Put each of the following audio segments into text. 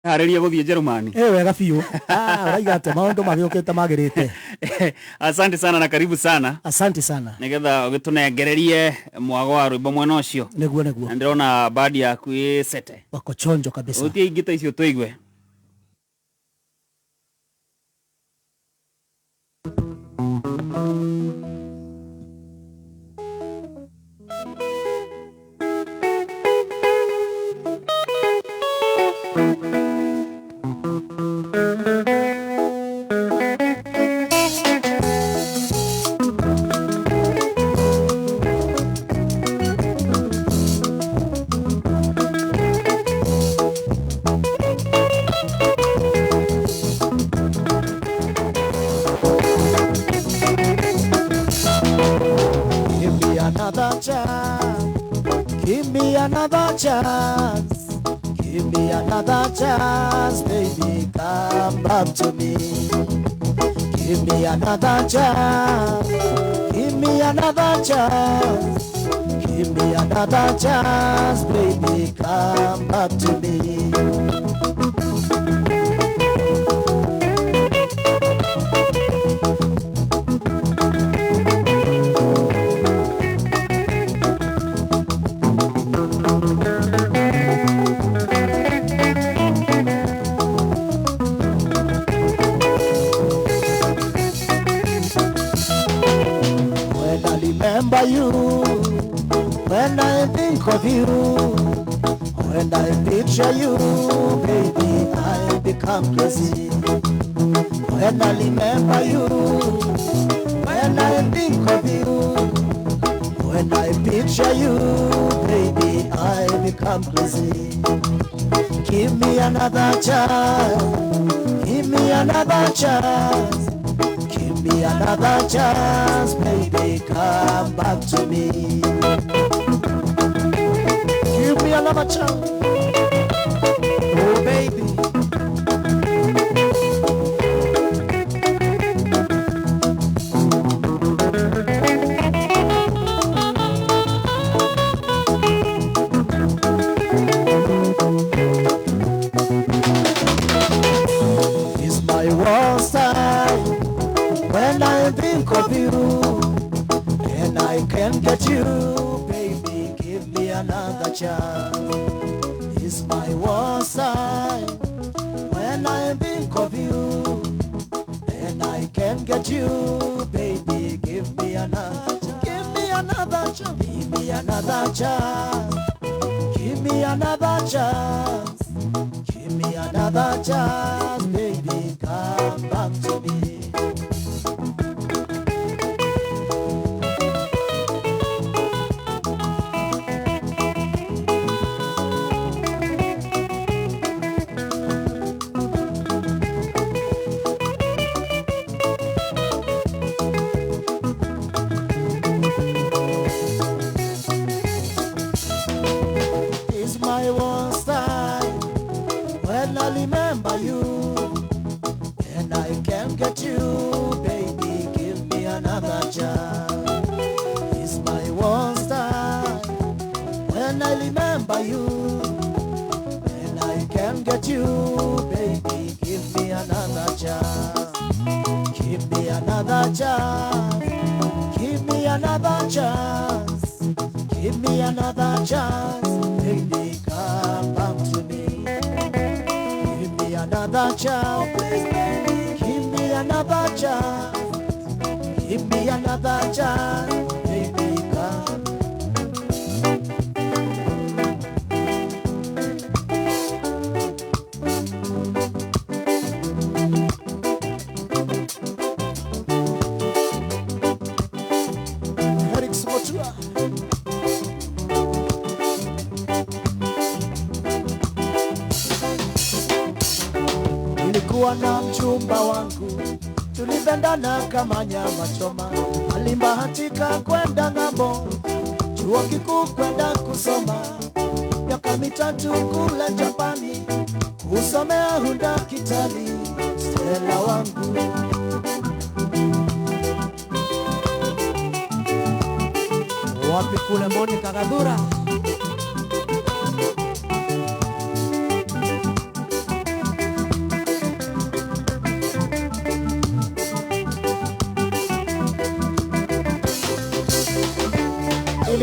Harĩria gũthiĩ Jerumani. Ĩ wega biũ. Ah, ũraiga atĩa maũndũ magĩũkĩte magĩrĩte. Asante sana na karibu sana. Asante sana. Nĩgetha ũgĩtũnengererie mwago wa rwĩmbo mwena ũcio. Nĩguo nĩguo. Na ndĩrona bandi yaku ĩ sete. Wako chonjo kabisa. Ũtie ingĩ ta icio tũigue. Give me another chance. Give me another chance. Give me another chance, baby. Come back to me. Give me another chance. Give me another chance. Give me another chance, baby. Come back to me. When I remember you, when I think of you, when I picture you, baby, I become crazy. When I remember you, when I think of you, when I picture you, baby, I become crazy. Give me another chance, give me another chance. Give me another chance, baby, come back to me. Give me another chance, oh baby. It's my worst time when I think of you, and I can't get you, baby. Give me another chance. It's my worst time when I think of you, and I can't get you, baby. Give me another, give me another chance. Give me another chance. Give me another chance. Give me another chance, baby. Come back to me. It's my worst time when I remember you, and I can't get you, baby. Give me another chance. It's my worst time when I remember you, and I can't get you, baby. Give me another chance. Give me another chance. Give me another chance. Give me another chance, baby. Come back to me. Give me another chance, please, baby. Give me another chance. Give me another chance, baby. Come. Eric Motua. Nilikuwa na mchumba wangu, tulipendana kama nyama choma. Alibahatika kwenda ng'ambo, chuo kikuu kwenda kusoma, miaka mitatu kule Japani, kusomea udaktari. Stella wangu. Wapi kule Monica Gadhura?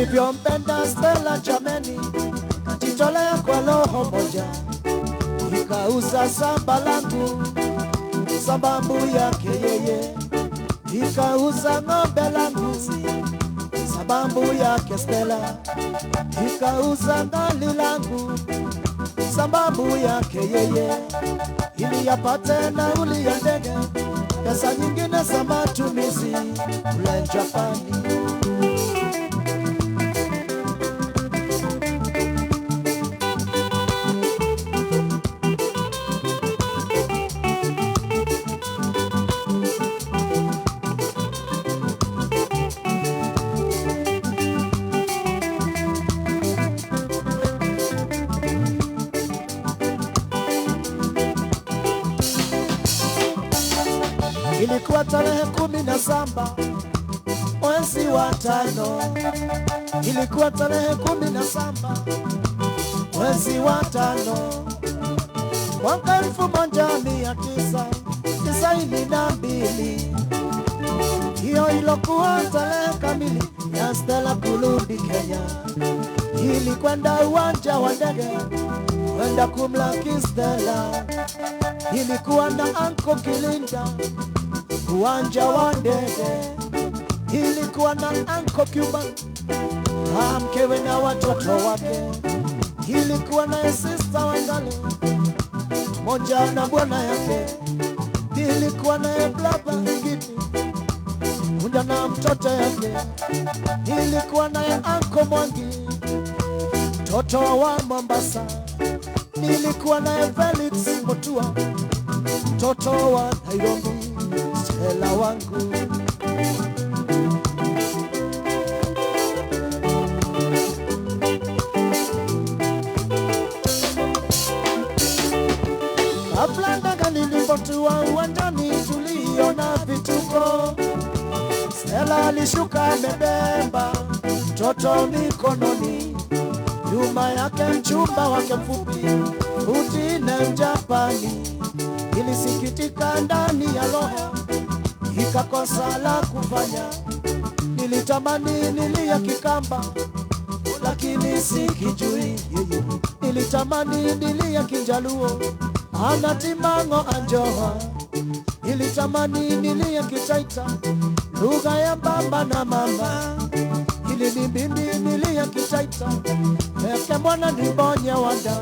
Nilivyompenda Stella jameni, kajitolea kwa roho moja, nikauza samba langu sababu yake yeye, nikauza ng'ombe langu sababu yake Stella, nikauza gari langu sababu yake yeye, ili yapate nauli ya ndege, pesa nyingine za matumizi kule Japani. Ilikuwa tarehe 17 mwezi wa 5, ilikuwa tarehe 17 mwezi wa 5 mwaka 1992. Hiyo ilokuwa tarehe kamili ya Stella kurudi Kenya. Ilikwenda uwanja wa ndege kwenda kumlaki Stella. Ilikuwa na Anko Kilinda uwanja wa ndege, ilikuwa na Anko Cuba mkewe na watoto wake, ilikuwa na sister Wangale moja na bwana yake, ilikuwa na blaba ngini moja na mtoto yake, ilikuwa na Anko Mwangi mtoto wa Mombasa, nilikuwa na Felix Mutua mtoto wa Nairobi, Stella wangu. Kabla ndege nilipotua uwanjani tuliona vituko. Stella alishuka amebeba mtoto mikononi, nyuma yake mchumba wake mfupi Utine Mjapani. Nilisikitika ndani ya roho, nikakosa la kufanya. Nilitamani nilia Kikamba lakini sikijui. Nilitamani nilia Kinjaluo anatimango anjoha. Nilitamani nilia Kitaita lugha ya baba na mama. Ilinibidi nilia Kitaita peke mwana nibonye wanda.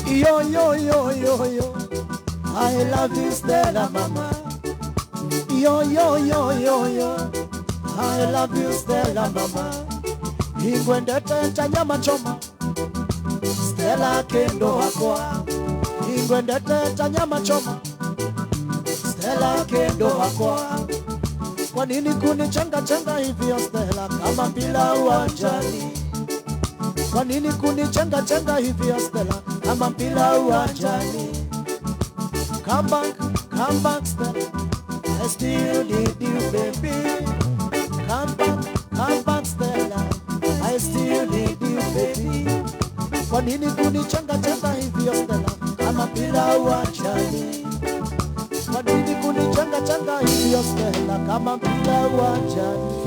Yo, yo, yo, yo, yo, I love you, Stella mama. Yo, yo, yo, yo, yo, I love you, Stella mama. Ingwendete cha nyama choma, Stella kendo wakwa. Ingwendete cha nyama choma, Stella kendo wakwa. Kwa nini kunichanga changa hivyo Stella kama mpira uwanjani? Kwa nini kunichanga changa hivyo Stella kama mpira uwanjani? Come back Stella, I still need you baby. Come back Stella, I still need you baby. Kwa nini kunichanga changa hivyo Stella kama mpira uwanjani? Kwa nini kunichanga changa hivyo Stella kama mpira uwanjani?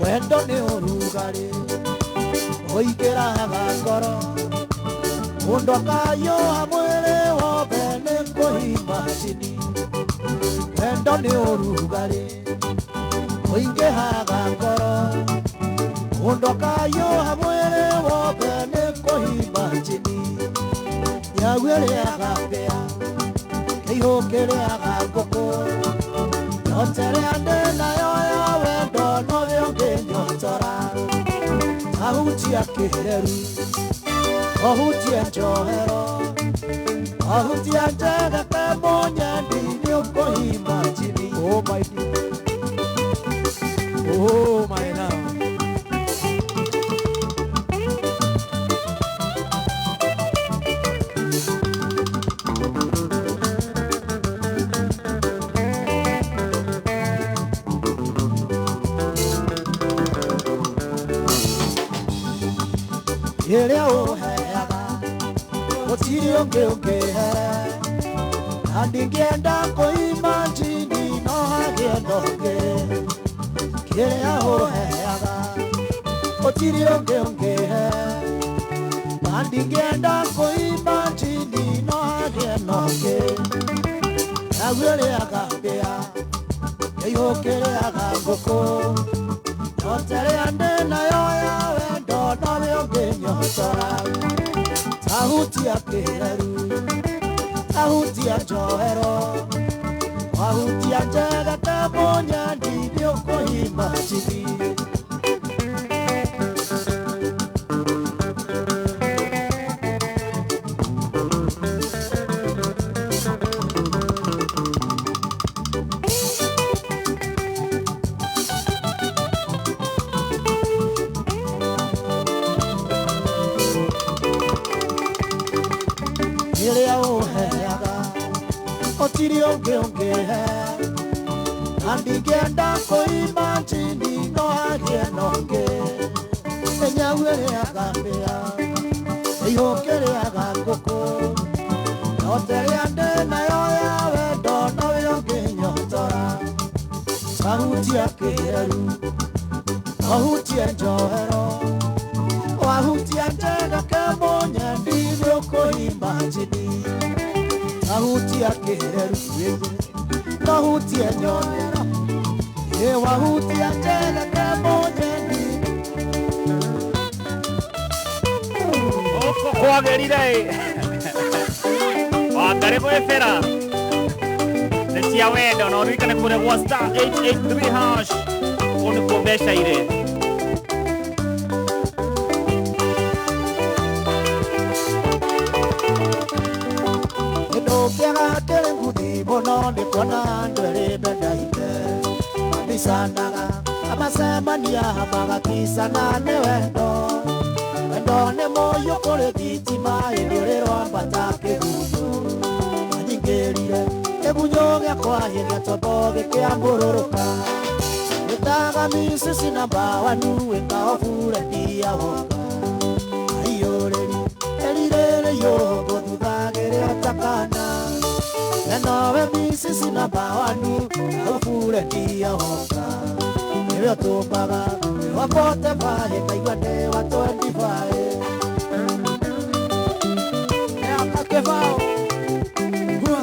Wendo ni urugari oikiraga ngoro, mundu akayoha mwĩrĩ wothe nĩ kũhimacini. Wendo nĩ ũrugarĩ ũingĩhaga ngoro mũndũ akayũha mwĩrĩ wothe nĩ kũhimba njini nyau ĩrĩaga mbĩa kĩihũ kĩrĩaga ngũkũ nyotere ndĩ nayo ya wendo nowe ũngĩnyotora ahutia kĩreru ahutie njohero ahutia njegeke mũnyendi nĩ ũkũhimba njini. Oh my dear. Oh my love. Ĩrĩa ũheaga gũtirĩ ũngĩ ũngĩhe na ndingĩenda kũima njini no hagĩe na ũngĩ kĩrĩa ũheaga gũtirĩ ũngĩ ũngĩhe na ndingĩenda kũima njini no hagĩe na ũngĩ naguo ĩrĩaga mbĩa kĩihũ kĩrĩaga ngũkũ nyotere ndĩ nayo ya wendo nowe ũngĩnyotora tahutia kĩreru tahutia njohero wahutia njegete mũnyendi nĩ ũkũhimba njini. Ĩrĩa ũheaga gũtirĩ ũngĩ ũngĩhe na ndingĩenda kũima njini no hagĩe na ũngĩ nyau ĩrĩaga mbĩa kĩihũ kĩrĩaga ngũkũ nyotere ndĩ nayo ya wendo nowe ũngĩnyotora tahutia kĩreru wahutie njohero wahutia njegeke mũnyendi nĩ ũkũhimba njini tahutia kĩreru tahutie njohero ĩ wahutia njegeke mũnyendi. Gũkũ kwagĩrire ĩ Wangarĩ gwĩbĩra nĩ cia wendo na ũririkane kũrĩa gwa star 883 hash kũu nĩkuo mbeca irĩ. Kĩndũ kĩega kĩrĩ nguthi mũno nĩ kuona andũ erĩ mendaine mabicanaga amacemania magaticana nĩ wendo wendo nĩ mũiyũ kũrĩ thitima ĩndĩ ũrĩ rwambata kĩgunyũ anyingĩrire kĩgunyũ gĩakwa gĩgĩtombo gĩkĩambũrũrũka gĩtaga misisi na mbawanu ĩkaobure woka aiyũrĩri ĩrirĩrĩ yũngũ thuthagĩrĩ takana enowe misisi na mbawanu obure woka nĩwe ũtũmaga wabote baĩ ngaigua ndĩ wa 25. Miaka kĩbao. Gua.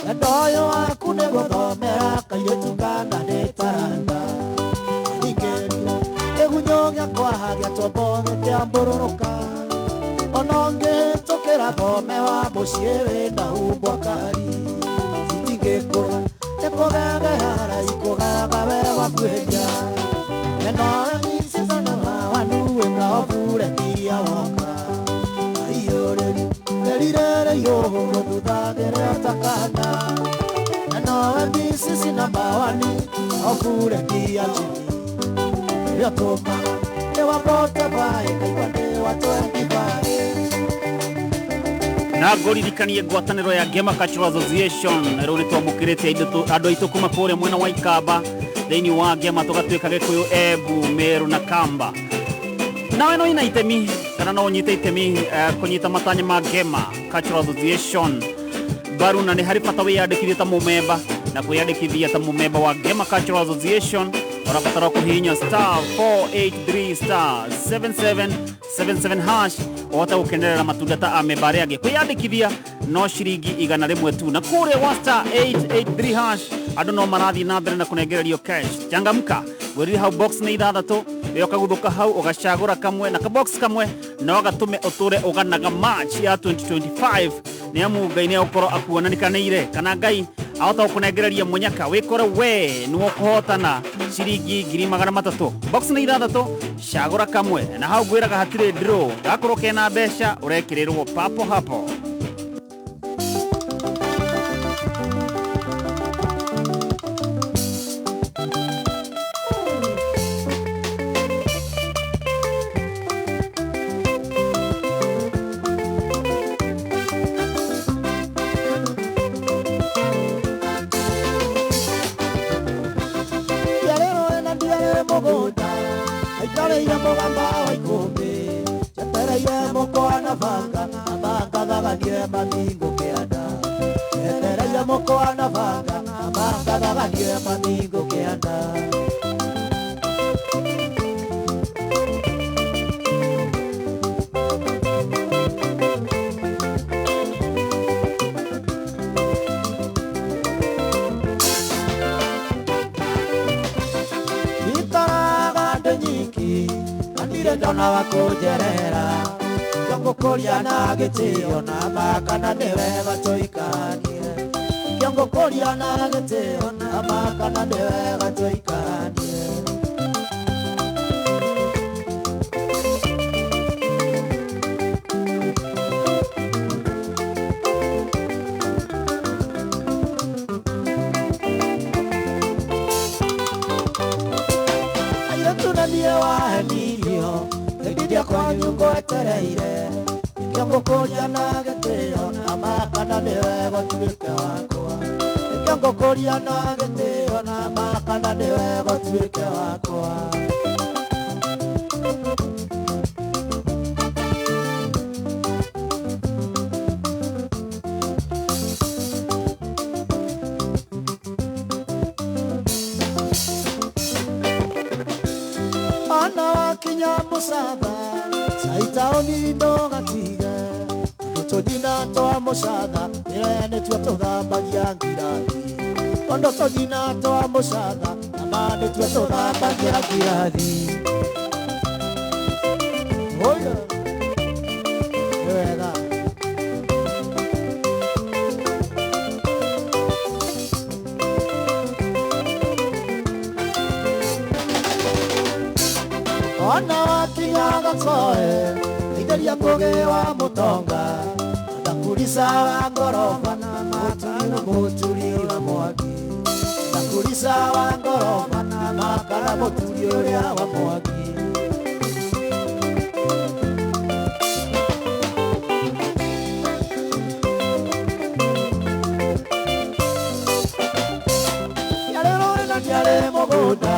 Wendo ũyũ waku nĩ gũthomera kairĩtu kana nĩ taranda nyingĩrire kĩgunyũ gĩakwa gĩatombo gĩkĩambũrũrũka ona ũngĩhĩtũkĩra thome wa mũciĩ wĩna umbwa kari itingĩkũra nĩ kũgegehara ikũgaga we wakuhĩria enowe misisana wanu ĩkaobure woka aiyũrĩri ĩrirĩrĩ yũhũrũ thuthagĩre takana enowe misisi na mbawani obure njini nĩwe ũtũmaga nĩ wabote baĩ ngaigua ndĩ wa 25. Na ngũririkanie ngwatanĩro ya Ngema Cultural Association rĩu nĩ twamũkĩrĩte andũ aitũ kuma kũrĩa mwena wa Ikamba thĩinĩ wa Ngema tũgatuĩka Gĩkũyũ, Embu, Meru na Kamba. Nawe no ina itemi kana no ũnyite itemi kũnyita matanya ma Ngema Cultural Association. mbaru na nĩ harĩ bata wĩyandĩkithie ta mũmemba na kwĩyandĩkithia ta mũmemba wa Gema Cultural Association ũrabatara kũhihinya star 483 star 7777 hash ũhote gũkenerera matunda ta amemba arĩa angĩ. Kwĩyandĩkithia no ciringi 100 tu, na kũrĩa wa star 883 hash andũ no marathiĩ na mbere na kũnengererio cash. Changamka, wĩrire hau box nĩ ithathatũ, we ũkaguthũka hau ũgacagũra kamwe na kabox kamwe no gatũme ũtũre ũganaga March ya 2025 nĩ amu Ngai nĩ agũkorwo akuonanikanĩire kana Ngai ahota gũkũnengereria mũnyaka wĩkore we nĩwe ũkũhotana ciringi 300,000. Box nĩ ithathatũ, cagũra kamwe na hau ngwĩraga hatirĩ draw, gakorwo kena mbeca ũrekĩrĩrwo papo hapo. Ndiarĩrwo na ndiarĩ mũgũnda aikarĩire mũgamba wa ikũmbĩ njetereire mũkwa na banga na bangathaganie mami ngũkĩanda njetereire mũkwa na banga na bangathaganie mami ngũkĩanda. Ikaraga ndĩ nyiki na ndirĩ ndona wa kũnjerera kĩongũkũria na gĩtĩo na makana nĩ wega tũikaranie kĩongũkũria na gĩtĩo na makana nĩ wega tũikaranie. Airĩtu na niĩ wahenirio hĩndĩ ĩrĩa kwanyu ngwetereire nĩkĩo na gĩtĩo na makana nĩ wega ũtuĩke wakwa nĩkĩo na gĩtĩo na makana nĩ wega ũtuĩke wakwa. Ona wakinya mũcatha caitaũni ndũgatige tondũ tũnyina twa mũcatha ĩre nĩtuo tũthambagia ngirathi tondũ tũnyina twa mũcatha nama nĩtuo tũthambagia ngirathi. Oya nĩ wega. Ona wakinya gakoe itheria ngũgĩ wa mũtonga ndakurisa wa ngoroba na makana mũturi wa mwaki ndakurisa wa ngoroba na makana mũturi ũrĩa wa mwaki. Ndiarĩrwo na ndiarĩ mũgũnda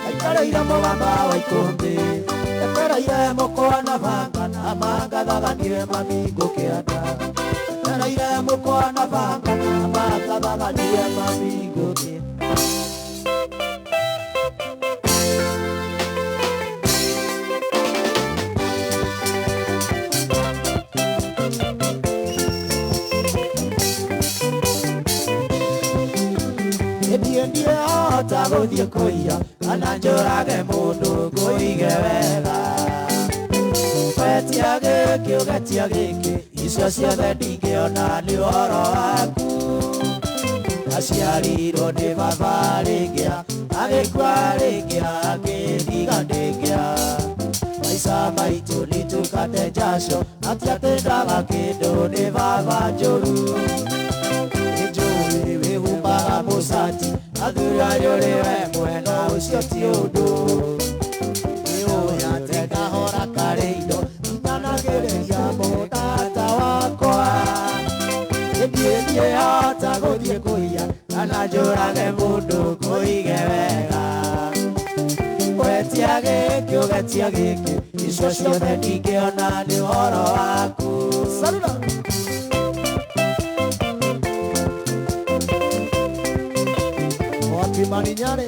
aikarĩire mũgamba wa ikũmbĩ njetereire mũkwa na banga na mangathaganie mami ngũkĩanda njetereire mũkwa na banga na mangathaganie mami ngũkĩanda. Ndiĩ hota gũthiĩ kũiya kana njũrage mũndũ ngũige wega wetia gĩkĩ ũgetia gĩkĩ icio ciothe ndingĩona nĩ ũhoro waku aciarirwo nĩ baba rĩngĩa agĩkua rĩngĩa akĩndiga ndĩngĩa maica maitũ nĩtũkate njaco atiatĩndaga kĩndũ nĩ baba njũru nĩnjũĩ wĩhumbaga mũcati athuri arĩa ũrĩ we mwena ũcio ti ũndũ nĩũĩ atĩ kahora karĩ indo nginyanagĩrĩria mũtata wakwa ĩthiĩ niĩ hota gũthiĩ kũiya kana njũrage mũndũ ngũige wega wetia gĩkĩ ũgetia gĩkĩ icio ciothe ndingĩona nĩ ũhoro waku. Salula. Kimani Nyare.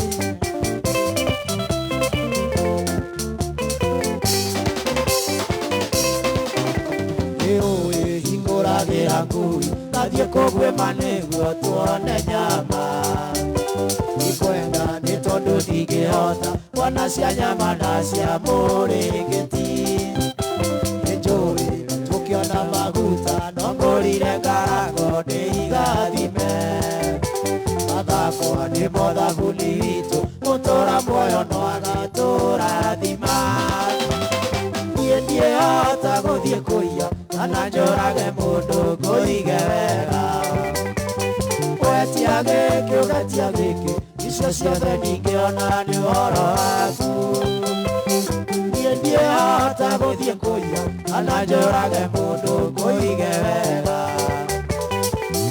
Nĩũĩ hingũragĩra ngui ngathiĩ kũguĩma nĩguo tuone nyama. Ndikwenda nĩ tondũ ndingĩhota kuona cia nyama na cia mũrĩngĩti. Nĩnjũĩ tũkĩona maguta no ngũrire ngarango ndĩigathime. Mathakwa nĩmo thabuni witũ gũtũra muoyo no agatũrathima. Niĩ ndiĩhota gũthiĩ kũiya kana njũrage mũndũ ngũige wega. Wetia gĩkĩ ũgetia gĩkĩ icio ciothe ndingĩona nĩ ũhoro waku. Niĩ ndiĩhota gũthiĩ kũiya kana njũrage mũndũ ngũige wega.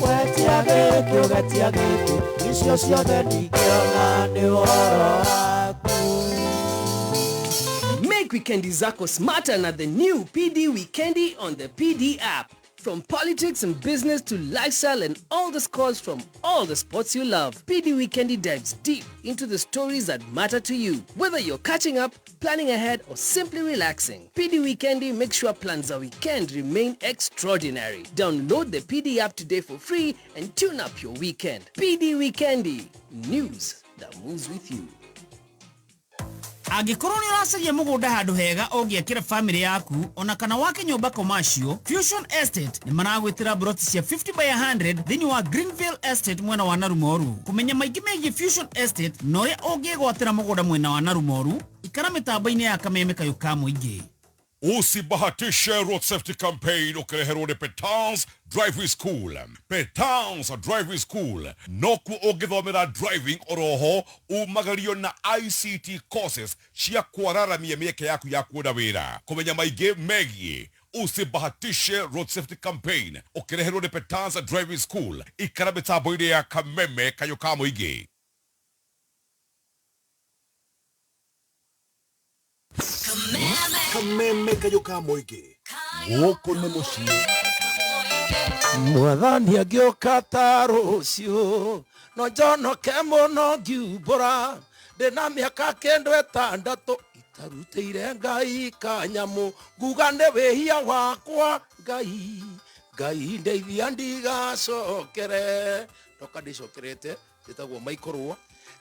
Wetia gĩkĩ ũgetia gĩkĩ icio ciothe ndingĩona nĩ ũhoro waku. Make weekendi zako smarter na the new PD Weekendi on the PD app. From politics and business to lifestyle and all the scores from all the sports you love, PD Weekendi dives deep into the stories that matter to you. Whether you're catching up, planning ahead, or simply relaxing, PD Weekendi makes sure plans a weekend remain extraordinary. Download the PD app today for free and tune up your weekend. PD Weekendi, news that moves with you. Angĩkorwo nĩ ũracaria mũgũnda handũ hega ũngĩakĩra family yaku ona kana wake nyũmba commercial, Fusion Estate nĩ maragwĩtĩra broti cia 50 by 100 thĩinĩ wa Greenville Estate mwena wa Narumoru. Kũmenya maingĩ megiĩ Fusion Estate na ũrĩa ũngĩgwatĩra mũgũnda mwena wa Narumoru, ikara mĩtambo-inĩ ya Kameme Kayũ ka Mũingĩ. Usibahatishe road safety campaign ukireherwo nĩ Petans Driving School. Petans Driving School nokuo ũngĩthomera driving oroho umagario na ICT courses cia kwararamia mĩeke yaku ya kuona wĩra. Kũmenya maingĩ megiĩ Usibahatishe road safety campaign ũkĩreherwo nĩ Petans Driving School, ikara mĩtambo-inĩ ya Kameme Kayũ ka Mũingĩ. Kameme Kayũ ka Mũingĩ gũkũ nĩ mũciĩ. Mwathani angĩũka ta rũciũ no njonoke mũno ngiumbũra ndĩna mĩaka kĩndũ ĩtandatũ itarutĩire Ngai kanyamũ nguga nĩ wĩhia wakwa Ngai Ngai ndeithia ndigacokere. Ndoka ndĩcokerete njĩtagwo Michael.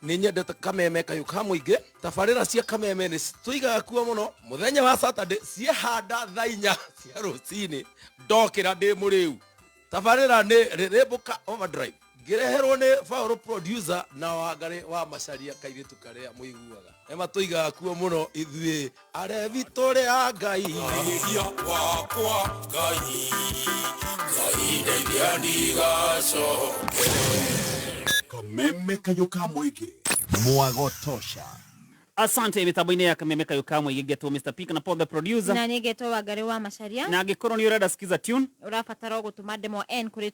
Nĩ nyendete Kameme Kayũ ka Mũingĩ. Tabarĩra cia Kameme nĩ tũigaga kuo mũno mũthenya wa Saturday ciehanda thaa inya cia rũcinĩ ndokĩra ndĩ mũrĩu. Tabarĩra nĩ Rĩrĩmbũka Overdrive ngĩreherwo nĩ Paul producer na Wangarĩ wa Macaria kairĩtu karĩa mũiguaga. Ema tũigaga kuo mũno ithuĩ arebi tũrĩ a Ngai. Wakwa Ngai Ngai ndeithia ndigacokere. Kameme Kayũ ka Mũingĩ mwagotosha. Asante mĩtambo-inĩ ya Kameme Kayũ ka Mũingĩ ngetwo Mr. Pick na Paul the producer na nĩngetwo Wangarĩ wa Macaria. Na angĩkorwo nĩ ũrenda skiza tune ũrabatara gũtũma demo N kũrĩ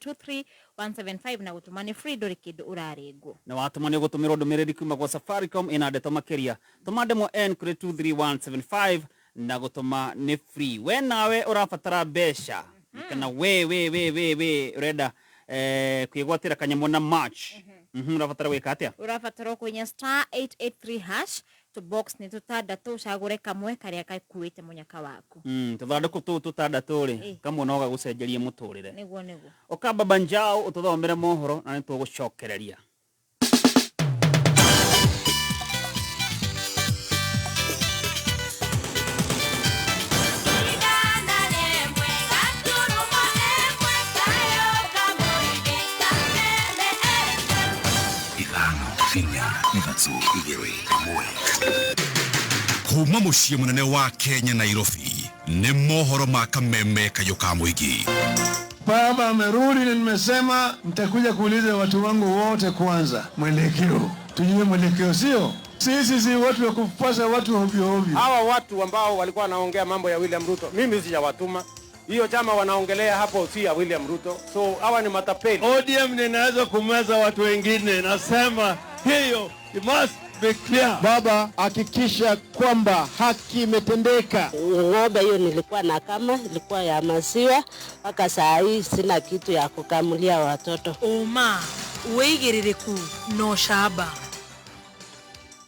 23175 na gũtũma nĩ free ndũrĩ kĩndũ ũrarengwo. Na watũma nĩ ũgũtũmĩrwo ndũmĩrĩri kuma gwa Safaricom ĩna ndeto makĩria. Tũma demo N kũrĩ 23175 na gũtũma nĩ free. We nawe ũrabatara mbeca kana we we we we we ũrenda kwĩgwatĩra kanyamũ na March, ũrabatara gwĩka atĩa? Ũrabatara kũhihinya star 883 hash to box nĩ tũtandatũ ũcagũre kamwe karĩa gakuĩte mũnyaka waku. Tũthandũkũ tũu tũtandatũ rĩ kamwe no gagũcenjerie mũtũrĩre. Nĩguo nĩguo. Ũka Baba Njau ũtũthomere mohoro na nĩtũgũcokereria. Kuma mũciĩ mũnene wa Kenya Nairobi nĩ mohoro ma Kameme Kayũ ka Mũingĩ. Baba amerudi na nimesema nitakuja kuuliza watu wangu wote kwanza mwelekeo. Tujue mwelekeo, sio? Sisi si watu wa kupasa watu ovyo ovyo. Hawa watu ambao walikuwa wanaongea mambo ya William Ruto, mimi sijawatuma. Hiyo chama wanaongelea hapo si ya William Ruto. So hawa ni matapeli. ODM ninaweza kumeza watu wengine. Nasema hiyo it must be clear. Baba, hakikisha kwamba haki imetendeka. Ng'ombe hiyo nilikuwa na kama ilikuwa ya maziwa, mpaka saa hii sina kitu ya kukamulia watoto. Uma wigiririku no shaba.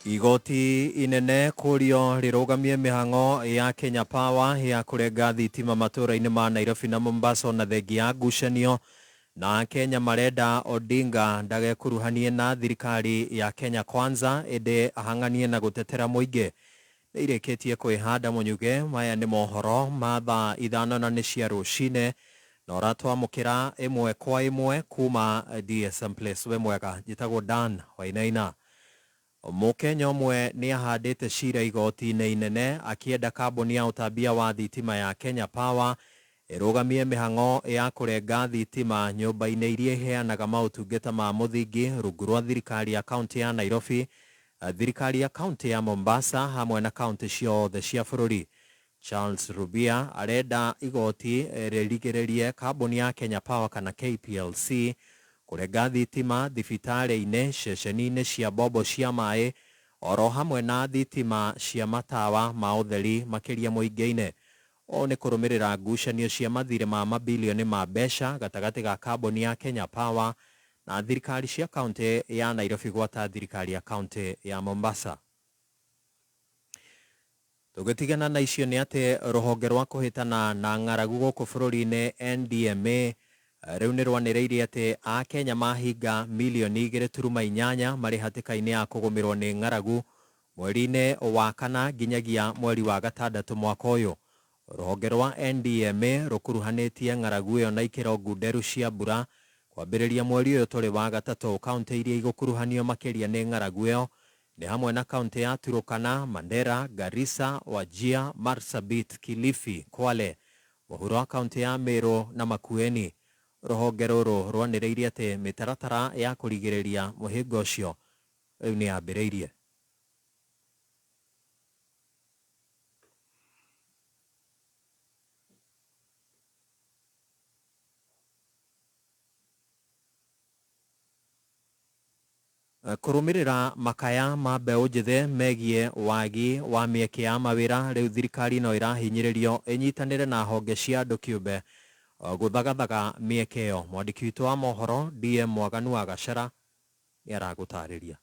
Igoti inene kũrio rĩrũgamie mĩhang'o ya Kenya Power ya kũrenga thitima matũũra-inĩ ma Nairobi na Mombasa ona thengia ya ngucanio na Kenya marenda Odinga ndagekuruhanie na thirikari ya Kenya Kwanza ĩndĩ ahang'anie na gũtetera mũingĩ. Nĩ irĩkĩtie kwĩhanda mũnyuge. Maya nĩ mohoro ma thaa 5 na nĩ cia rũcinĩ na ũratwamũkĩra ĩmwe kwa ĩmwe kuma DSM Place. We mwega, njĩtagwo Dan Wainaina. Mũkenya ũmwe nĩ ahandĩte cira igoti-inĩ inene akĩenda kambuni ya ũtambia wa thitima ya Kenya Power ĩrũgamie mĩhang'o ya kũrenga thitima nyũmba-inĩ iria iheanaga maũtungata ma mũthingi rungu rwa thirikari ya kaunti ya Nairobi, thirikari ya kaunti ya Mombasa hamwe na kaunti ciothe cia bũrũri. Charles Rubia arenda igoti rĩrigĩrĩrie kambuni ya Kenya Power kana KPLC kũrenga thitima thibitarĩ-inĩ, ceceni-inĩ cia mbombo cia maĩ oro hamwe na thitima cia matawa ma ũtheri makĩria mũingĩ-inĩ. Ũũ nĩ kũrũmĩrĩra ngucanio cia mathirĩ ma mabilioni ma mbeca gatagatĩ ga kambuni ya Kenya Power na thirikari cia kaunti ya Nairobi gwata thirikari ya kaunti ya Mombasa. Tũgĩtigana na icio nĩ atĩ rũhonge rwa kũhĩtana na ng'aragu gũkũ bũrũri-inĩ NDMA rĩu nĩ rwanĩrĩire atĩ Akenya mahinga milioni 2.8 marĩ hatĩka-inĩ ya kũgũmĩrwo nĩ ng'aragu mweri-inĩ wa 4 nginyagia mweri wa 6 mwaka ũyũ. Rũhonge rwa NDMA rũkuruhanĩtie ng'aragu ĩyo na ikĩro ngunderu cia mbura kwambĩrĩria mweri ũyũ tũrĩ wa 3. Kaunti iria igũkuruhanio makĩria nĩ ng'aragu ĩyo nĩ hamwe na kaunti ya Turukana, Mandera, Garissa, Wajir, Marsabit, Kilifi, Kwale, mũhuro wa kaunti ya Meru na Makueni. Rũhonge rũrũ rwanĩrĩirie atĩ mĩtaratara ya kũrigĩrĩria mũhĩnga ũcio rĩu nĩ yambĩrĩirie. Kũrũmĩrĩra makaya ma mbeũ njĩthĩ megiĩ wagi wa mĩeke ya mawĩra rĩu thirikari no ĩrahinyĩrĩrio ĩnyitanĩre na honge cia andũ kĩũmbe gũthagathaga mĩeke ĩyo. Mwandĩki witũ wa mohoro DM Mwaganu wa Gacera nĩ aragũtarĩria.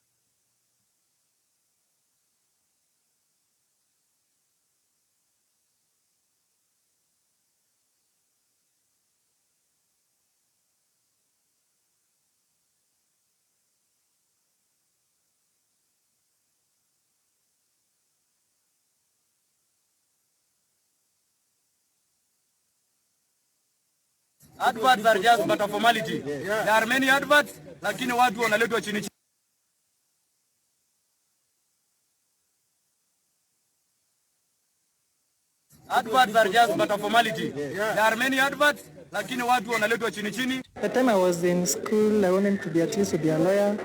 Adverts are just but a formality. There are many adverts, lakini watu wanaletwa chini. Adverts are just but a formality. There are many adverts, lakini watu wanaletwa chini chini. The time I was in school, I wanted to be at least to be a lawyer,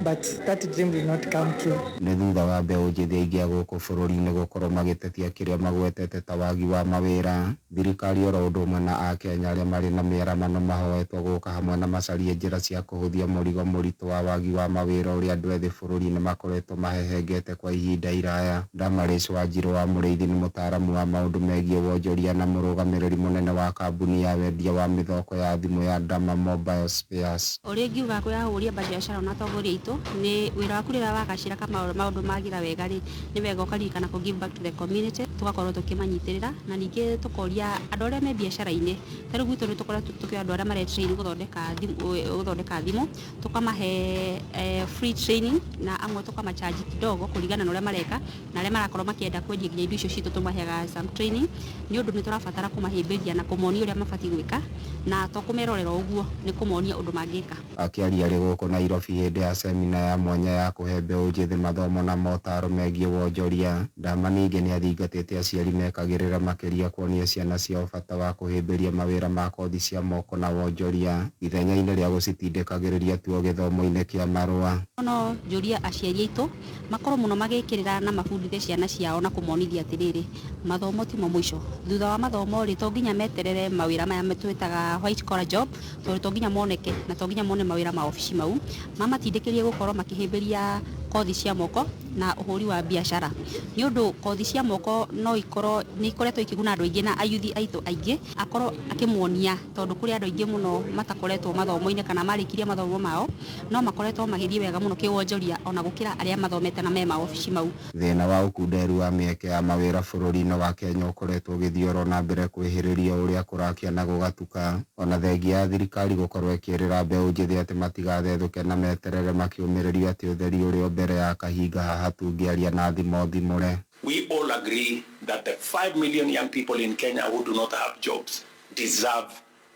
but that dream did not come true. Nĩ thutha wa mbeũ njĩthĩ aingĩ a gũkũ bũrũri-inĩ gũkorwo magĩtetia kĩrĩa magwetete ta wagi wa mawĩra, thirikari oro ũndũ ũmwe na Akenya arĩa marĩ na mĩaramano mahoetwo gũka hamwe na macarie njĩra cia kũhũthia mũrigo mũritũ wa wagi wa mawĩra ũrĩa andũ ethĩ bũrũri-inĩ makoretwo mahehengete kwa ihinda iraya. Damaris Wanjiru wa Mũrĩithi nĩ mũtaaramu wa maũndũ megiĩ wonjoria na mũrũgamĩrĩri mũnene wa kambuni ya wendia wa mĩthoko ya thimũ ya Dama Mobile Spares. Ũrĩa ingiuga kwĩyahũria biacara na atongoria aitũ nĩ wĩra waku rĩrĩa wagacĩra kama maũndũ magira wega rĩ, nĩ wega ũkaririkana kũ give back to the community, tũgakorwo tũkĩmanyitĩrĩra na ningĩ tũkoria andũ arĩa me biacara-inĩ. Ta rĩu gwitũ nĩ tũkoretwo tũkĩoya andũ arĩa mare train gũthondeka thimũ, tũkamahe free training na amwe tũkamacharge kidogo kũringana na ũrĩa mareka na arĩa marakorwo makĩenda kwendia nginya indo icio citũ tũmaheaga some training, nĩ ũndũ nĩ tũrabatara kũmahĩmbĩria na kũmonia ũrĩa mabatiĩ gwĩka na to kũmerorera ũguo, nĩ kũmonia ũndũ mangĩka. Akĩaria arĩ gũkũ Nairobi hĩndĩ ya semina ya mwanya ya kũhe mbeũ njĩthĩ mathomo na motaro megiĩ wonjoria, Dama ningĩ nĩathingatĩte aciari mekagĩrĩra makĩria kuonia ciana ciao bata wa kũhĩmbĩria mawĩra ma kothi cia moko na wonjoria ithenya-inĩ rĩa gũcitindĩkagĩrĩria tu o gĩthomo-inĩ kĩa marũa. No njũrie aciari aitũ makorwo mũno magĩkĩrĩra na mabundithie ciana ciao na kũmonithia atĩrĩrĩ, mathomo timo mũico. Thutha wa mathomo rĩ, to nginya meterere mawĩra maya twĩtaga white collar job, tondũ to nginya moneke na to nginya mone mawĩra ma obici mau, mamatindĩkĩrie gũkorwo makĩhĩmbĩria kothi cia moko na ũhũri wa biacara nĩ ũndũ kothi cia moko no ikorwo nĩ ikoretwo ikĩguna andũ aingĩ na ayuthi aitũ aingĩ akorwo akĩmuonia tondũ kũrĩ andũ aingĩ mũno matakoretwo mathomo-inĩ kana marĩkirie mathomo mao no makoretwo magĩthiĩ wega mũno kĩwonjoria ona gũkĩra arĩa mathomete na me maobici mau. Thĩna wa ũkunderu wa mĩeke ya mawĩra bũrũri-inĩ wa Kenya ũkoretwo ũgĩthiĩ oro na mbere kwĩhĩrĩria ũrĩa kũrakia na gũgatuka ona thengia ya thirikari gũkorwo ĩkĩrĩra mbeũ njĩthĩ atĩ matigathethũke na meterere makĩũmĩrĩrio atĩ ũtheri ũrĩ o mbere ya kahinga haha tũngĩaria na thimo thimũre. We all agree that the 5 million young people in Kenya who do not have jobs deserve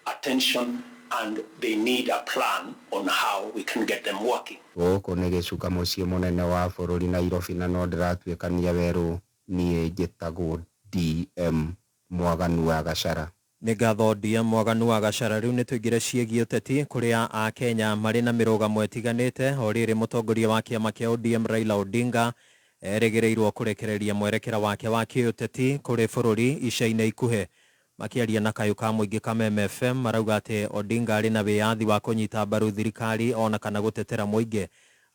attention and they need a plan on how we can get them working. Gũkũ nĩ gĩcuka mũciĩ mũnene wa bũrũri Nairobi na no ndĩratuĩkania werũ niĩ njĩtagwo DM Mwaganu wa Gachara. Nĩ ngatho DM Mwaganu wa Gachara. Rĩu nĩ tũingĩre ciĩgiĩ ũteti kũrĩa Akenya marĩ na mĩrũgamo ĩtiganĩte. O rĩrĩ mũtongoria wa kĩama kĩa ODM Raila Odinga erĩgĩrĩirwo kũrekereria mwerekera wake wa kĩũteti kũrĩ bũrũri ica-inĩ ikuhĩ. Makĩaria na kayũ ka mũingĩ Kameme FM marauga atĩ Odinga arĩ na wĩyathi wa kũnyita mbaru thirikari ona kana gũtetera mũingĩ.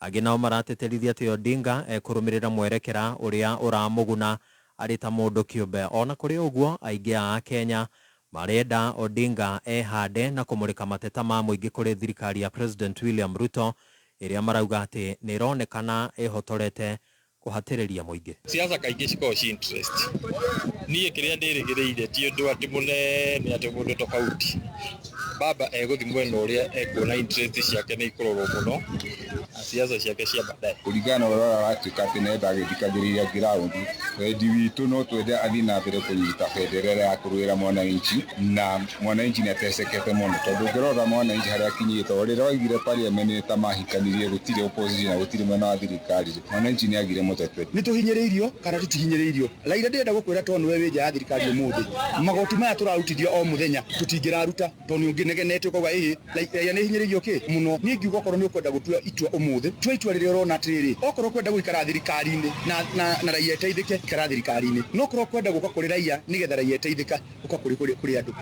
Angĩ nao marateterithia atĩ Odinga ekũrũmĩrĩra mwerekera ũrĩa ũramũguna arĩ ta mũndũ kĩũmbe. Ona kũrĩ ũguo aingĩ a Akenya marenda Odinga ehande na kũmũrĩka mateta ma mũingĩ kũrĩ thirikari ya President William Ruto ĩrĩa marauga atĩ nĩ ĩronekana ĩhotorete kũhatĩrĩria mũingĩ. Siasa kaingĩ cikoragwo ci interest. Niĩ kĩrĩa ndĩrĩgĩrĩire ti ũndũ atĩ mũnene atĩ mũndũ tofauti. Baba egũthiĩ mwena ũrĩa ekuona interest ciake nĩ ikũrorwo mũno na siasa ciake cia baadaye. Kũringana na ũrĩa aratuĩka atĩ nĩ agĩthikagĩrĩria ground, wendi witũ no twende athiĩ na mbere kũnyita bendera ya kũrũĩra mwananchi, na mwananchi nĩ atecekete mũno tondũ ũngĩrora mwananchi harĩa akinyĩte, o rĩrĩa waigire parliament nĩ ta mahikanirie, gũtirĩ opposition na gũtirĩ mwena wa thirikari, mwananchi nĩ agire mũteteri. Nĩ tũhinyĩrĩirio kana tũtihinyĩrĩirio? Raila ndĩrenda gũkwĩra tondũ nĩwe wĩ nja ya thirikari ũmũthĩ, magoti maya tũrarutithio o mũthenya tũtingĩraruta tondũ nĩ ũngĩnegenete ũkauga ĩhĩ raia nĩ hinyĩrĩirio kĩ mũno. Niĩ ngiuga okorwo nĩ ũkwenda gũtua itua ũmũthĩ, tua itua rĩrĩa ũrona atĩrĩrĩ, okorwo ũkwenda gũikara thirikari-inĩ na raia ĩteithĩke, ikara thirikari-inĩ, no okorwo ũkwenda gũka kũrĩ raia nĩgetha raia ĩteithĩka, ũka kũrĩ andũ.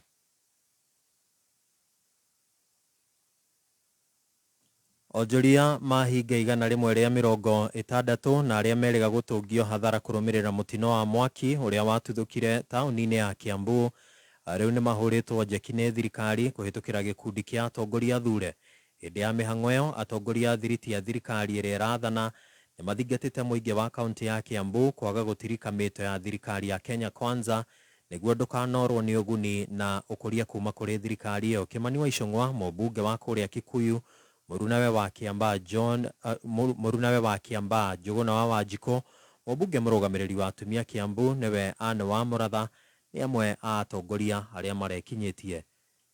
Onjoria mahinga 160 na arĩa merĩga gũtũngio hathara kũrũmĩrĩra mũtino wa mwaki ũrĩa watuthũkire taũni-inĩ ya Kiambu rĩu nĩ mahũrĩtwo njeki nĩ thirikari kũhĩtũkĩra gĩkundi kĩa atongoria athure. Hĩndĩ ya mĩhang'o ĩyo atongoria a thiriti ya thirikari ĩrĩa ĩrathana nĩ mathingatĩte mũingĩ wa kaunti ya Kiambu kwaga gũtirika mĩto ya thirikari ya Kenya Kwanza nĩguo ndũkanorwo nĩ ũguni na ũkũria kuma kũrĩ thirikari ĩyo. Kimani wa Ichung'wa, mũmbunge wa kũrĩa Kikuyu, mũrunawe wa Kiambaa John mũrunawe wa Kiambaa Njũgũna wa Wanjikũ, mũmbunge mũrũgamĩrĩri wa atumia Kiambu nĩwe Anne wa Mũratha nĩ amwe a atongoria arĩa marekinyĩtie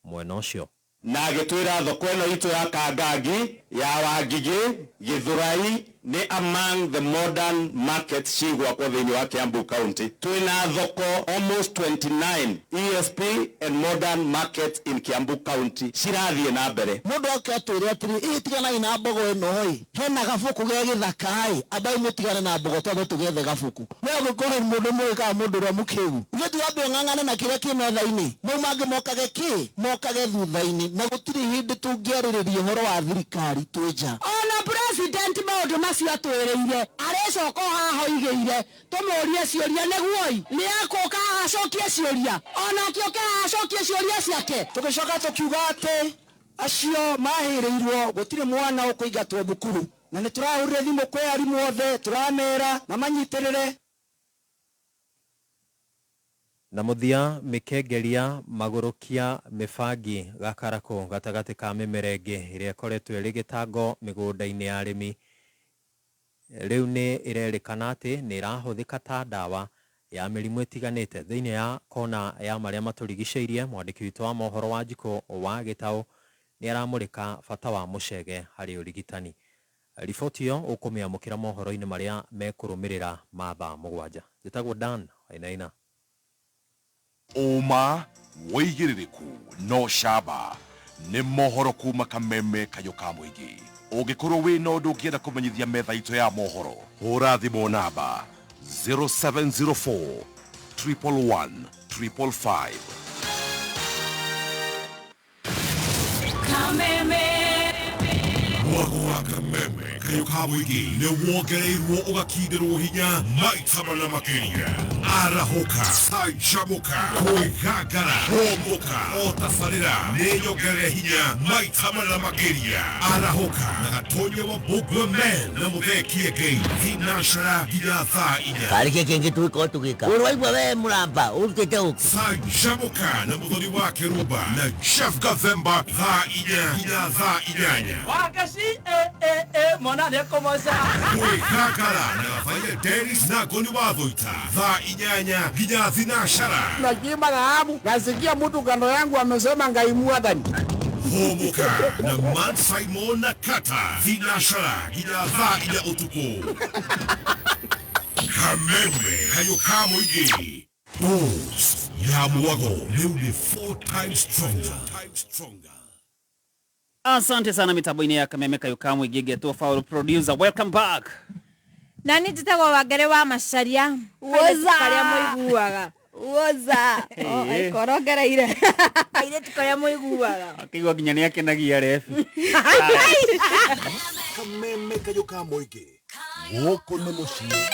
mwena ũcio. Na agĩtwĩra thoko ĩno itũ ya Kangangi ya Wangigĩ Gĩthũrai nĩ among the modern markets cigwakwo thĩinĩ wa Kiambu County. Twĩna thoko almost 29 ESP and modern markets in Kiambu County cirathiĩ na mbere. Mũndũ oke atwĩre atĩrĩ, ĩ tiganai na mbogo ĩno ĩ, hena gabuku ge gĩthaka ĩ, ambai mũtigane na mbogo twambe tũgethe gabuku. We ũngĩkorwo nĩ mũndũ mũĩ kana mũndũ ũrĩa mũkĩgu, ithuĩ twambe ũng'ang'ane na kĩrĩa kĩ metha-inĩ, mau mangĩ mokage kĩ, mokage thutha-inĩ, na gũtirĩ hĩndĩ tũngĩarĩrĩria ũhoro wa thirikari twĩ nja. Ona president maũndũ macio atwĩrĩire arĩcoka o haha oigĩire tũmũrie ciũria nĩguo nĩ akũka acokie ciũria, ona akĩũka acokie ciũria ciake. Tũgĩcoka tũkiuga atĩ acio mahĩrĩirwo gũtirĩ mwana ũkũingatwo thukuru, na nĩ tũrahũrire thimũ kwĩ arimũ othe tũramera mamanyitĩrĩre. Na mũthia mĩkengeria magũrũkia mĩbangi gakarakũ gatagatĩ ka mĩmera ĩngĩ ĩrĩa ĩkoretwo ĩrĩ gĩtango mĩgũnda-inĩ ya arĩmi rĩu nĩ ĩrerĩkana atĩ nĩ ĩrahũthĩka ta ndawa ya mĩrimũ ĩtiganĩte. Thĩinĩ ya kona ya marĩa matũrigicĩirie, mwandĩki witũ wa mohoro wa Njikũ wa Gĩtaũ nĩ aramũrĩka bata wa mũcege harĩ ũrigitani. Riboti ĩyo ũkũmĩamũkĩra mohoro-inĩ marĩa mekũrũmĩrĩra ma thaa 7. Njĩtagwo Dan Wainaina. Ũma wĩigĩrĩrĩku no camba nĩ mohoro kuma Kameme kayũ ka mũingĩ. Ũngĩkorwo wĩna ũndũ ũngĩenda kũmenyithia metha itũ ya mohoro, hũra thimũ namba 0704 111 555. Kameme. Mwago wa Kameme. Kayũ ka mũingĩ nĩ wongereirwo ũgakindĩrwo hinya maita mana makĩria. Arahũka, canjamũka, kwĩgangara, hũmũka, o tabarĩra nĩ nyongerere hinya maita mana makĩria. Arahũka na Gatonya wa Bugwe Men na Mũthee Kĩengei thinacara nginya thaa 4. Karä kä kä ngä tå gä korwo tå gä ka å rwaigua we må ramba å rutä te å Canjamũka na Mũthoni wa Kĩrumba na Jeff Gathemba thaa 4 nginya thaa 8. Wakaci e mwana nĩ ekũmoca. Kwĩgangara na Gabaia Dennis na Ngoni wa Thũita thaa 8 nginya thinacara. Nakiimba dhahabu, nasikia mtu kando yangu amesema Ngai mwathani. Hũmũka na Man Simon na Kata thinacara nginya thaa 4 ũtukũ. Kameme Kayũ ka mũingĩ. Bulls ya mwago rĩu nĩ 4 times stronger. Asante sana mitambo-inĩ ya Kameme Kayũ ka mũingĩ ngetwo Faulu producer. Welcome back. Na nĩ njĩtagwo Wangari wa Macharia. Woza. Karĩa mũiguaga. Woza. Hey. Korongereire. Kairĩtu karĩa mũiguaga. Akĩigua nginya nĩ akenagia rebi. Kameme Kayũ ka mũingĩ gũkũ nĩ mũciĩ.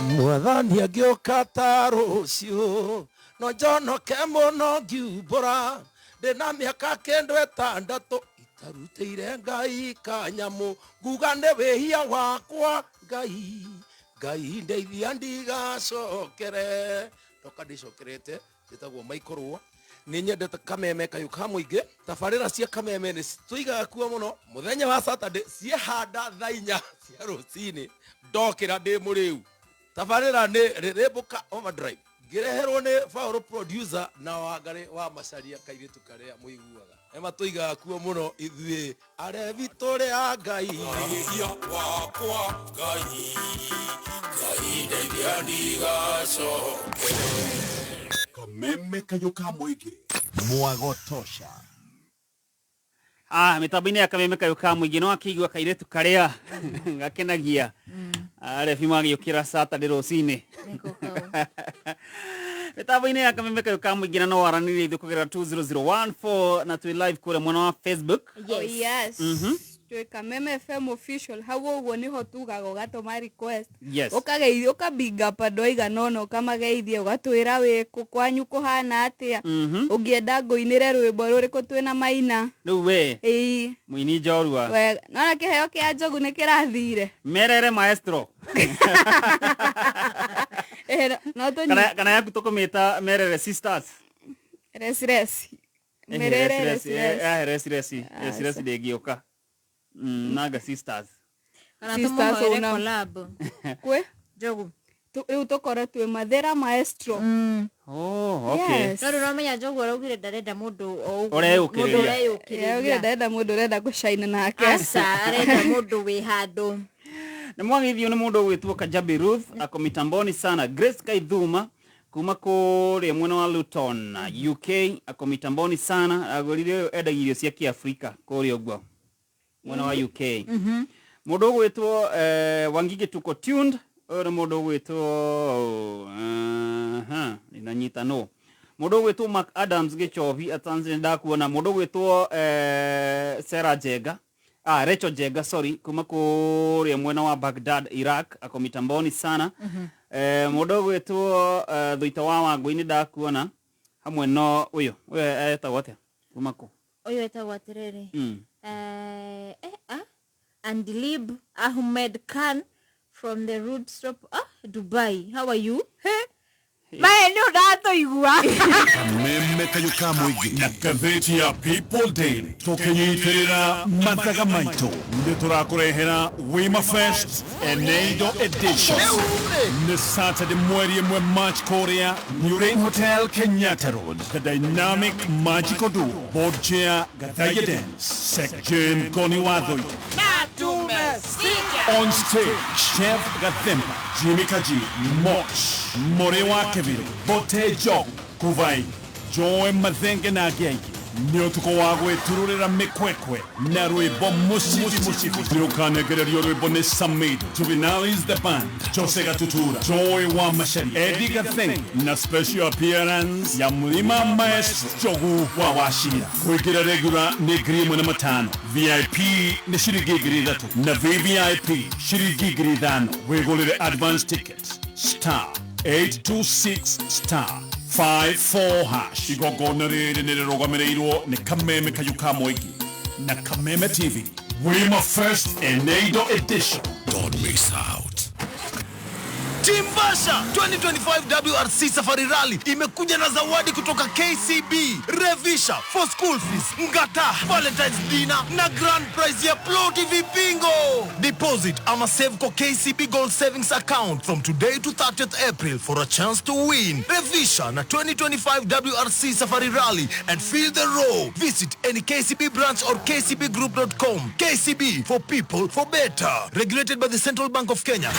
Mwathani angĩũka ta rũciũ no njonoke mũno ngiumbũra ndĩna mĩaka 96 itarutĩire Ngai kanyamũ nguga nĩ wĩhia wakwa Ngai Ngai ndeithia ndigacokere ndoka ndĩcokerete njĩtagwo Michael Rũa. Nĩ nyendete Kameme Kayũ ka mũingĩ. Tabarĩra cia Kameme nĩ tũigaga kuo mũno mũthenya wa Saturday ciehanda thaa 4 cia rũcinĩ ndokĩra ndĩ mũrĩu. Tabarĩra nĩ Rĩrĩmbũka Overdrive ngĩreherwo nĩ Faulu producer na Wangari wa Macharia kairĩtu karĩa mũiguaga. Ema tũigaga kuo mũno ithuĩ arebi tũrĩ a Ngai. Wakwa Ngai Ngai ndeithia ndigacokere. Kameme Kayũ ka mũingĩ mwago tosha. Mitambo-inĩ ya Kameme Kayũ ka mũingĩ no akĩigua kairĩtu karĩa gakenagia arebi magĩũkĩra Saturday rũcinĩ. Mitambo-inĩ ya Kameme Kayũ ka mũingĩ na no waranĩrie ithuĩ kũgerera 20014 na twĩ live kũrĩa mwena wa Facebook. Oh, yes. Twĩ Kameme FM official hau ũguo nĩho tugaga ũgatũma request. Yes. Ũkageithia ũkabinga up andũ aigana ũna ũkamageithia ũgatwĩra wĩkũ kwanyu kũhana atĩa. Ũngĩenda ngũinĩre rwĩmbo rũrĩkũ twĩna Maina. Rĩu we. Ĩĩ. Mũini njorua. Wega. Nona kĩheo kĩa Njogu nĩ kĩrathire. Merere maestro. No tũnyi- Kana yaku tũkũmĩta Merere Sisters. Resi resi. Merere resi resi. Resi resi. Resi resi ndĩngĩũka. Naga Sisters. Kana Sisters tũmũhoere ona- collab. Kwĩ? Njogu. Rĩu tũkorwo twĩ Mathĩra maestro. Oh, okay. Yes. No rĩu ũramenya Njogu araugire ndarenda mũndũ o ũguo. Ũreyũkĩrĩria. Mũndũ ũreyũkĩrĩria. Araugire ndarenda mũndũ ũrenda gũcaina nake. Aca, arenda mũndũ wĩ handũ. Nĩ mwagithio nĩ mũndũ ũgwĩtwo Kajabi Ruth ako mitamboni sana. Grace Kaithuma kuma kũrĩa mwena wa Luton UK ako mitamboni sana. Agũrire ũyũ endagia irio cia Kĩafrika kũrĩa ũguo mwena wa UK. Mũndũ ũgwĩtwo Wangige tuko tuned. Ũyũ nĩ mũndũ ũgwĩtwo ninanyita no mũndũ ũgwĩtwo Mark Adams Gĩchobi Atanzania ndakuona. Mũndũ ũgwĩtwo Sarah Jenga Rachel Jenga sorry kuma kũrĩa mwena wa Baghdad Iraq ako mitamboni sana. Mũndũ ũgwĩtwo Thuita wa Wangũi nĩ ndakuona hamwe no ũyũ etagwo atĩa kuma kũ? Ũyũ etagwo atĩrĩrĩ. Andilib Ahmed Khan from the rooftop Dubai. How are you? Mae nĩ ũratũigua. Kameme Kayũ ka mũingĩ na ngathĩti ya People Daily tũkĩnyitĩrĩra mathaga maitũ nĩ tũrakũrehera Wima Fest Eneido Edition nĩ Saturday mweri 1 March kũrĩa New Rain Hotel Kenyatta Road. The Dynamic Magical Duo, Board Chair Gathaiya Dance, Sek Jane Goni Wathoita. On stage, Chef Gathemba, Jimmy Kaji, Mosh, More wa Kevin, Bote Jogu, Kuvai, Joe Mathenge na angĩ aingĩ. Nĩ ũtukũ wa gwĩturũrĩra mĩkwekwe na rwĩmbo mũcibi mũcibi. Nĩũkanegererio rwĩmbo nĩ Samido, Juvenalis the Band, Jose Gatutura, Joy wa Macharia, Eddie Gatheng na special appearance ya Mlima Maestro Njogu wa Wachira. Kũingĩra regular nĩ 1,500, VIP nĩ ciringi 3,000 na VVIP ciringi 5,000. Wĩgũrĩre advance ticket star 826 star 54 hash. Igongona rĩrĩ nĩ rĩrũgamĩrĩirwo nĩ Kameme Kayũ ka Mũingĩ na Kameme TV. Wima First Eneido Edition. Don't miss out. Timbasha 2025 WRC Safari Rally imekuja na zawadi kutoka KCB, Revisha for school fees, Ngata, Valentine's dinner na grand prize ya Ploti Vipingo. Deposit ama save kwa KCB Gold Savings Account from today to 30th April for a chance to win. Revisha na 2025 WRC Safari Rally and feel the roar. Visit any KCB branch or kcbgroup.com. KCB, for people, for better. Regulated by the Central Bank of Kenya.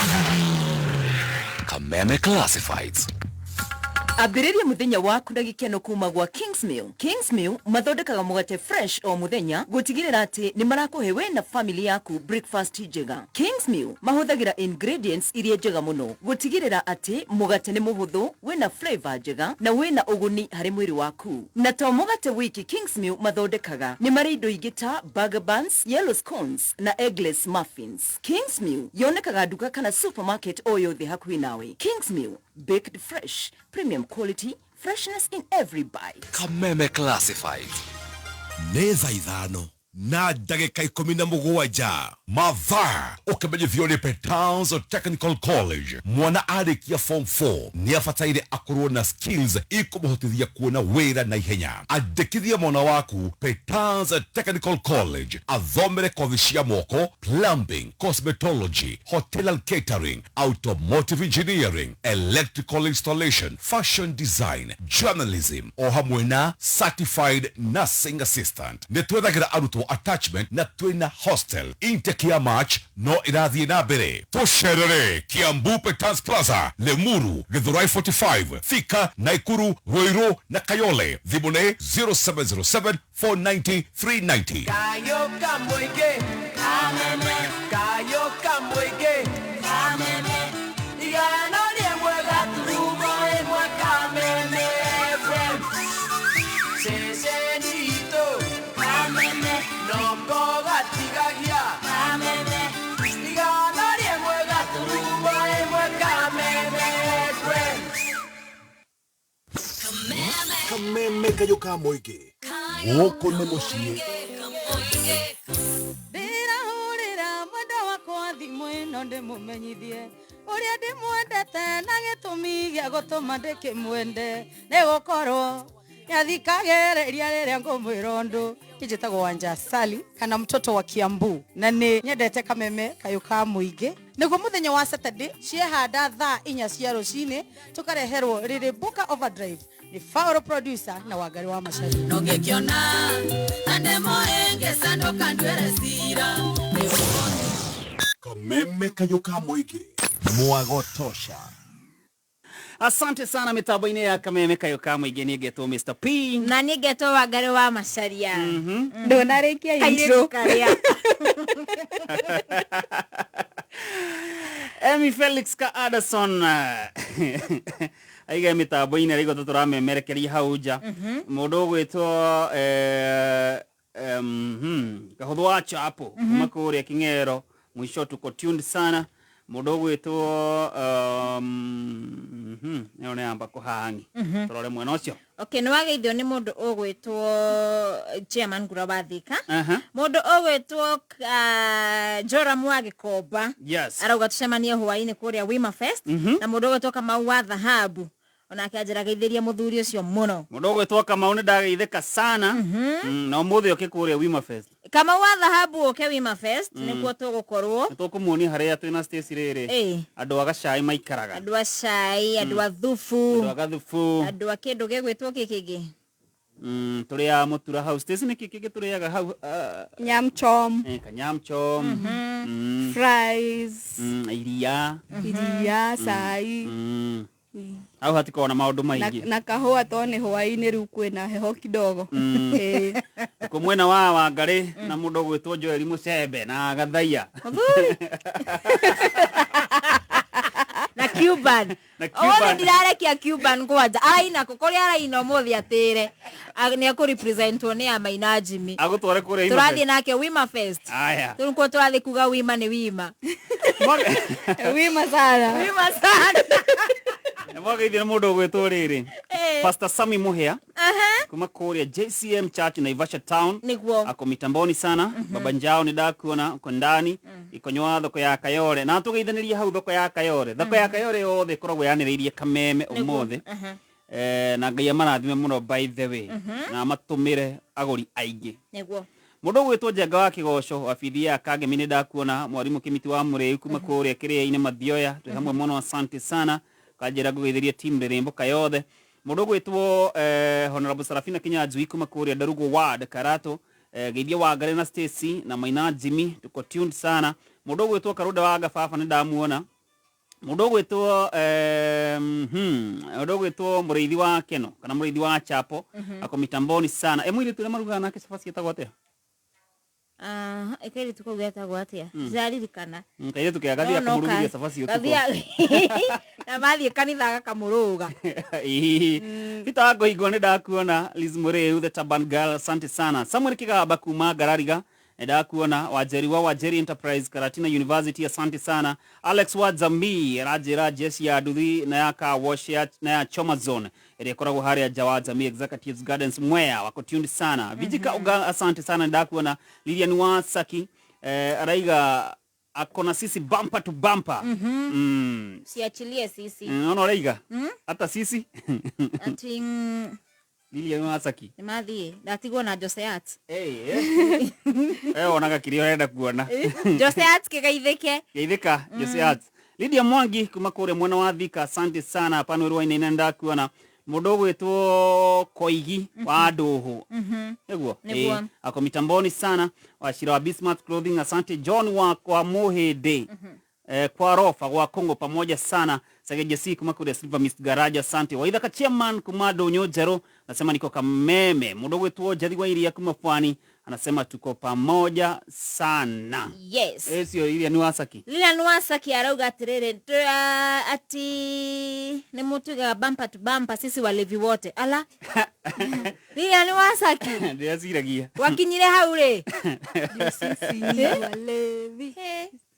Kameme Classifieds. Ambĩrĩria mũthenya waku na gĩkeno kuma gwa Kingsmill. Kingsmill mathondekaga mũgate fresh o mũthenya gũtigĩrĩra atĩ nĩ marakũhe we na family yaku breakfast njega. Kingsmill mahũthagĩra ingredients iria njega mũno gũtigĩrĩra atĩ mũgate nĩ mũhũthũ, wĩna flavor njega na wĩna ũguni harĩ mwĩrĩ waku. Na to mũgate wiki Kingsmill mathondekaga, nĩ marĩ indo ingĩ ta burger buns, yellow scones na eggless muffins. Kingsmill yonekaga nduka kana supermarket o yothe hakuhĩ nawe. Kingsmill, baked fresh, premium quality, freshness in every bite. Kameme Classifieds. Nĩ thaa 5:17. Mathaa ũkĩmenyithio nĩ Petals Technical College. Mwana arĩkia form 4 nĩ abataire akorwo na skills ikũmũhotithia kuona wĩra na ihenya. Andĩkithia mwana waku Petals Technical College athomere kothi cia moko, plumbing, cosmetology, hotel and catering, automotive engineering, electrical installation, fashion design, journalism o hamwe na certified nursing assistant. Nĩ twethagĩra arutwo attachment na twĩna hostel. Intake ya March no ĩrathiĩ na mbere. Tũcerere Kiambu Petals Plaza, Limuru, Githurai 45, Thika, Naikuru, Ruiru na Kayole. Thimũ nĩ 0707 490 390. Kayo Kamũingĩ, Kameme. Kayo Kamũingĩ, Kameme. Igana rĩmwe gaturumo ĩmwe Kameme FM. Ceceni itũ, Kameme. Noko gatigagia, Kameme. Igana rĩmwe gaturumo ĩmwe Kameme FM. Kameme Kayũ ka Mũingĩ. Gũkũ nĩ mũciĩ. Ndĩrahũrĩra mwendwa wakwa thimũ ĩno ndĩmũmenyithie ũrĩa ndĩmwendete na gĩtũmi gĩa gũtũma ndĩkĩmwende nĩ gũkorwo nĩathikagĩrĩria rĩrĩa ngũmwĩra ũndũ. Njĩtagwo Wanja Sali kana mtoto wa Kiambu na nĩ nyendete Kameme Kayũ ka Mũingĩ. Nĩguo mũthenya wa Saturday ciehanda thaa 4 cia rũcinĩ tũkareherwo rĩrĩ Buka Overdrive nĩ Fauro producer na Wangari wa Macharia. Nongĩkĩona andemo ĩngĩ sandoka ndwere cira. Kameme Kayũ ka Mũingĩ. Mwago tosha. Asante sana mitambo-inĩ ya Kameme Kayũ ka Mũingĩ. Niĩ ngetwo Mr. P. Na niĩ ngetwo Wangari wa Macharia. Ndũnarĩkia Kairĩtu intro. karĩa. Emi Felix ka Addison aiga mitambo-inĩ arĩguo tũtũramemerekeria hau nja. Mũndũ ũgwĩtwo Kahũthũ wa Chapo kuma kũrĩa King'ero mwisho tuko tuned sana. Mũndũ ũgwĩtwo ĩyo nĩ yamba kũhangi. Tũrore mwena ũcio. Okay, nĩ wageithio nĩ mũndũ ũgwĩtwo chairman Ngura wa Thika. Mũndũ ũgwĩtwo Joram wa Gĩkomba. Yes. Arauga tũcemanie hwaĩ-inĩ kũrĩa Wima Fest. Na mũndũ ũgwĩtwo Kamau wa Dhahabu onake anjĩra mũthuri ũcio mũno. Mũndũ ũgwĩtwo Kamau nĩ ndageithĩka sana. Na ũmũthĩ oke kũrĩa Wima Fest. Kamau wa Dhahabu oke Wima Fest nĩkuo tũgũkorwo. Nĩ tũkũmuonia harĩa twĩna Stacy rĩrĩ. Andũ a gacai maikaraga. Andũ a cai, andũ a thubu. Andũ a gathubu. Andũ a kĩndũ gĩgwĩtwo kĩ kĩngĩ? Tũrĩaga mũtura hau. Stacy nĩkĩ kĩngĩ tũrĩaga hau? Nyam chom. Kanyam chom. Fries. Iria. Iria, cai. Hau hatikoragwo na maũndũ maingĩ. Na kahũa to nĩ hwaĩ-inĩ rĩu kwĩna heho kidogo. Ĩĩ. Kũ mwena wa Wangarĩ na mũndũ ũgwĩtwo Joel Mũcembe na Gathaia. Na Cuban. Na Ũmũthĩ Cuban. ndirarekia Cuban kwanja araina kũ kũrĩa araina ũmũthĩ atĩre nĩ ekũrepresentwo nĩ Amaina Jimmy. Agũtware kũrĩa Wima Tũrathiĩ Fest. nake Wima Fest. Aya. Rĩu nĩkuo tũrathiĩ kuga Wima nĩ Wima. Wima sana. Wima sana. Mwageithio nĩ mũndũ ũgwĩtwo rĩrĩ. Pastor Sami Muhia kuma kũrĩa JCM Church Naivasha Town. Nĩguo. Ako mitamboni sana. Baba Njao nĩ ndakuona uko ndani ikonywa thoko ya Kayore na tũgeithanĩria hau thoko ya Kayore. Thoko ya Kayore yothe ĩkoragwo yanĩrĩirie kameme ũmũthĩ. Na Ngai amarathime mũno by the way na amatũmĩre agũri aingĩ. Nĩguo. Mũndũ ũgwĩtwo Njenga wa Kĩgoco wabithi ya Kangemi nĩ ndakuona mwarimũ Kĩmiti wa Mũrĩu kuma kũrĩa kĩrĩa-inĩ Mathioya twĩ hamwe mũno asante sana kanjĩra ngũgeithĩrie team Rĩrĩmbũka yothe. Mũndũ ũgwĩtwo Honorable Sarafina Kinyanjui kuma kũrĩa Ndarugo Ward Karato geithia Wangari na Stacy na Maina Jimmy tuko tuned sana. Mũndũ ũgwĩtwo Karunda wa Gababa nĩ ndamuona. Mũndũ ũgwĩtwo mũndũ ũgwĩtwo Mũrĩithi wa Keno kana Mũrĩithi wa Chapo ako mitamboni sana. Mũirĩtu ũrĩa marugaga nake cabaci etagwo atĩa? Kairĩtu kau getagwo atĩa? Ndiraririkana. Kairĩtu kega gathiaga No, no, kũmũrugithia cabaci ũtukũ. Na mathiĩ kanitha gakamũrũga. Ĩĩ. Peter Wangũhingwo nĩ ndakuona. Liz Mũrĩu the Taban Girl asante sana. Samuel Kigaba kuma Ngarariga nĩ ndakuona. Wanjeri wa Wanjeri Enterprise Karatina University asante sana. Alex wa Jamii aranjĩra jeshi ya nduthi na ya car wash na ya Choma Zone ĩrĩa ĩkoragwo harĩa nja wa Jamii Executives Gardens Mwea wako tuned sana. Vijika Uga asante sana nĩ ndakuona. Lilian Wasaki araiga akona sisi bumper to bumper. Siachilie sisi. Naona araiga hata sisi Ati Lilian Wasaki nĩ mathiĩ ndatigwo na Joseat. Wonaga kĩrĩa ũrenda kuona. Joseat kĩgeithĩke. Geithĩka Joseat. Lydia Mwangi kuma kũrĩa mwena wa Thika asante sana pano rwa inaina ndakuona. Mũndũ ũgwĩtwo Koigi wa Ndũhũ. Nĩguo. Nĩguo. Ako mitamboni sana. Wachira wa Bismarck Clothing asante. John wa kwa Muhĩndĩ kwa Rofa gwa Kongo pamoja sana. Sageje si kuma kũrĩa Silver Mist Garage asante. Waithaka chairman kuma Ndũnyũ Njerũ nasema niko Kameme. Mũndũ ũgwĩtwo Njathi wa Iria kuma Pwani anasema tuko pamoja sana. Yes. Cio iria nĩ Wasaki. Lilian Wasaki arauga atĩrĩrĩ ati nĩ mũtugaga bumper to bumper sisi walevi wote. Ala. Lilian Wasaki Ndĩreciragia. wakinyire hau rĩ. Walevi.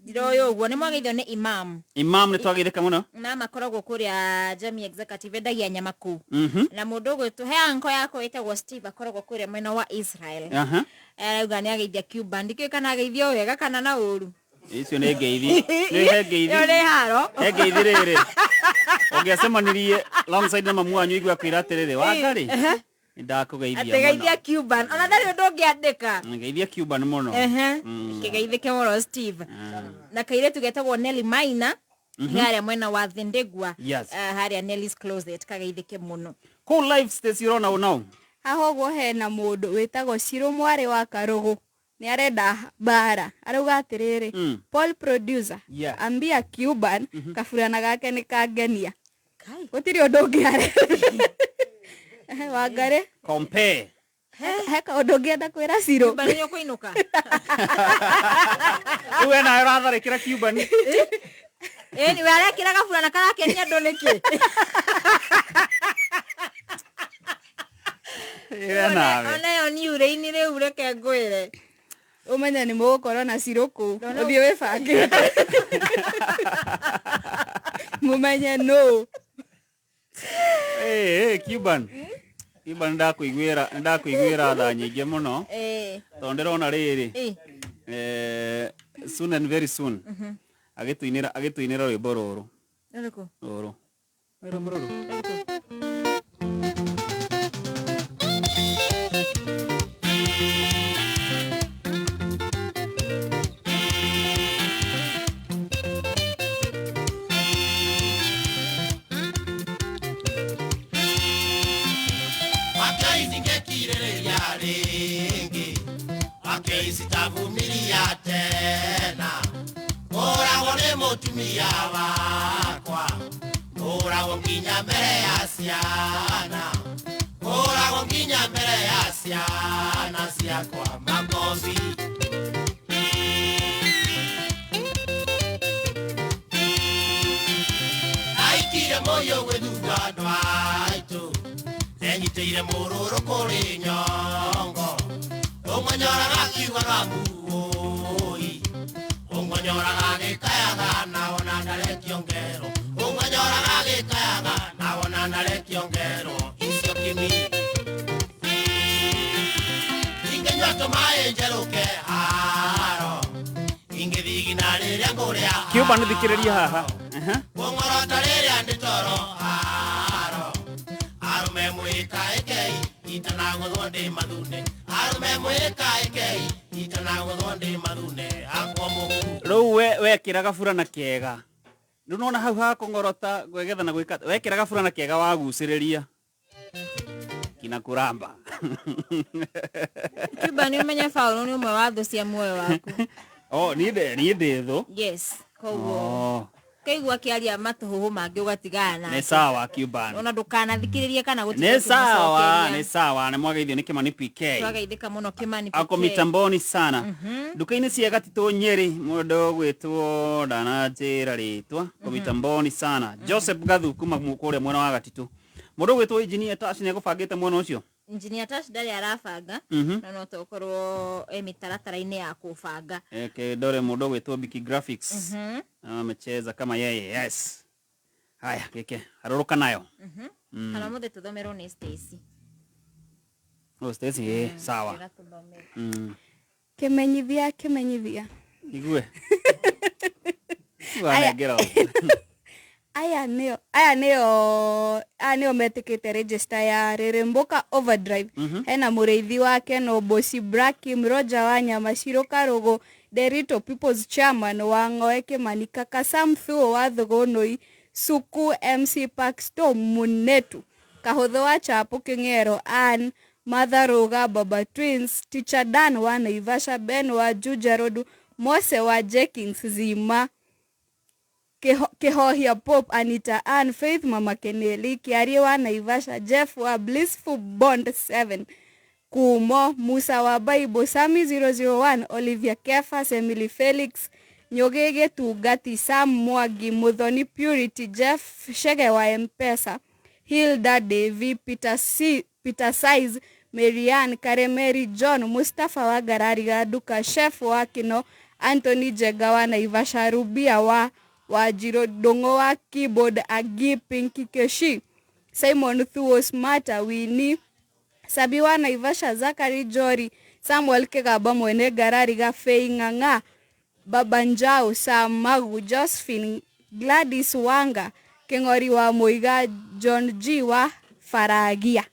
Ndiroĩ ũguo nĩ mwageithio nĩ Imam. Imam nĩ twageithĩka mũno. Imam akoragwo kũrĩa Jamii Executive endagia nyama kũu. Na mũndũ ũgwĩtwo he anko yakwa wĩtagwo Steve akoragwo kũrĩa mwena wa Israel. Arauga nĩ ageithia Cuba ndikĩũĩ kana ageithio wega kana na ũru. Icio nĩ ngeithi. Nĩ he ngeithi. Ĩyo nĩ haro. He ngeithi rĩrĩ. Ũngĩacemanirie alongside na mamu wanyu igua kwĩra atĩrĩrĩ Wangarĩ. Nĩ ndakũgeithia Atĩ geithia mũno. Cuban ona ndarĩ ũndũ ũngĩandĩka. Ngeithia Cuban mũno. Kĩgeithĩke mũno Steve. Na kairĩtu getagwo Nelly Maina harĩa mwena wa Thindigua. Yes. Harĩa Nelly's Closet kageithĩke mũno. Kũu live Stacy ũrona ũ nau? Haha ũguo hena mũndũ wĩtagwo Shiro mwarĩ wa Karũgũ nĩ arenda mbara arauga atĩrĩrĩ Paul producer ambia Cuban kaburana gake nĩ kangenia gũtirĩ ũndũ ũngĩ are Wangarĩ Compare. He kaũndũ ũngĩenda kwĩra Shiro. Cuban nĩ ũkũinũka. Rĩu we nawe ũratharĩkĩra Cuban. Ĩni we arekĩra gaburana karakenia andũ nĩkĩ? Ĩra nawe. Ona ĩyo nĩ ure-inĩ rĩu reke ngwĩre. Ũmenye nĩ mũgũkorwo na Shiro kũu ũthiĩ wĩbangĩte mũmenye nũ. Cuban. Cuban ndakuiguĩra tha nyingĩ mũno. Tondũ ndĩrona rĩrĩ. Soon and very soon. Agĩtũinĩra rwĩmbo rũrũ. Rũrĩkũ? Rũrũ. Rwĩmbo rũrũ. Sitavumilia tena, Ora wone mutumia wakwa, ora. Hũragwo nginya mbere ya ciana, hũragwo nginya mbere ya ciana ciakwa makobi. Aikire moyo gwĩthutha andũ aitũ, ndenyitĩire mũrũrũ kũrĩ nyongo, ũng'onyoraga akiugaga mbuũi, ũng'onyoraga agĩkayaga na wona ndarekio ngero, ũng'onyoraga agĩkayaga na wona ndarekio ngero icio kimi. Ingĩnyua tũmaĩ njerũke haro, ingĩthigina rĩrĩa ngũrĩa Cuba nĩ thikĩrĩria haha. Kũng'orota rĩrĩa ndĩ toro haro, arũme mwĩkaĩkei itanagũthwo ndĩ mathune, arũme mwĩkaĩkei itanagũthwo ndĩ mathune akwo mũhu. Rĩu wekĩra gaburana kega. Rĩu nĩwona hau ha kũng'orota gwĩgetha na gwĩka wekĩra gaburana kega wagucĩrĩria kina kuramba. Cuba nĩ ũmenye Paul nĩ ũmwe wa thũ cia muoyo waku. Oh, niĩ ndĩ thũ. Yes, koguo kaigua akĩaria matũhũhũ mangĩ ũgatigana nake. Nĩ sawa Cuban. Ona ndũkanathikĩrĩrie kana gũtiga Nĩ sawa, nĩ sawa, nĩ mwageithio nĩ Kimani PK. Twageithĩka mũno Kimani PK. Ako mitamboni sana. Nduka-inĩ cia Gatitũ Nyeri mũndũ ũgwĩtwo ndananjĩra rĩtwa, ako mitamboni sana. Joseph Gathu kuma kũrĩa mwena wa Gatitũ. Mũndũ ũgwĩtwo Engineer Tash nĩ egũbangĩte mwena ũcio. Engineer Tash ndarĩ arabanga, na no tokorwo e mĩtaratara-inĩ ya kũbanga. Ndore mũndũ ũgwĩtwo Biki Graphics. Amecheza kama yeye, yes. Haya, keke, harũrũka nayo. Kana mũthĩ tũthomerwo nĩ Stacy. Oh, Stacy, sawa. Kĩmenyithia, kĩmenyithia. Igue. Wanengera. Aya nĩo metĩkĩte register ya Rĩrĩmbũka Overdrive. Hena mũrĩithi wake no Bosi Brakim, Roger Wanyama, Shiro Karũgũ, Derito People's Chairman wa Ng'oe Kimani, Kaka Sam Thuo wa Thũgũnũi, Suku MC Paxton Munetu, Kahũthũ wa Chapu Kĩng'ero, Ann Martha Rũga, Baba Twins, Teacher Dan wa Naivasha, Ben wa Juja Road, Mose wa Jenkins Zima, Kihohia Pop, Anita Ann, Faith Mama Keneli, Kiarie wa Naivasha, Jeff wa Blissful Bond 7, Kumo, Musa wa Bible, Sami 001, Olivia Kefas, Emily Felix, Nyogege Tugati, Sam Mwagi, Muthoni Purity, Jeff Shege wa M-Pesa, Hilda Davy, Peter C, Peter Size, Marianne Karemeri, John Mustafa wa Garari Gaduka, Chef wa Kino, Anthony Jega wa Naivasha, Rubia wa Wajiro, Dongo wa Keyboard, Agi Pinky Keshi, Simon Thuo Smarta, Winnie Sabi wa Naivasha, Zachary Jori, Samuel Kegaba Mwene Garari Gafei Ng'ang'a, Baba Njau, Sam Magu, Josephine Gladys Wanga, Keng'ori wa Muiga, John G wa Faragia,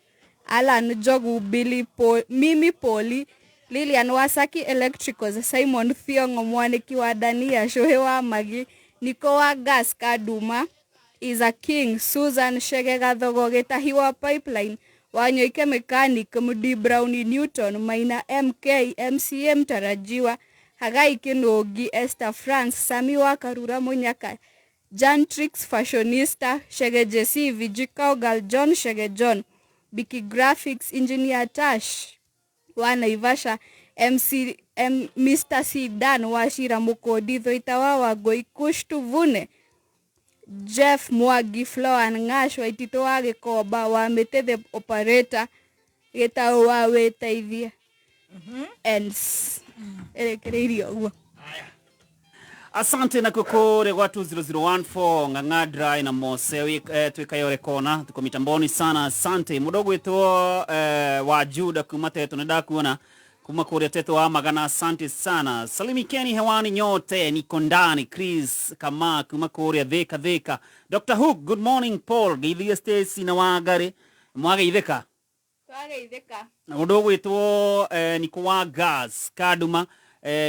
Alan Jogu, Billy Paul, Mimi Poli, Lilian Wasaki Electricals, Simon Thiongo Mwaniki wa Dania, Shohe wa Magi, Niko wa Gas Kaduma, Iza King, Susan Shege Gathogo, Gĩtahi wa Pipeline, Wanyoike Mechanic, Mudi Brownie Newton, Maina MK, MCA Mtarajiwa, Hagai Kinogi, Esther France, Sami wa Karura Munyaka, Jantrix Fashionista, Shege JC, Viji Cowgirl, John Shege John, Biki Graphics, Engineer Tash wa Naivasha, MC M, Mr. Sidan wa Shira Mukodi, Thoita wa Wangũi, Kush Tuvune, Jeff Mwagi, Floan Ng'ash, Waitito wa Gĩkomba, wa Mĩtĩ the Operator, Gĩtaũ wa Wĩteithie. Ends. Ĩrĩkĩrĩirie ũguo. Asante na kukore kwa 20014 Ng'ang'a Dry na Mose twikayore kona tuko mitamboni sana. Asante mudogo wetu wa Juda kuma teto nda kuona kuma kuria teto wa magana. Asante sana. Salimikeni hewani nyote, niko ndani. Chris kama kuma kuria dheka dheka. Dr. Hook, good morning. Paul geithie Stacy na Wangari mwageitheka twageitheka. Mudogo wetu niko wa gas Kaduma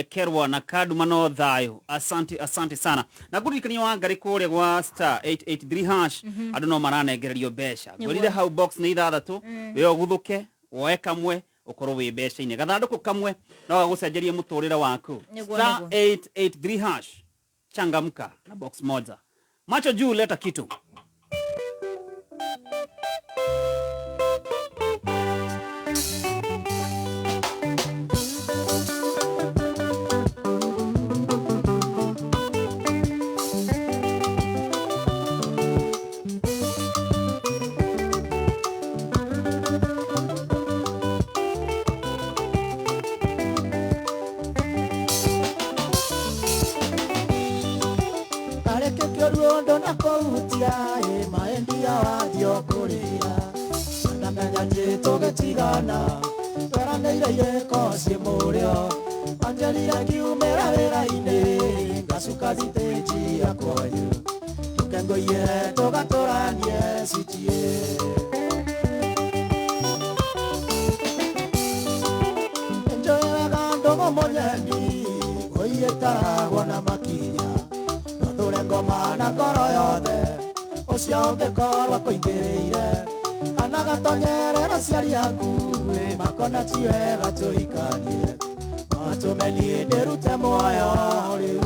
Kerwa na Kaduma no thayo. Asante asante sana. Na guririkania Wangari kuria gwa star 883 hash. Andu no maranengererio mbeca. Ngwirire hau box ni ithathatu we uguthuke woe kamwe ukorwo wi mbeca-inĩ. Gathandũkũ kamwe no gagũcenjerie mũtũrĩre waku. Star 883 hash, changamka na box moja. Macho juu, leta kitu. Ũtukũ ndũnakũhutia ĩ maendia wathiĩ kũrĩa ndamenya atĩ tũgĩtigana tweranĩire irĩko ciĩ mũrĩo wanjĩrire ngiumĩra wĩra-inĩ ngacuka thitĩnji ya kwanyu tũkengoiye tũgatũranie citie. Njũĩ wega ndũgũ mũnyeni ũiyĩtaragwo na makinya tũthure ngoma na ngoro yothe ũcio ũngĩkorwo akũingĩrĩire kana gatonyerera aciari aku makona ti wega tũhikanie matũme niĩ ndĩrute muoyo rĩu.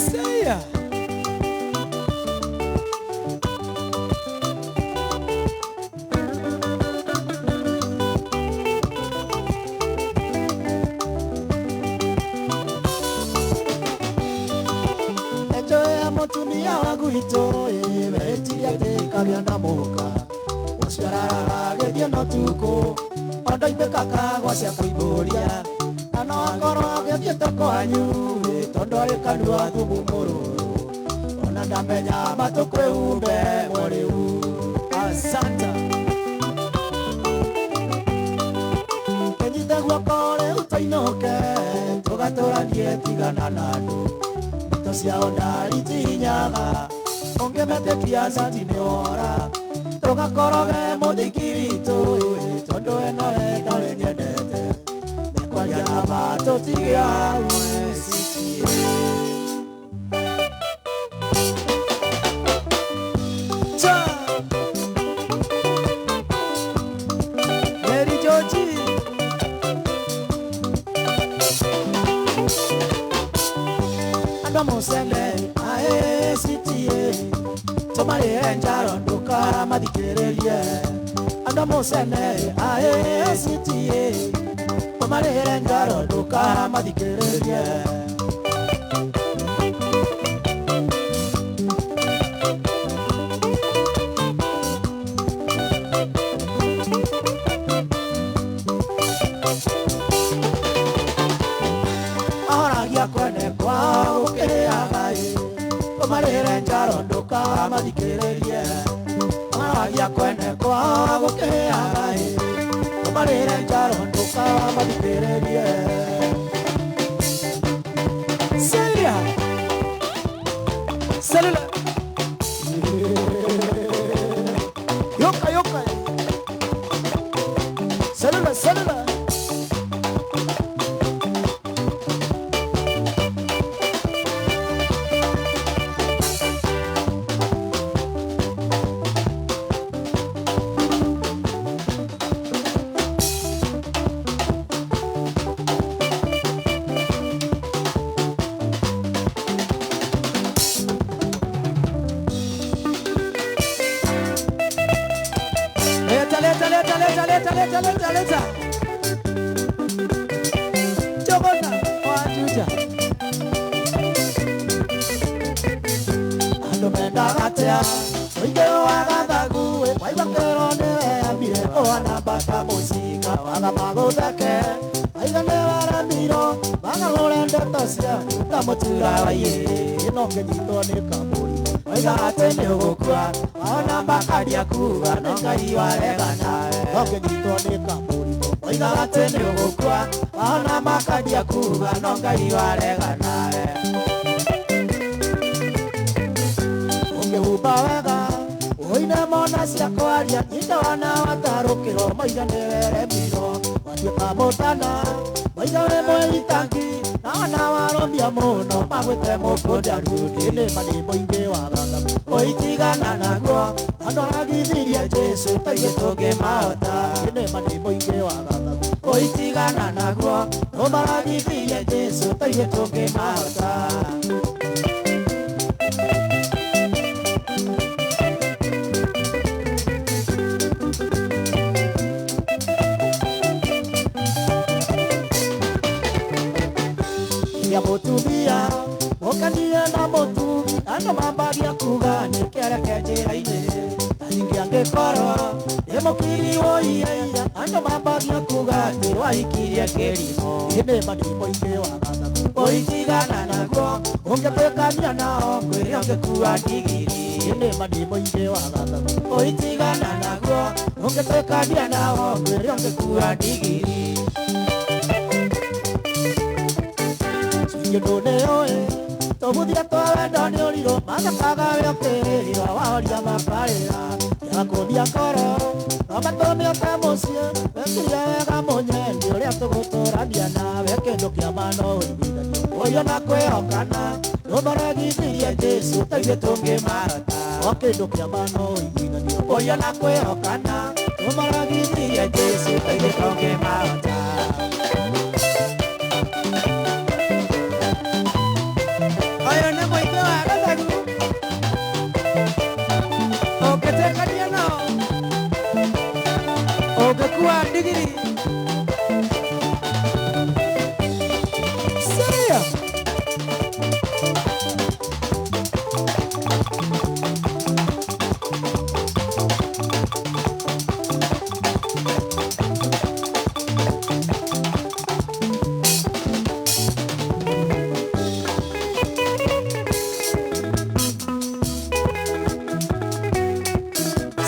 Seya. Mũtumia wa gwitũ wetirie atĩ kagĩa na mũka ũcio araraga agĩthiĩ na ũtukũ ondoimbĩka kagwa cia kũimbũria na no akorwo agĩthiĩte kwanyu tondũ arĩ kanua thumu mũrũrũ ona ndamenya matũkwĩhumbe mũrĩu. Asanta. Kĩnyite guoko rĩu tũinũke tũgatũranie tigana na andũ ciao ndaritinyaga ũngĩmetĩkia cati nĩ wora tũgakoroge mũthiki witũ tondũ ĩno ndarĩ nyendete mekwaria na ma tũtige hau citie. Mary Georgie. Andũ mũcene aecitie tũmarĩhe njaro ndũkamathikĩrĩrie andũ mũcene aecitie tũmarĩhe njaro ndũkamathikĩrĩrie. Ahoragia kwene kwao ũkĩrĩaga ĩ ũmarĩre njaro ndũkamathikĩrĩrie ahoragia kwene kwao gũkĩrĩaga ĩ ũmarĩre njaro ndũkamathikĩrĩrie. Celia. Celula. Yoka yoka. Celula celula. Leta, leta, leta, leta, leta, leta, leta. Jogona, wajuja. Andũ mendaga atĩa ũingĩ wa gathagu waigua kĩro nĩweyambire ũhana mbata mũcinga waga magũtheke waiga nĩwaremirwo magarũre ndeto ciaku ta mũtura waiĩ ĩno ũngĩnyitwo nĩ kamũrimũ waiga atĩ nĩũgũkua waona makaria kuga nĩ Ngai waregana no ũngĩnyitwo nĩ kamũrimũ waiga atĩ nĩũgũkua waona makaria kuga no Ngai waregana. Ũngĩhumba wega ũine mona cia kwaria nyita wana watarũkĩrwo maiga nĩweremirwo watuĩka mũtana maiga wĩ mwĩitangi na wana warũmia mũno magwĩte mũkũndaru ndĩnĩ manĩ mũingĩ wa gathabu ũitigana naguo andũ aragithirie Jesũ taithuĩ tũngĩmahota ndĩnĩ manĩ mũingĩ wa gathabu ũitigana naguo nũmaragithirie Jesũ taithuĩ tũngĩmahota. Ya mũtumia mũkanie na mũtugi andũ mambagia kuga nĩ kĩereke njĩra-inĩ ta Angĩkorwo nĩ mũkiri woiyeia andũ mambagia kuga atĩ wahikirie kĩrimũ. Ĩndĩ ma nĩ mũingĩ wa gathagu ũitigana naguo ũngĩtuĩkania nao ngwĩre ũngĩkua ndigiri. Ĩndĩ ma nĩ mũingĩ wa gathagu ũitigana naguo ũngĩtuĩkania nao ngwĩre ũngĩkua ndigiri. Kĩndũ nĩũĩ tũbuthia twa wendo nĩ ũrirũ mathakaga we ũkĩrĩrĩra wahoria makarĩra yakũthia ngoro no matũme ũte mũciĩ weciria wega mũnyendi ũrĩa tũgũtũrania nawe kĩndũ kĩa ma no ũiguithanio ũyũ na kwĩhokana nũmaregithirie Jesũ ta ithuĩ tũngĩmarata o kĩndũ kĩa ma no ũiguithanio ũyũ na kwĩhokana nũmaregithirie Jesũ ta ithuĩ tũngĩmarata. Ũyũ nĩ mũingĩ wa gathagu ũngĩtuĩkania nao ũngĩkua ndigiri. Syria.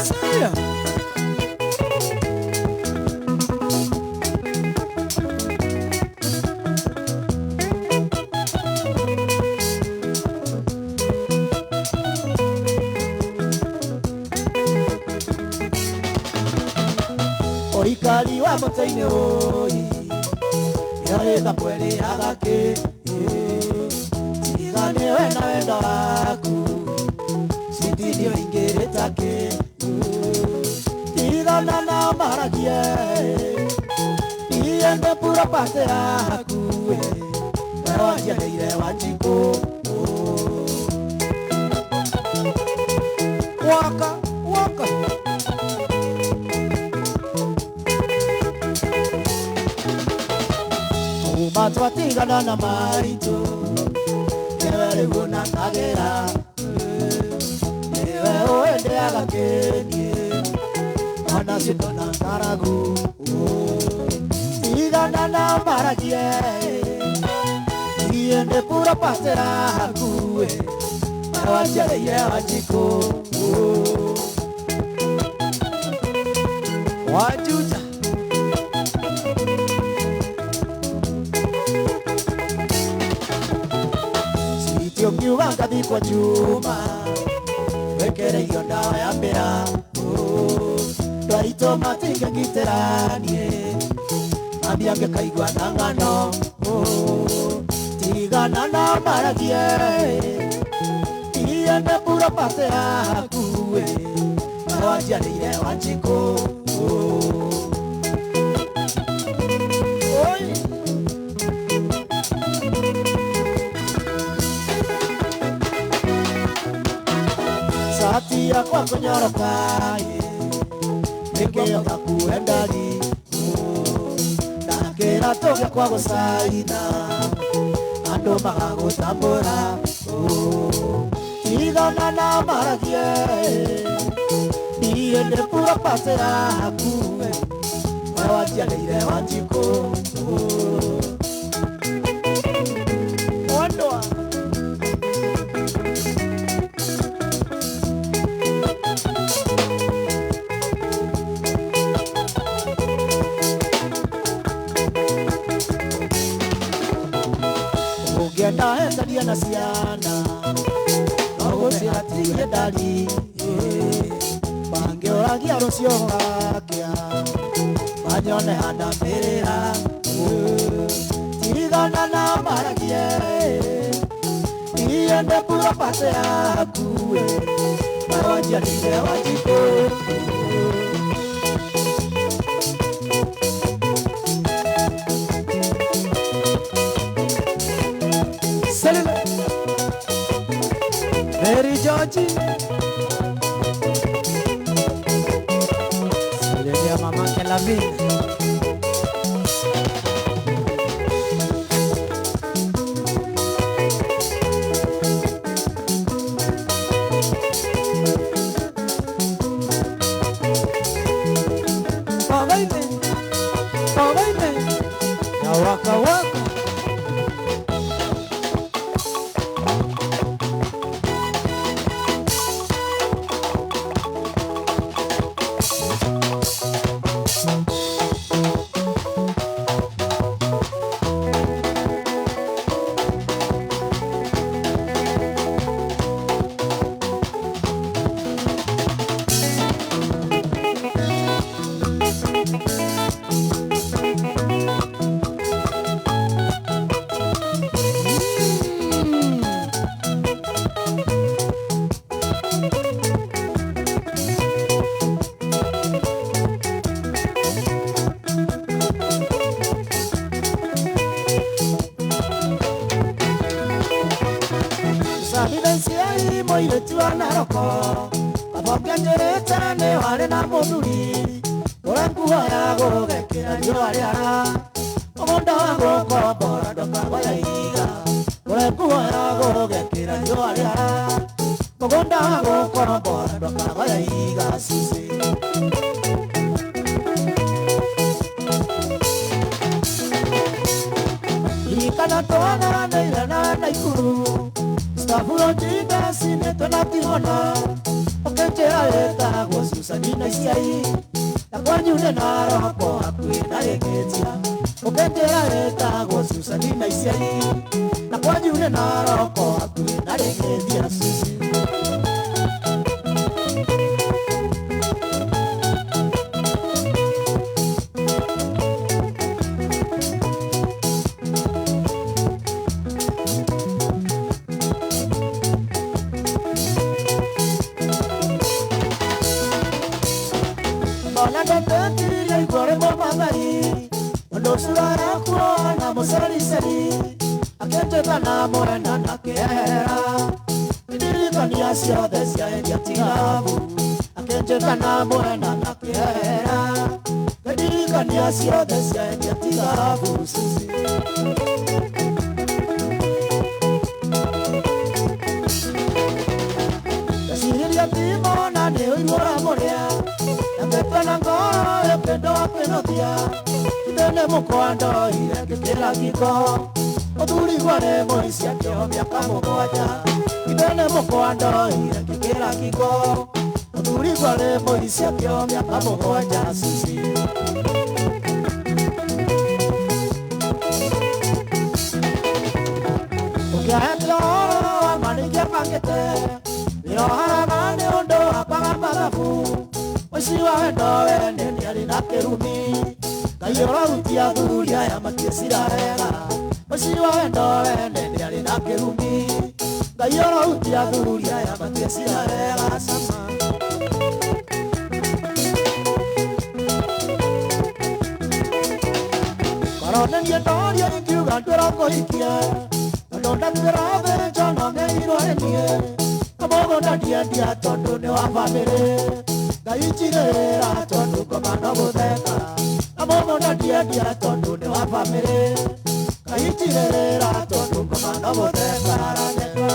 Syria. Ũikari wa mũtĩ-inĩ ũi nĩarĩtha kweri agakĩ tiga nĩwe na wendo waku citinio ingĩrĩta kĩ tigana nao maragie niĩ ndĩ purapate yaku we wanjiarĩire Wanjikũ. Waka waka kuma twatigana na maitũ nĩwe rĩu ũnangagĩra nĩwe ũendeaga kĩniĩ ona cito na ng'aragu tigana nao maragie niĩ ndĩ purapate yaku we wanjiarĩire Wanjikũ. Wajuja. Siti ũkiuga ngathi kwa Juma wĩkĩrĩirio ndawa ya mbĩra ndwaritũ matingĩngitĩra niĩ mami angĩkaigua na ng'ano tigana nao maragie niĩ ndĩ purapate yaku we wanjiarĩire Wanjikũ. Oi. Sati yakwa kũnyoroka nĩkĩo ngakuendari na kĩratũ gĩakwa gũcaina andũ magagũtambũra tigana nao maragie niĩ ndĩ purapate yaku we wanjiarĩire Wanjikũ. Wandwa. Ũngĩenda endaria na ciana no gũcira tige ndari mangĩũragia rũciũ gũgakĩa manyone handambĩrĩra tigana nao maragie niĩ ndĩ purapate yaku we wanjiarĩire Wanjikũ. Selile. Mary George. Salimia mamake Lavina. Mũirĩtu wa Naroko Kabongenjĩrĩte nĩ warĩ na mũthuri Ũrĩa nguo ya gũgekĩra riũa rĩara Mũgũnda wa gũkombora ndũkagaya ihiga Ũrĩa nguo ya gũgekĩra riũa rĩara Mũgũnda wa gũkombora ndũkagaya ihiga Susie. Kana twananĩire na Naikuru Stabulo njinga cinĩtwo na tihona Ũkĩnjĩra wĩtagwo Susan na Iciai Na kwanyu nĩ Naroko hakuhĩ na Gĩkĩtia Ũkĩnjĩra wĩtagwo Susan na Iciai Na kwanyu nĩ Naroko hakuhĩ na Gĩkĩtia Susie. Akĩnjĩta na mwena na kĩehera Ndirikania ciothe cia endia tigabu Akĩnjĩta na mwena na kĩehera Ndirikania ciothe cia endia tigabu Susie. Ndeciririe timona nĩ ũiru ũramũrĩa Na ngĩtua na ngoro ĩkĩndũ akĩnũthia Ithe nĩ mũkwa ndoire ngĩkĩra ngingo Mũthuri gwarĩ mũici akĩohwo mĩaka mũgwanja Ithe nĩ mũkwa ndoire ngĩkĩra ngingo Mũthuri gwarĩ mũici akĩohwo mĩaka mũgwanja Susie. Ũngĩahetire ũhoro wa ma nĩingĩabangĩte Wĩra ũharaga nĩ ũndũ wa kwaga mathabu Mũici wa wendo wene nĩarĩ na kĩrumi Ngai ũrahutia athuri aya matiecira wega Mũici wa wendo wene nĩarĩ na kĩrumi Ngai ũrahutia athuri aya matiecira wega Sama. Korwo nĩ niĩ ndorio ingiuga ndwĩra ngũhikie Tondũ ndatuĩra thĩnjo no ng'eirwo nĩ niĩ Kamũgũnda ndiendia tondũ nĩ wa bamĩrĩ Ngai njigĩrĩra tondũ ngoma no gũtheka Kamũgũnda ndiendia tondũ nĩ wa bamĩrĩ Ngai njigĩrĩra tondũ ngoma no gũtheka aratheka.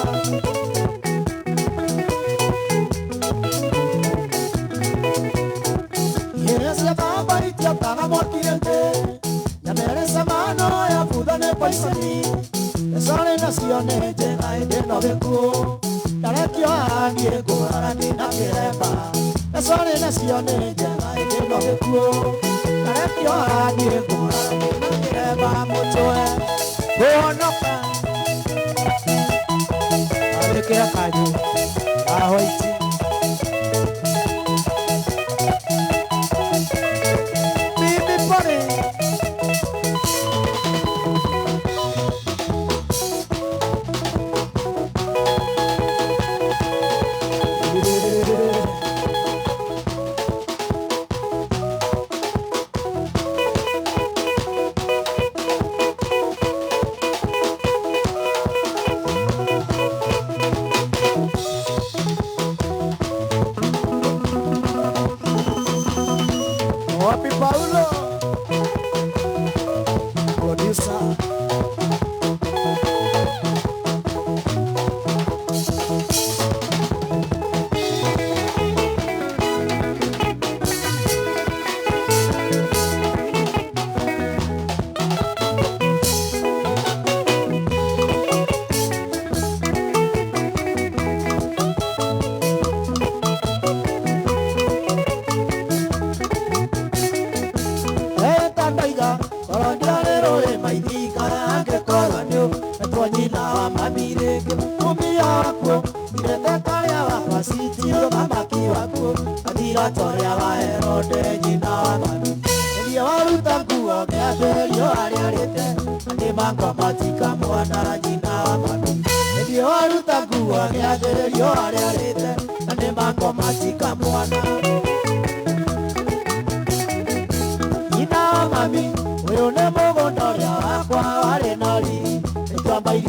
Ihĩrĩ cia baba itiakaga mwaki rĩngĩ Nyama ĩrĩ cama no yabutha nĩ poiconi Mbeca nacio nĩ njega ĩndĩ no gĩkuũ Ndarekio haha niĩ ngũrara ndĩna kĩremba Mbeca nacio nĩ njega ĩndĩ no gĩkuũ Ndarekio haha niĩ ngũrara ndĩna kĩremba Mũtwe kũhonoka Awĩkĩra kanjũ ahoiti Bibi pori. Wapi Paulo producer.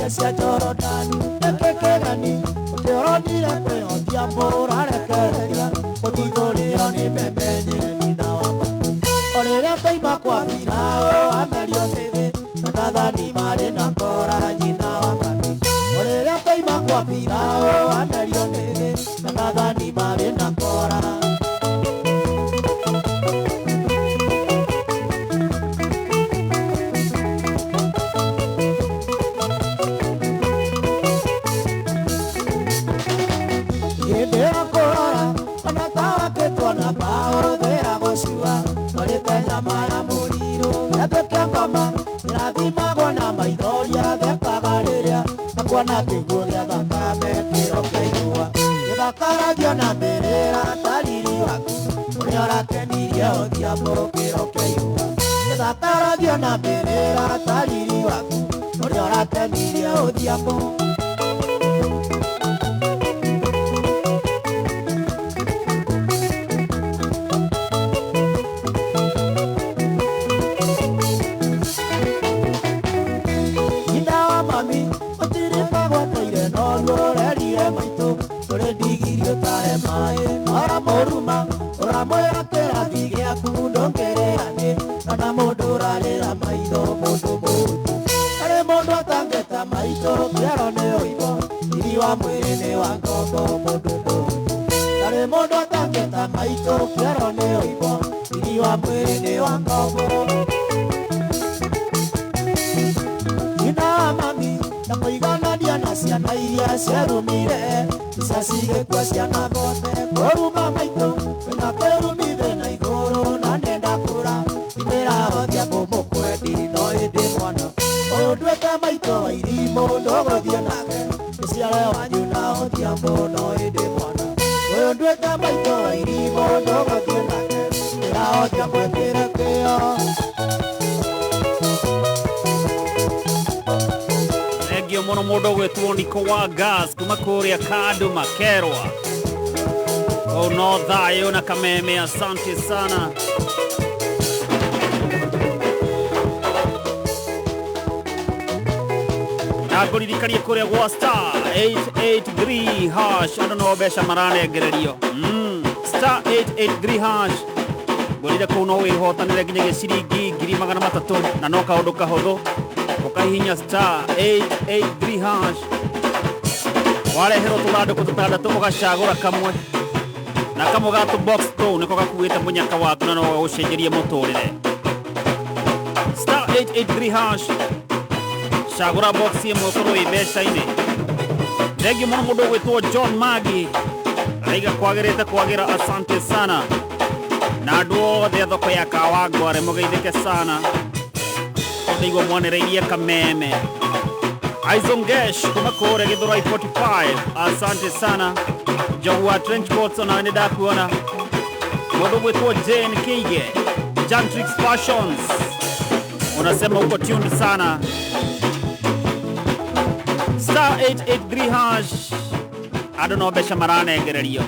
Cia Jorodani, nĩkĩkĩgani, ũkĩũrora Ndĩronire kwĩ Odhiambo ũrarekereria mũthithũrio nĩ mbembe nyingĩ nyina wa mami. O rĩrĩa twaima kwa Biraũ amerio thĩthĩ na kathani marĩ na kora nyina wa mami. O rĩrĩa twaima kwa Biraũ amerio thĩthĩ na kathani marĩ na kora. Kuona kĩguũ gĩa thakame kĩro kĩa irua gĩthakaragio na mĩrĩra ta riri waku ũrĩa ũrakenirie Odhiambo kĩro kĩa irua gĩthakaragio na mĩrĩra ta riri waku ũrĩa ũrakenirie Odhiambo. Ũramwĩra kĩrathi gĩaku ndũngĩrĩanĩ ona mũndũ ũrarĩra maitho mũndũ mũtu harĩ mũndũ atangĩta maitũ kĩaro nĩ ũimbo riri wa mwĩrĩ nĩ wa ngombo mũndũ mũtu harĩ mũndũ atangĩta maitũ kĩaro nĩ ũimbo riri wa mwĩrĩ nĩ wa ngombo. Nyina wa mami na kũiganania na ciana iria ciarumire ica cigĩkua ciana thothe kũruma maitũ kwĩna kĩrumi na igũrũ na nĩndakũra imĩra Odhiambo mũkwendi no ĩndĩ mwana ũyũ nduĩte maitũ wa irimũ ndũgũthiĩ nake gĩciare wanyu na Odhiambo no ĩndĩ mwana ũyũ nduĩte maitũ wa irimũ ndũgũthiĩ nake ĩra Odhiambo ĩkĩre kĩo. Thengio mũno mũndũ ũgwĩtwo Niko wa Gas kuma kũrĩa Kanduma Kerwa. Oh no thayũ na Kameme, asante sana. Na ngũririkanie kũrĩa gwa star 883 hash andũ no mbeca maranengererio. Star 883 hash ngũrire kũu no wĩhotanĩre nginyagia ciringi 300 na no kaũndũ kahũthũ ũkahihinya star 883 hash wareherwo tũthandũkũ tũtandatũ ũgacagũra kamwe na kamwe ga tũ box tũu nĩko gakuĩte mũnyaka waku na no gagũcenjerie mũtũrĩre. Star 883 hash cagũra box ĩmwe ũkorwo wĩ mbeca-inĩ. Thengio mũno mũndũ ũgwĩtwo John Magi araiga kwagĩrĩte kwagĩra, asante sana. Na andũ othe a thoko ya Kawangware mũgeithĩke sana tondũ mwanereirie Kameme. Aizongesh kuma kũrĩa Githurai 45, asante sana. Njogu trench coats ona nĩ ndakuona. Mũndũ ũgwĩtwo Jane Keige Jantrix Fashions unasema uko tuned sana. Star 883 hash andũ no mbeca maranengererio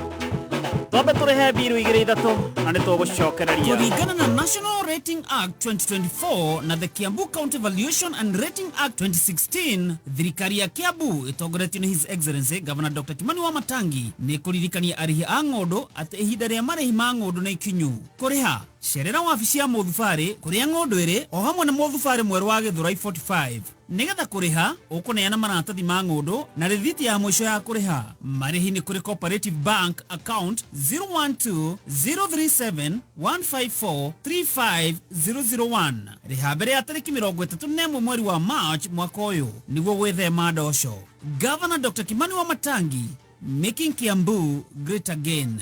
twambe tũrĩhe mbiru igĩrĩ ithatũ na nĩ tũgũcokereria. Kũringana na National Rating Act 2024 na the Kiambu County Valuation and Rating Act 2016, thirikari ya Kiambu ĩtongoretio nĩ His Excellency Governor Dr. Kimani Wamatangi nĩ kũririkania arĩhi a ng'ũndũ atĩ ihinda rĩa marĩhi ma ng'ũndũ nĩ ikinyu. Kũrĩha cerera wabici ya mũthubarĩ kũrĩa ng'ũndũ ĩrĩ o hamwe na mũthubarĩ mwerũ wa Githurai 45. Nĩgetha kũrĩha ũkũneana maratathi ma ng'ũndũ na rĩthiti ya mũico ya kũrĩha. Marĩhi nĩ kũrĩ Cooperative Bank account 012 037 154 35001. Rĩha mbere ya tarĩki 31 mweri wa March mwaka ũyũ nĩguo gwĩthema ndoco. Governor Dr. Kimani Wamatangi, making Kiambu great again.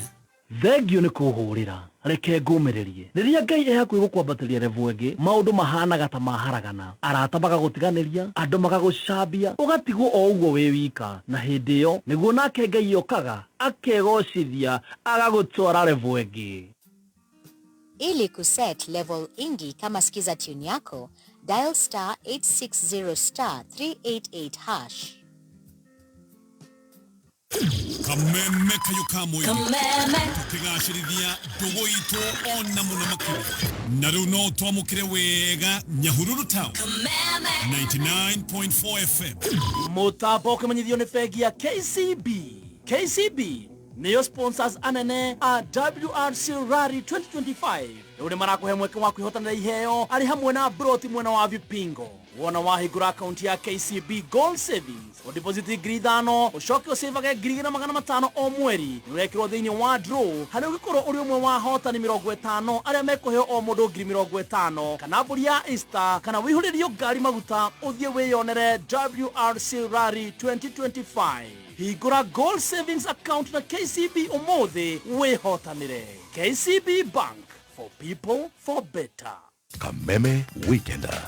Thengio nĩ kũhũrĩra reke ngũmĩrĩrie rĩrĩa Ngai e hakuhĩ gũkwambatĩria revu ĩngĩ maũndũ mahanaga ta maharagana arata magagũtiganĩria andũ magagũcambia ũgatigwo o ũguo wĩ wika na hĩndĩ ĩyo nĩguo nake Ngai okaga akegocithia agagũtwara revu ĩngĩ. Ili kuset level ingi kama skiza tune yako, dial star 860 star 388 hash. Kameme kayo kamwe tukigacirithia ndugu itu ona muno makiria na riu no twamukire wega Nyahururu town 99.4 FM. Mutambo ukimenyithio ni bengi ya KCB. KCB nĩyo sponsors anene a WRC Rally 2025. Rĩu nĩ marakũhe mweke wa kwĩhotanĩra iheo arĩ hamwe na broti mwena wa Vipingo. Wona wahingũra akaunti ya KCB Gold Savings, ũdeposit 5,000, ũcoke ũcĩvage 2,500 o mweri. Nĩ ũrekĩrwo thĩinĩ wa draw harĩa ũngĩkorwo ũrĩ ũmwe wa ahotani 50 arĩa mekũheo o mũndũ 50,000, kana mbũri ya Easter, kana wĩihũrĩrio ngari maguta ũthiĩ wĩyonere WRC Rally 2025. Hingũra Gold Savings account na KCB ũmũthĩ wĩhotanĩre. KCB Bank, for people for better. Kameme Weekender.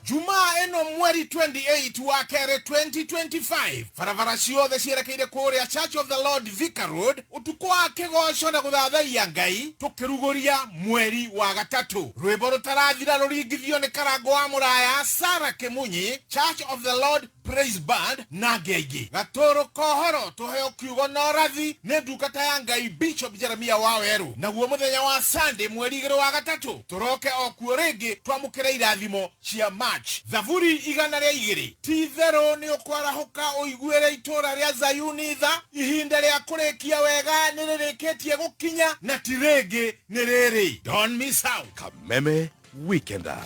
Jumaa ĩno mweri 28 wa kerĩ 2025, barabara ciothe cierekeire kũrĩa Church of the Lord Thika Road, ũtukũ wa kĩgoco na gũthathaiya Ngai tũkĩrugũria mweri wa gatatũ. Rwĩmbo rũtarathira rũringithio nĩ Karango wa Mũraya, Sarah Kĩmunyi, Church of the Lord Praise Band na angĩ aingĩ. Gatũrũ kohoro tũheo kiugo na ũrathi nĩ ndungata ya Ngai Bishop Jeremia Waweru. Naguo mũthenya wa Sunday mweri 2 wa gatatũ tũroke o kuo rĩngĩ twamũkĩre irathimo cia March. Thaburi 102. Ti itherũ nĩ ũkwarahũka ũiguĩre itũũra rĩa Zayuni tha, ihinda rĩa kũrĩkia wega nĩ rĩrĩkĩtie gũkinya na ti rĩngĩ nĩ rĩrĩ. Don't miss out. Kameme Weekender.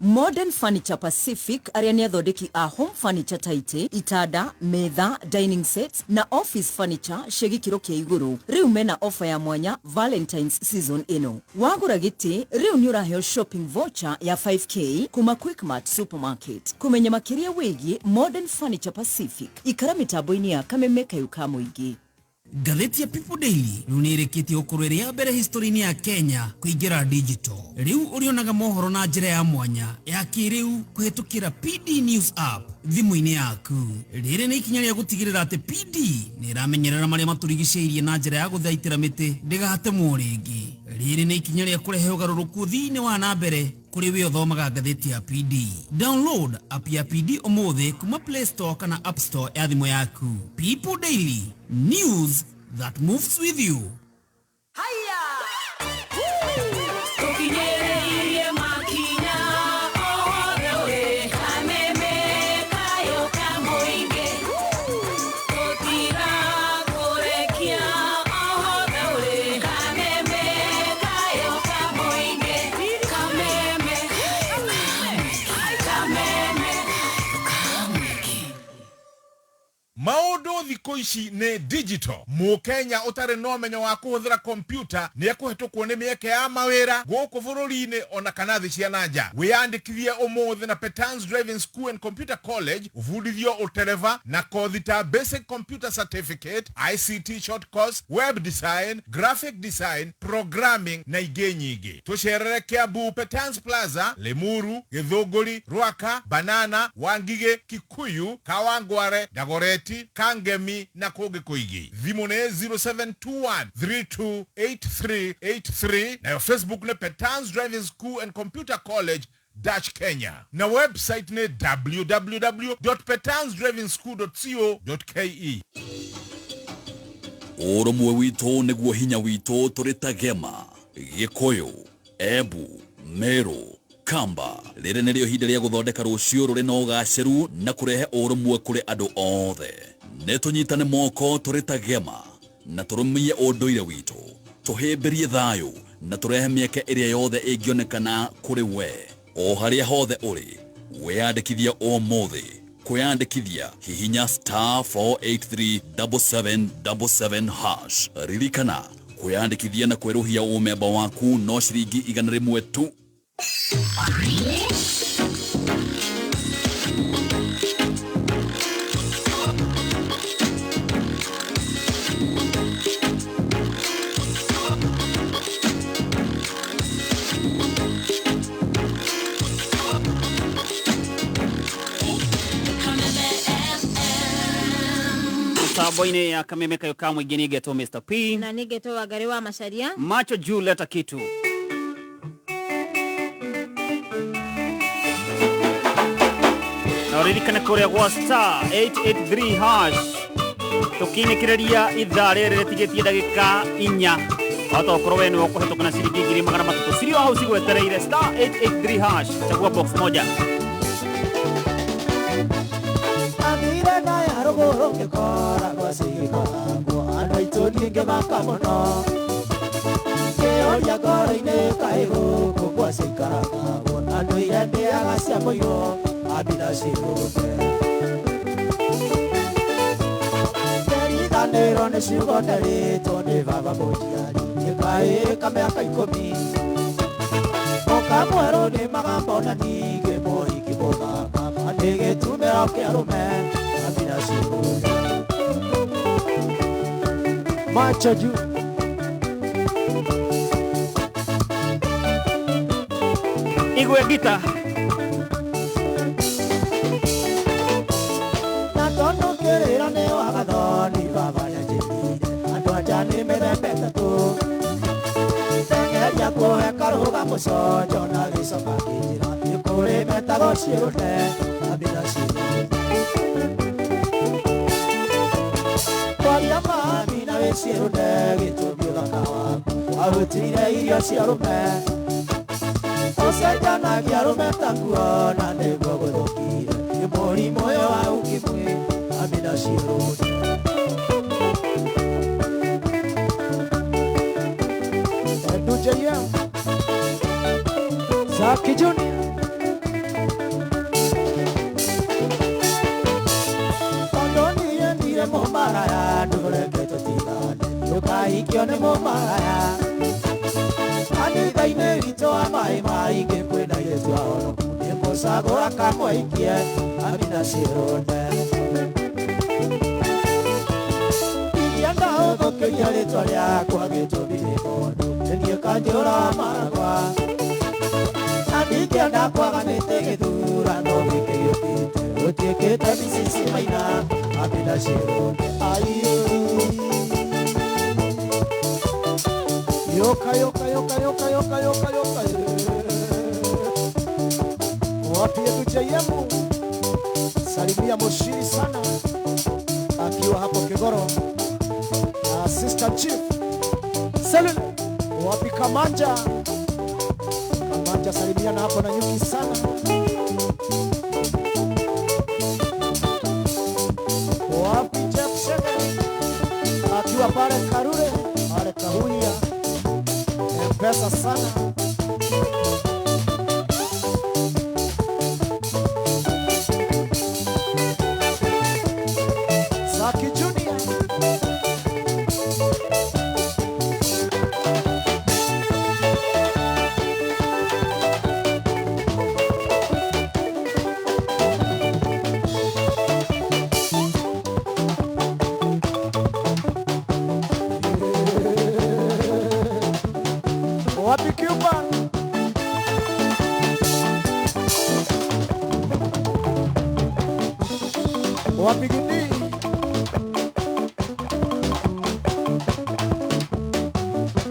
Modern Furniture Pacific arĩa nĩ athondeki a home furniture ta itĩ, itanda, metha, dining sets na office furniture cia gĩkĩro kĩa igũrũ. Rĩu mena offer ya mwanya Valentine's season ĩno. Wagũra gĩtĩ rĩu nĩ ũraheo shopping voucher ya 5K kuma Quickmart Supermarket. Kũmenya makĩria wĩgiĩ Modern Furniture Pacific, ikara mĩtambo-inĩ ya Kameme Kayũ ka Mũingĩ. Ngathĩti ya People Daily rĩu nĩ ĩrĩkĩtie gũkorwo ĩrĩ ya mbere history-inĩ ya Kenya kũingĩra digital. Rĩu ũrĩonaga mohoro na njĩra ya mwanya ya kĩrĩu kũhĩtũkĩra PD News app thimũ-inĩ yaku. Rĩrĩ nĩ ikinya rĩa gũtigĩrĩra atĩ PD nĩ ĩramenyerera marĩa matũrigicĩirie na njĩra ya gũthaitĩra mĩtĩ ndĩgatemwo rĩngĩ. Rĩrĩ nĩ ikinya rĩa kũrehe ũgarũrũku thĩinĩ wa na mbere kũrĩ we ũthomaga ngathĩti ya PD. Download app ya PD ũmũthĩ kuma Play Store kana App Store ya thimũ yaku. People Daily, news that moves with you. Tũkinyĩrĩirie makinya othe ũrĩ Kameme kayũ ka mũingĩ, tũtirakũrekia othe ũrĩ Kameme kayũ ka mũingĩ, Kameme, Kameme. Maũndũ thikũ ici nĩ digital. Mũkenya ũtarĩ na ũmenyo wa kũhũthĩra kompyuta nĩ ekũhetũkwo nĩ mĩeke ya mawĩra gũkũ bũrũri-inĩ ona kana thĩ cia na nja. Wĩyandĩkithie ũmũthĩ na Petans Driving School and Computer College, ũbundithio ũtereba na kothi ta Basic Computer Certificate, ICT Short Course, Web Design, Graphic Design, Programming na ingĩ nyingĩ. Tũcerere Kiambu Petans Plaza, Limuru, Gĩthũngũri, Rwaka, Banana, Wangigĩ, Kikuyu, Kawangware, Dagoretti, Kangemi na kũngĩ kũingĩ. Thimũ nĩ 0721 328383, nayo Facebook nĩ Petans Driving School and Computer College dash Kenya na website nĩ www.petansdrivingschool.co.ke. Ũrũmwe witũ nĩguo hinya witũ tũrĩ ta Gema, Gĩkũyũ, Embu, Meru, Kamba. Rĩrĩ nĩrĩo ihinda rĩa gũthondeka rũciũ rũrĩ na ũgacĩru na kũrehe ũrũmwe kũrĩ andũ othe. Nĩ tũnyitane moko tũrĩ ta Gema na tũrũmie ũndũire witũ, tũhĩmbĩrie thayũ na tũrehe mĩeke ĩrĩa yothe ĩngĩonekana kũrĩ we o harĩa hothe ũrĩ. Wĩyandĩkithie ũmũthĩ. Kwĩyandĩkithia hihinya star 4837777 hash. Ririkana kwĩyandĩkithia na kwerũhia ũmemba waku no ciringi 100 tu. Mitambo-inĩ ya Kameme Kayũ ka Mũingĩ nĩ ngetwo Mr. P. Na nĩ ngetwo Wangari wa Macharia. Macho juu leta kitu. Na ũririkane kũrĩa gwa star 883 hash tũkiinĩkĩrĩria ithaa rĩrĩ rĩtigĩtie ndagĩka 4 wahota gũkorwo we nĩwe ũkũhetũka na ciringi 300,000 cirio hau cigwetereire star 883 hash chagua box moja. Athire Rũgũrũ ngĩkoragwo cigĩkoragwo andũ aitũ ningĩmaka mũno Kĩũria ngoro-inĩ kaĩ gũkũ kwa cikaragwo andũ iria ndĩaga cia mũiywo ambitha ciũmbe Nderiganĩrwo nĩ ciugo nderĩtwo nĩ baba mũnjiari njĩkaĩka mĩaka 10 Mũka mwerũ nĩ magambo na ningĩ mũhiki mũthaka nĩ gĩtumĩro kĩa arũme ambitha ciũmbe Macho juu. Igwe gita. Na tondũ kĩrĩra nĩ wagathoni baba nĩanjĩrire andũ anja nĩ mĩthemba ĩtatũ Teng'eria kuohe karũga mũconjo na gĩcoka kĩnjĩra nĩ kũrĩ metagwo ciũrũne ambitha ciũrũne Kwaria mami na wĩ ciũrũne gĩtũmi ũthaka waku wahutirie irio cia arũme Ũcenjanagia arũme ta kuona nĩguo gũthũkire nĩ mũrimũ ũyũ wa ukimwi ambitha ciũrũne Edu JM Zaki Junior Tondũ niĩ ndirĩ mũmaraya ndũreke tũtigane ndũkahikio nĩ mũmaraya Kanitha-inĩ witũ wa maĩ maingĩ kwĩna airĩtu ahonoku nĩngũcagũra kamwaikie ambitha ciũrũne Ingĩenda ũthũkĩrie rĩtwa rĩakwa gĩtũmi nĩ tondũ nĩ niĩ kanjũra wa maragwa Na ndingĩenda kwaga mĩtĩ gĩthurano gĩkĩ gĩũkĩte gũtuĩkĩte micici maina ambitha ciũrũne aiũ Yoka yoka yoka yoka yoka yoka yoka. Wapi Edu JM? Salimia Moshiri sana akiwa hapo Kigoro na Assistant Chief Selule. Wapi Kamanja? Kamanja salimia na hapo na nyuki sana. Wapi Jeff Shege akiwa pale Karure pale Kahuya Pesa sana. Zaki Junior Wapi Cuban? Wapi Gindi?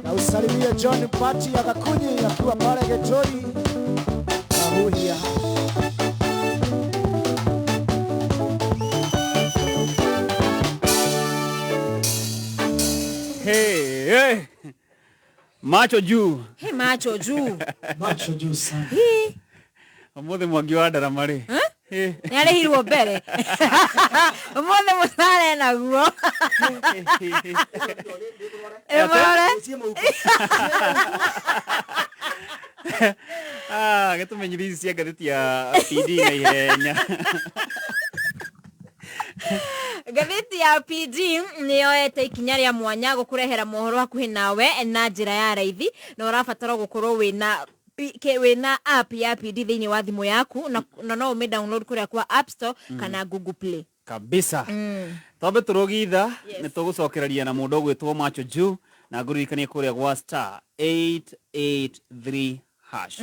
Na usalimie John Pati ya Gakunyi akiwa pale Getoi Kahuhia. Hey, hey. Macho juu. He macho juu. Macho juu sana. Hi. Ũmũthĩ mwangi wa ndarama rĩ. Nĩarĩhirwo mbere. Ũmũthĩ mũcare naguo. Ĩmore. Ah, gĩtũmenyithia ici cia ngathĩti ya PD na ihenya. Ngathĩti ya PG nĩyoete ikinya rĩa mwanya gũkũrehera mohoro hakuhĩ nawe na njĩra ya raithi na ũrabatara gũkorwo wĩna app ya PD thĩinĩ wa thimũ yaku na no ũmĩ download kũrĩa kwa App Store kana Google Play. Kabisa. Twambe tũrũgitha nĩ tũgũcokereria na mũndũ ũgwĩtwo Macho Juu na ngũririkanie kũrĩa gwa star 883 hash.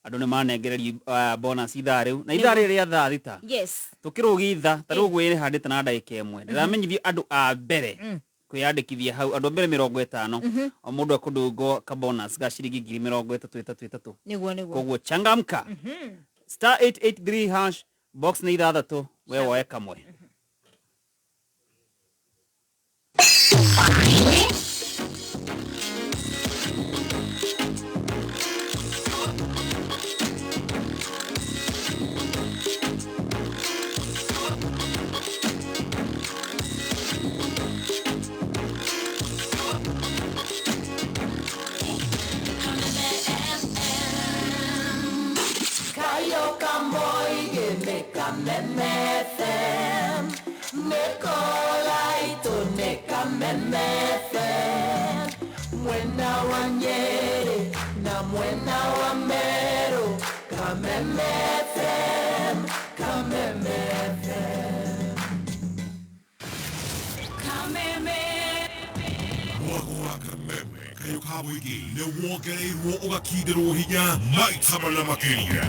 Andũ nĩ manengereria bonus ithaa rĩu na ithaa rĩrĩ rĩa thaa 6. Yes. Tũkĩrũgitha ta rĩu ũguo ĩrĩhandĩte na ndagĩka 1 ndĩramenyithia andũ a mbere kwĩyandĩkithia hau andũ a mbere 50 o mũndũ ekũndũngwo ka bonus ga ciringi 33,333. Nĩguo nĩguo. Koguo changamka. Star 883 hash box nĩ 6 we woe kamwe. Kameme FM, mwena wa Nyeri na mwena wa Meru. Kameme FM, Kameme FM. Kameme. Mwago wa Kameme kayo ka mũingĩ nĩ wongereirwo ũgakindĩrwo hinya maita mana makĩria.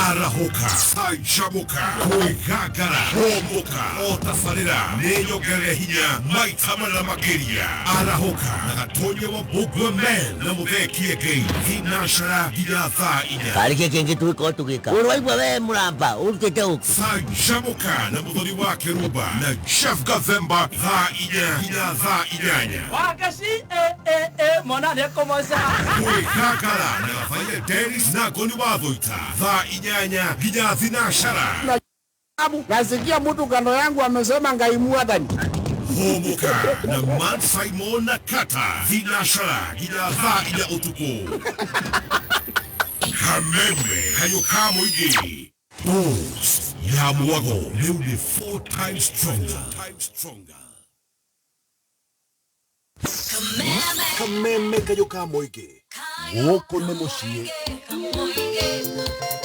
Arahũka, canjamũka, kwĩgangara, hũmũka, o tabarĩra nĩ nyongerere hinya maita mana makĩria. Arahũka na Gatonye wa Mbũngwe Men na Mũthee Kĩengei thinacara nginya thaa 4. Karĩ kĩ kĩngĩ tũgĩkorwo tũgĩka? Ũrĩ waigua we mũramba ũrutĩte ũkĩ? Canjamũka na Mũthoni wa Kĩrumba na Jeff Gathemba thaa 4 nginya thaa 8. Wakashi eh eh eh mwana nĩekũmoca. Kwĩgangara na Gathaia Dennis na Ngoni wa Thũita thaa 8 nginya thinacara. Nasikia mtu kando yangu amesema Ngai mwathani. Hũmũka na Man Simon na Kata thinacara nginya thaa 4 ũtukũ. Kameme kayo ka mũingĩ. Boost ya mwago rĩu nĩ 4 times stronger. Kameme kayo ka mũingĩ. Gũkũ nĩ mũciĩ.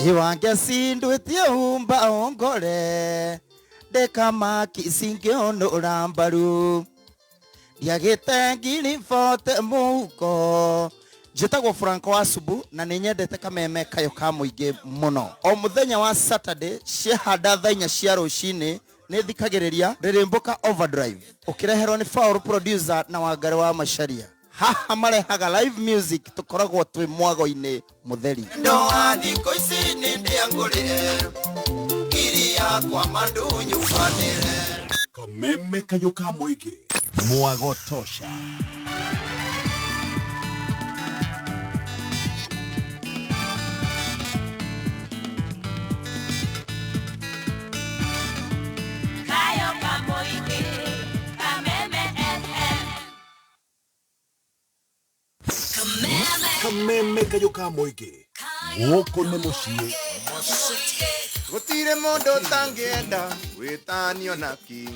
Iwange sindwitie umba ongore ndekamaki singĩonũra mbaru ndiagĩte ngiri bote mũhuko. Njĩtagwo Franco wa Subu na nĩ nyendete Kameme kayo ka mũingĩ mũno. O mũthenya wa Saturday ciahanda thaa 4 cia rũcinĩ nĩ thikagĩrĩria Rĩrĩmbũka Overdrive ũkĩreherwo nĩ Faul producer na Wangari wa Macharia. Haha marehaga live music tũkoragwo twĩ mwago-inĩ mũtheri. Ndoa thikũ ici nĩ ndĩangũrĩre ngiri yakwa mandunyubanĩre. Kameme kayo ka mũingĩ. Mwago tosha. Kayo ka mũingĩ. Kameme FM. Kameme kayo ka mũingĩ. Gũkũ nĩ mũciĩ. Gũtirĩ mũndũ ũtangĩenda gwĩtanio na king.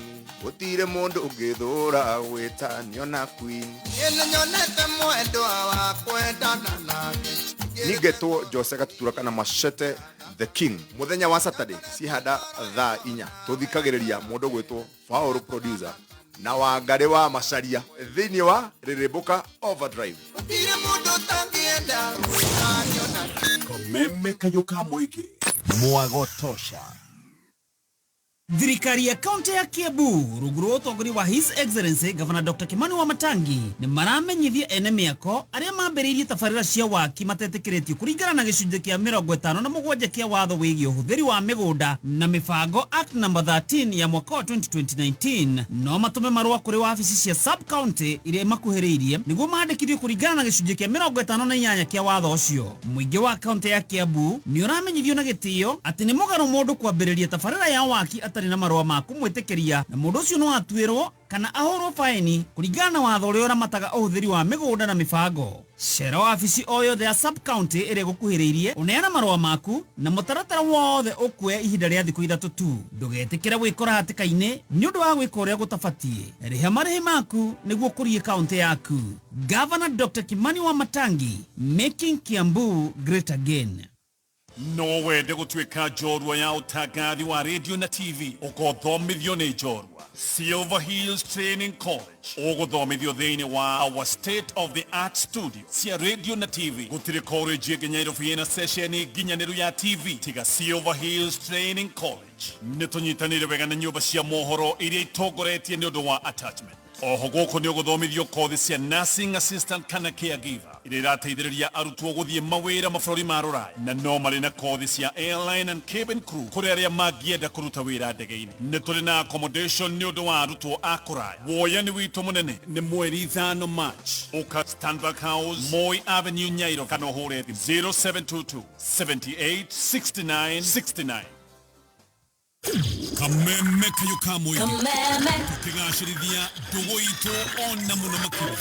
Gũtirĩ mũndũ ũngĩthũra gwĩtanio na queen. Niĩ nĩnyonete mwendwa wa kwendana nake. Ningetwo Jose Gatutura kana Machete the King. Mũthenya wa Saturday cihanda thaa 4 tũthikagĩrĩria mũndũ gwĩtwo Faul producer na Wangari wa Macharia thĩinĩ wa Rĩrĩmbũka Overdrive. Gũtirĩ mũndũ ũtangĩenda gwĩtanio na king. Kameme kayo ka mũingĩ. Mwago tosha. Thirikari ya kaunti ya Kiambu rungu rwa ũtongoria wa His Excellency Governor Dr. Kimani Wamatangi nĩ maramenyithia ene mĩako arĩa mambĩrĩirie tabarĩra cia waki matetĩkĩrĩtio kũringana na gĩcunjĩ kĩa 57 kĩa watho wĩgiĩ ũhũthĩri wa mĩgũnda na mĩbango Act number 13 ya mwaka wa 2019 no matũme marũa kũrĩ wabici cia sub county iria imakuhĩrĩirie nĩguo mandĩkithio kũringana na gĩcunjĩ kĩa 58 kĩa watho ũcio. Mũingĩ wa kaunti ya Kiambu nĩ ũramenyithio na gĩtĩo atĩ nĩ mũgarũ mũndũ kwambĩrĩria tabarĩra ya waki atarĩ na marũa ma kũmwĩtĩkĩria na mũndũ ũcio no atuĩrwo kana ahũrwo faini kũringana na watho ũrĩa ũramataga ũhũthĩri wa mĩgũnda na mĩbango. Cera wabici o yothe ya sub county ĩrĩa ĩgũkuhĩrĩirie ũneana marũa maku na mũtaratara wothe ũkuoya ihinda rĩa thikũ 3 tu. Ndũgetĩkĩre gwĩkora hatĩka-inĩ nĩ ũndũ wa gwĩka ũrĩa gũtabatiĩ. Rĩha marĩhi maku nĩguo ũkũrie kaunti yaku. Governor Dr. Kimani Wamatangi, making Kiambu great again. No wende gũtuĩka njorua ya ũtangathi wa radio na TV ũkothomithio nĩ njorua Silver Hills Training College. Ũgũthomithio thĩinĩ wa our state of the art studio cia radio na TV. Gũtirĩ college ĩngĩ Nairobi ĩna ceceni nginyanĩru ya TV tiga Silver Hills Training College. Nĩ tũnyitanĩire wega na nyũmba cia mohoro iria itongoretie nĩ ũndũ wa attachment. Oho gũkũ nĩ ũgũthomithio kothi cia nursing assistant kana caregiver iria irateithĩrĩria arutwo gũthiĩ mawĩra mabũrũri ma rũraya, na no marĩ na kothi cia airline and cabin crew kũrĩ arĩa mangĩenda kũruta wĩra ndege-inĩ. Nĩ tũrĩ na accommodation nĩ ũndũ wa arutwo a kũraya. Woyani witũ mũnene nĩ mweri 5 March. Ũka Stanback House, Moi Avenue, Nairobi, kana ũhũre thimũ 0722 78 69 69. Kameme kayo ka mũingĩ. Kameme. Tũkĩgacĩrithia ndũgũ itũ ona mũno makĩria.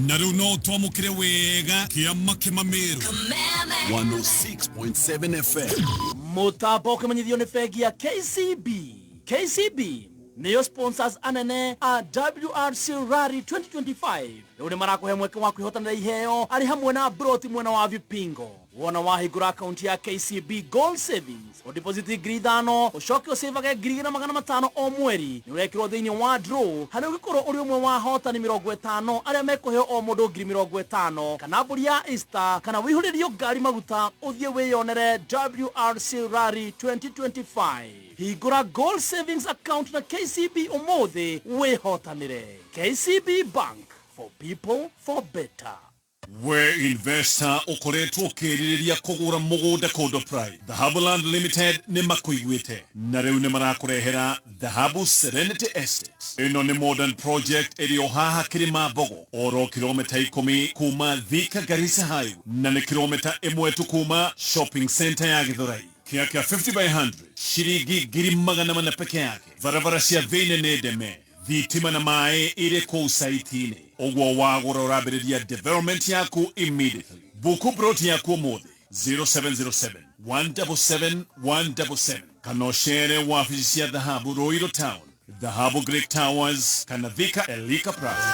Na rĩu no twamũkĩre wega kĩama kĩmamĩrũ. Kameme. 106.7 FM. Mũtambo ũkĩmenyithio nĩ bengi ya KCB. KCB Nĩo sponsors anene a WRC Rally 2025. Rĩu nĩ marakũhe mweke wa kwĩhotanĩra iheo arĩ hamwe na broti mwena wa Vipingo. Wona wahingũra akaunti ya KCB Gold Savings, ũdeposit 5,000, ũcoke ũcĩvage 2,500 o mweri, nĩ ũrekĩrwo thĩinĩ wa draw harĩa ũngĩkorwo ũrĩ ũmwe wa ahotani 50 arĩa mekũheo o mũndũ 50,000, kana mbũri ya Easter, kana wĩihũrĩrio ngari maguta ũthiĩ wĩyonere WRC Rally 2025. Hingũra Gold Savings account na KCB ũmũthĩ wĩhotanĩre. KCB Bank, for people for better. We investor ukoretwo ukĩrirĩria kũgũra mũgũnda kũndũ prime, Dhahabu Land Limited nĩ makũiguĩte na rĩu nĩ marakũrehera Dhahabu Serenity Estate. Ĩno nĩ modern project ĩrĩ o haha Kĩrĩma Mbogo, oro kilomita 10 kuma Thika Garissa Highway, na nĩ kilomita 1 tu kuma shopping center ya Githurai. Kĩa kĩa 50 by 100 shiringi 400,000 peke yake. Barabara cia thĩinĩ nĩ ndeme, thitima na maĩ irĩ kũu saiti-inĩ. Ũguo wagũra ũrambĩrĩria development yaku immediately. Buku broti yaku ũmũthĩ 0707 177 177, kana ũcere wabici cia Dhahabu Ruiru Town, Dhahabu Great Towers, kana Thika Elika Plaza.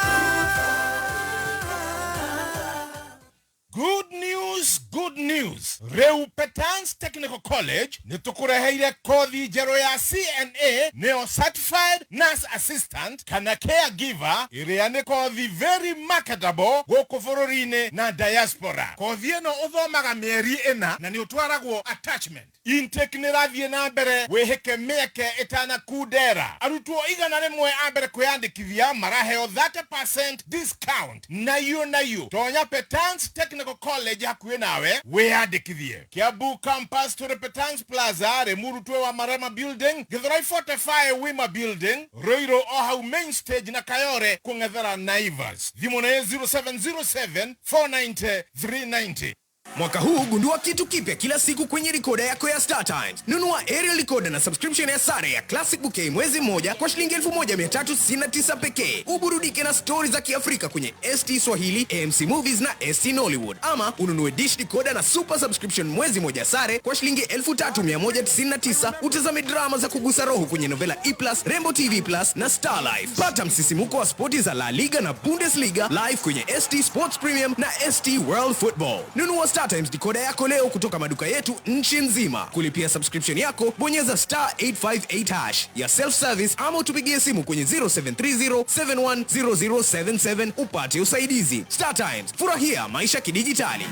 Good news, good news. Rĩu Petans Technical College nĩ tũkũreheire kothi njerũ ya CNA, nĩyo Certified Nurse Assistant kana Caregiver, ĩrĩa nĩ kothi very marketable gũkũ bũrũri-inĩ na diaspora. Kothi ĩno ũthomaga mĩeri 4 na nĩ ũtwaragwo attachment. Intake nĩ ĩrathiĩ na mbere, wĩhĩke mĩeke ĩtanakundera. Arutwo 100 a mbere kwĩyandĩkithia maraheo 30% discount. Nayo nayo tonya Petans Technical College hakuhĩ nawe wĩyandĩkithie. Kiambu campus tũrĩ Petans Plaza, Limuru twĩ wa Marema Building, Githurai 45 Wima Building, Ruiru o hau main stage, na Kayore kũng'ethera Naivas. Thimũ nĩ 0707 490 390. Mwaka huu gundua kitu kipya kila siku kwenye rikoda yako ya Star Times. Nunua aerial recorder na subscription ya sare ya Classic Bouquet mwezi mmoja kwa shilingi 1369 pekee. Uburudike na stori za Kiafrika kwenye ST Swahili, AMC Movies na ST Nollywood. Ama ununue dish decoder na super subscription mwezi mmoja sare kwa shilingi 3199, utazame drama za kugusa roho kwenye Novela E+, Rainbow TV Plus na Star Life. Pata msisimuko wa spoti za La Liga na Bundesliga live kwenye ST Sports Premium na ST World Football. Nunua Star Times decoder yako leo kutoka maduka yetu nchi nzima. Kulipia subscription yako, bonyeza star 858 hash ya self service, ama utupigie simu kwenye 0730 710077 upate usaidizi. Star Times, furahia maisha kidijitali.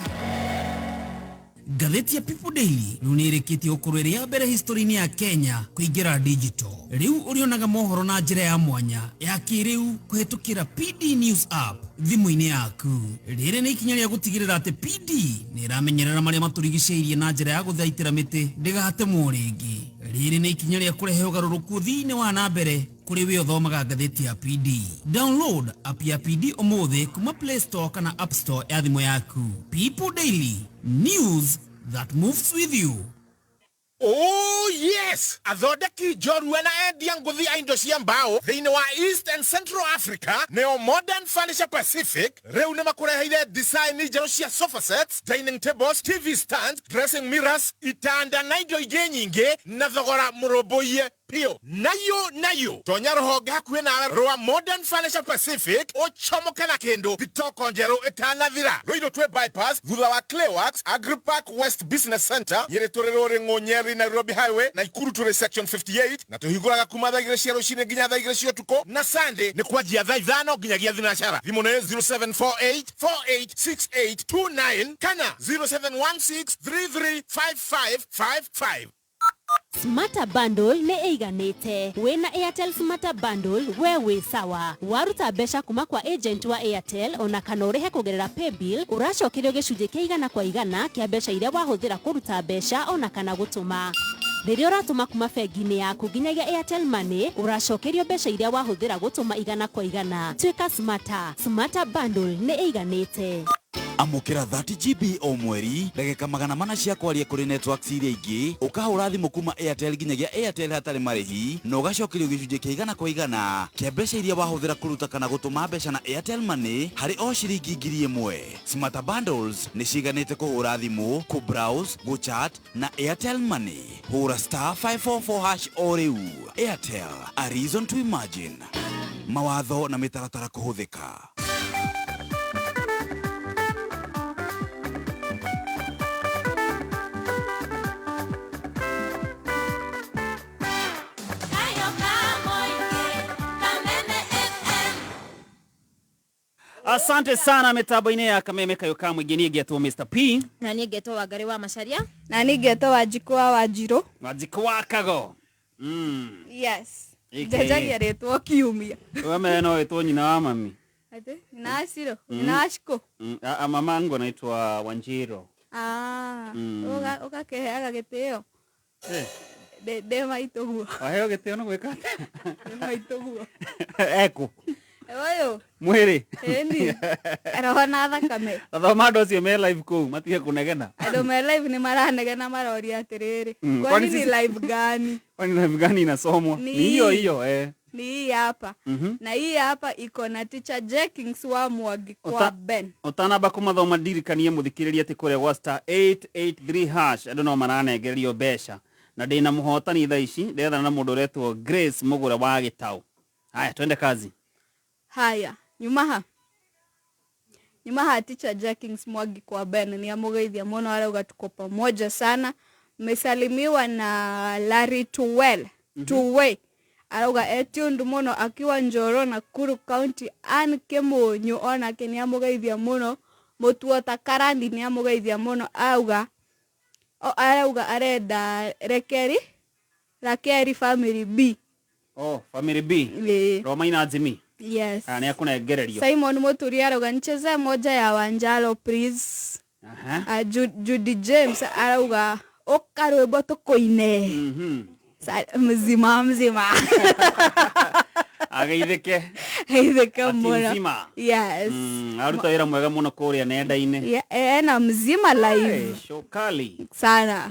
Ngathĩti ya People Daily rĩu nĩ ĩrĩkĩtie gũkorwo ĩrĩ ya mbere history-inĩ ya Kenya kũingĩra digital. Rĩu ũrĩonaga mohoro na njĩra ya mwanya ya kĩrĩu kũhĩtũkĩra PD News app thimũ-inĩ yaku. Rĩrĩ nĩ ikinya rĩa gũtigĩrĩra atĩ PD nĩ ĩramenyerera marĩa matũrigicĩirie na njĩra ya gũthaitĩra mĩtĩ ndĩgatemwo rĩngĩ. Rĩrĩ nĩ ikinya rĩa kũrehe ũgarũrũku ũthii-inĩ wa na mbere kũrĩ we ũthomaga ngathĩti ya PD. Download app ya PD ũmũthĩ kuma Play Store kana App Store ya thimũ yaku. People Daily, news that moves with you. Oh yes! Athondeki njorua na endia ngũthi a indo cia mbao thĩinĩ wa East and Central Africa, nĩo Modern Furniture Pacific, rĩu nĩ makũreheire design njerũ cia sofa sets, dining tables, TV stands, dressing mirrors, itanda na indo ingĩ nyingĩ na thogora mũrũmbũiye piũ. Nayo nayo tonya rũhonge hakuhĩ nawe rwa Modern Furniture Pacific ũcomoke na kĩndũ thitoko njerũ ĩtanathira. Ruiru twĩ bypass thutha wa Clayworks Agripark West Business Center, Nyĩrĩ tũrĩ Rũrĩng'ũ Nyeri Nairobi Highway, na Ikuru tũrĩ section 58, na tũhingũraga kuma thaa 2 cia rũcinĩ nginya thaa 2 cia ũtukũ, na Sunday nĩ kwanjia thaa 5 nginyagia thinacara. Thimũ nĩ 0748 486829 kana 0716 335555. Smarter Bundle nĩ ĩiganĩte. Wĩna Airtel Smarter Bundle we wĩ sawa. Waruta mbeca kuma kwa agent wa Airtel ona kana ũrĩhe kũgerera paybill, ũracokerio gĩcunjĩ kĩa 100% kĩa mbeca iria wahũthĩra kũruta mbeca ona kana gũtũma. Rĩrĩa ũratũma kuma bengi-inĩ yaku nginyagia Airtel Money, ũracokerio mbeca iria wahũthĩra gũtũma 100%. Tuĩka smarter. Smarter Bundle nĩ ĩiganĩte. Amũkĩra 30 GB o mweri, ndagĩka 400 cia kwaria kũrĩ networks iria ingĩ, ũkahũra thimũ kuma Airtel nginyagia Airtel hatarĩ marĩhi, na ũgacokerio gĩcunjĩ kĩa 100% kĩa mbeca iria wahũthĩra kũruta kana gũtũma mbeca na Airtel Money harĩ o ciringi 1000. Smarter Bundles nĩ ciganĩte kũhũra thimũ, kũ-browse, gũ-chat na Airtel Money. Hũra star 544 hash o rĩu. Airtel, a reason to imagine. Mawatho na mĩtaratara kũhũthĩka. Kayo Kamoike, Kameme FM. Asante sana mitambo-inĩ ya Kameme Kayo ka Mũingĩ. Niĩ ngetwo Mr P. Na niĩ ngetwo Wangari wa Macharia. Na niĩ ngetwo Wanjikũ wa Wanjirũ. Wanjikũ wa Kago. Yes. AKA. Njenjagia rĩtwa kiumia. Wewe no wĩtwo nyina wa mami. Ati nyina wa Ciro, nyina wa Cikũ. Mama angu anaitwa Wanjiro. Ah, ũgakĩheaga gĩtĩo. Eh. Ndĩ maitũ guo. Waheo gĩtĩo nĩ gwĩka atĩa? Ndĩ maitũ guo. Eku. Ũyũ. Mwĩrĩ. Ĩni. Roho na thakame. Thoma andũ acio me live kũu matige kũnegena. Andũ me live nĩ maranegena maroria atĩrĩrĩ. Kwani Kwani ni sisi- live gani? Kwani live gani inasomwa? Ni Ni hiyo hiyo eh. Ni hii hapa. Na hii hapa iko na teacher Jenkins wa Mwangi kwa Ben. Ũtanamba kũmathoma ndirikanie mũthikĩrĩria atĩ kũrĩa gwa star 883 hash andũ no maranengererio mbeca na ndĩna mũhotani thaa ici ndethana na mũndũ ũretwo Grace Mũgũre wa Gĩtaũ. Haya, twende kazi. Haya, nyuma ha teacher Jenkins Mwangi kwa Ben ni amũgeithia mũno, arauga tuko pamoja sana. Mmesalimiwa na Larry Tuwel. Tuwe arauga etundu mũno akiwa Njoro Nakuru County. Ann Kimunyu onake nĩ amũgeithia mũno. Mũtuota Karandi nĩ amũgeithia mũno, auga arauga arenda Rekeri Rakeri family B. Oh, family B. Ĩĩ. Romaina Jimmy. Yes. Aya, nĩ akũnengererio. Simon Muturi arauga nicheze moja ya Wanjalo please. Aha. Judy James arauga ũka rwĩmbo tũkũine. Mzima mzima. Ageithĩke. Ageithĩke Ati mũno. mzima. Yes. Aruta wĩra mwega mũno kũrĩa nenda-inĩ. Yeah, ena mzima live. Hey, shokali. Sana.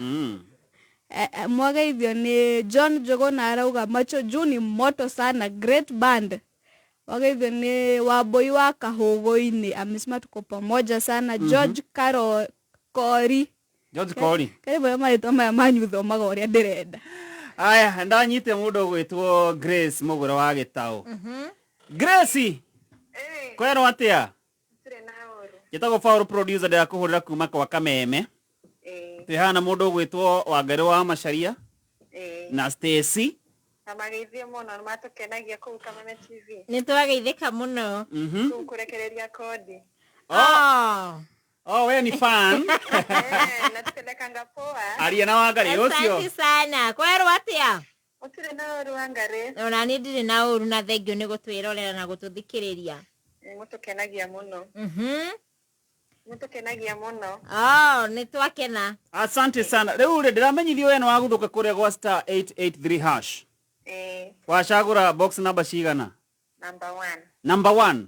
Mwageithio nĩ John Njuguna arauga macho juu ni moto sana, great band. Wageithio nĩ Wambui wa Kahũgũ-inĩ amesema tuko pamoja sana. George Karo Kori. George Kori. Karibu ya marĩtwa maya manyu thomaga ũrĩa ndĩrenda. Aya, ndanyite mũndũ ũgwĩtwo Grace Mũgũre wa Gĩtaũ. Grace! Kwerwo atĩa? Njĩtagwo Paul producer ndĩrakũhũrĩra kuma kwa Kameme. Twĩ haha na mũndũ ũgwĩtwo Wangari wa Macharia na Stacy. Na mageithie mũno nĩ matũkenagia kũu Kameme TV. Nĩ twageithĩka mũno. Kũu kũrekereria kodi. Oh, we ni fan. Natupelekanga poa. Aria na Wangari ũcio. Asante sana. Kwerwo atĩa? Gũtirĩ na ũru Wangari. Ona niĩ ndirĩ na ũru na thengio nĩ gũtwĩrorera na gũtũthikĩrĩria. Mũtũkenagia mũno. Mũtũkenagia mũno. Oh, nĩ twakena. Asante sana. Rĩu rĩ ndĩramenyithio we nĩ wagũthũka kũrĩa gwa star 883 hash. Wacagũra box number cigana? Number 1. Number 1.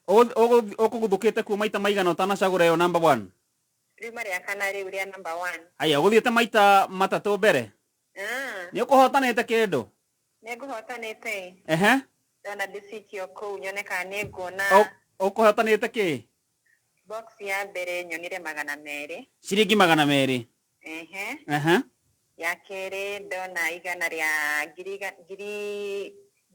Ũkũgũthũkĩte kuo maita maigana ũtanacagũra ĩyo number 1? Riuma rĩa kana rĩu rĩa number 1. Aya, ũgũthiĩte maita matatũ mbere. Nĩ ũkũhotanĩte kĩndũ? Nĩ ngũhotanĩte. Ehe. Ndona ndĩcikio kũu nyone kana nĩ nguona. Ũkũhotanĩte kĩ? Box ya mbere nyonire 200. Ciringi 200. Ehe. Ehe. Ya kerĩ ndona igana rĩa ngiri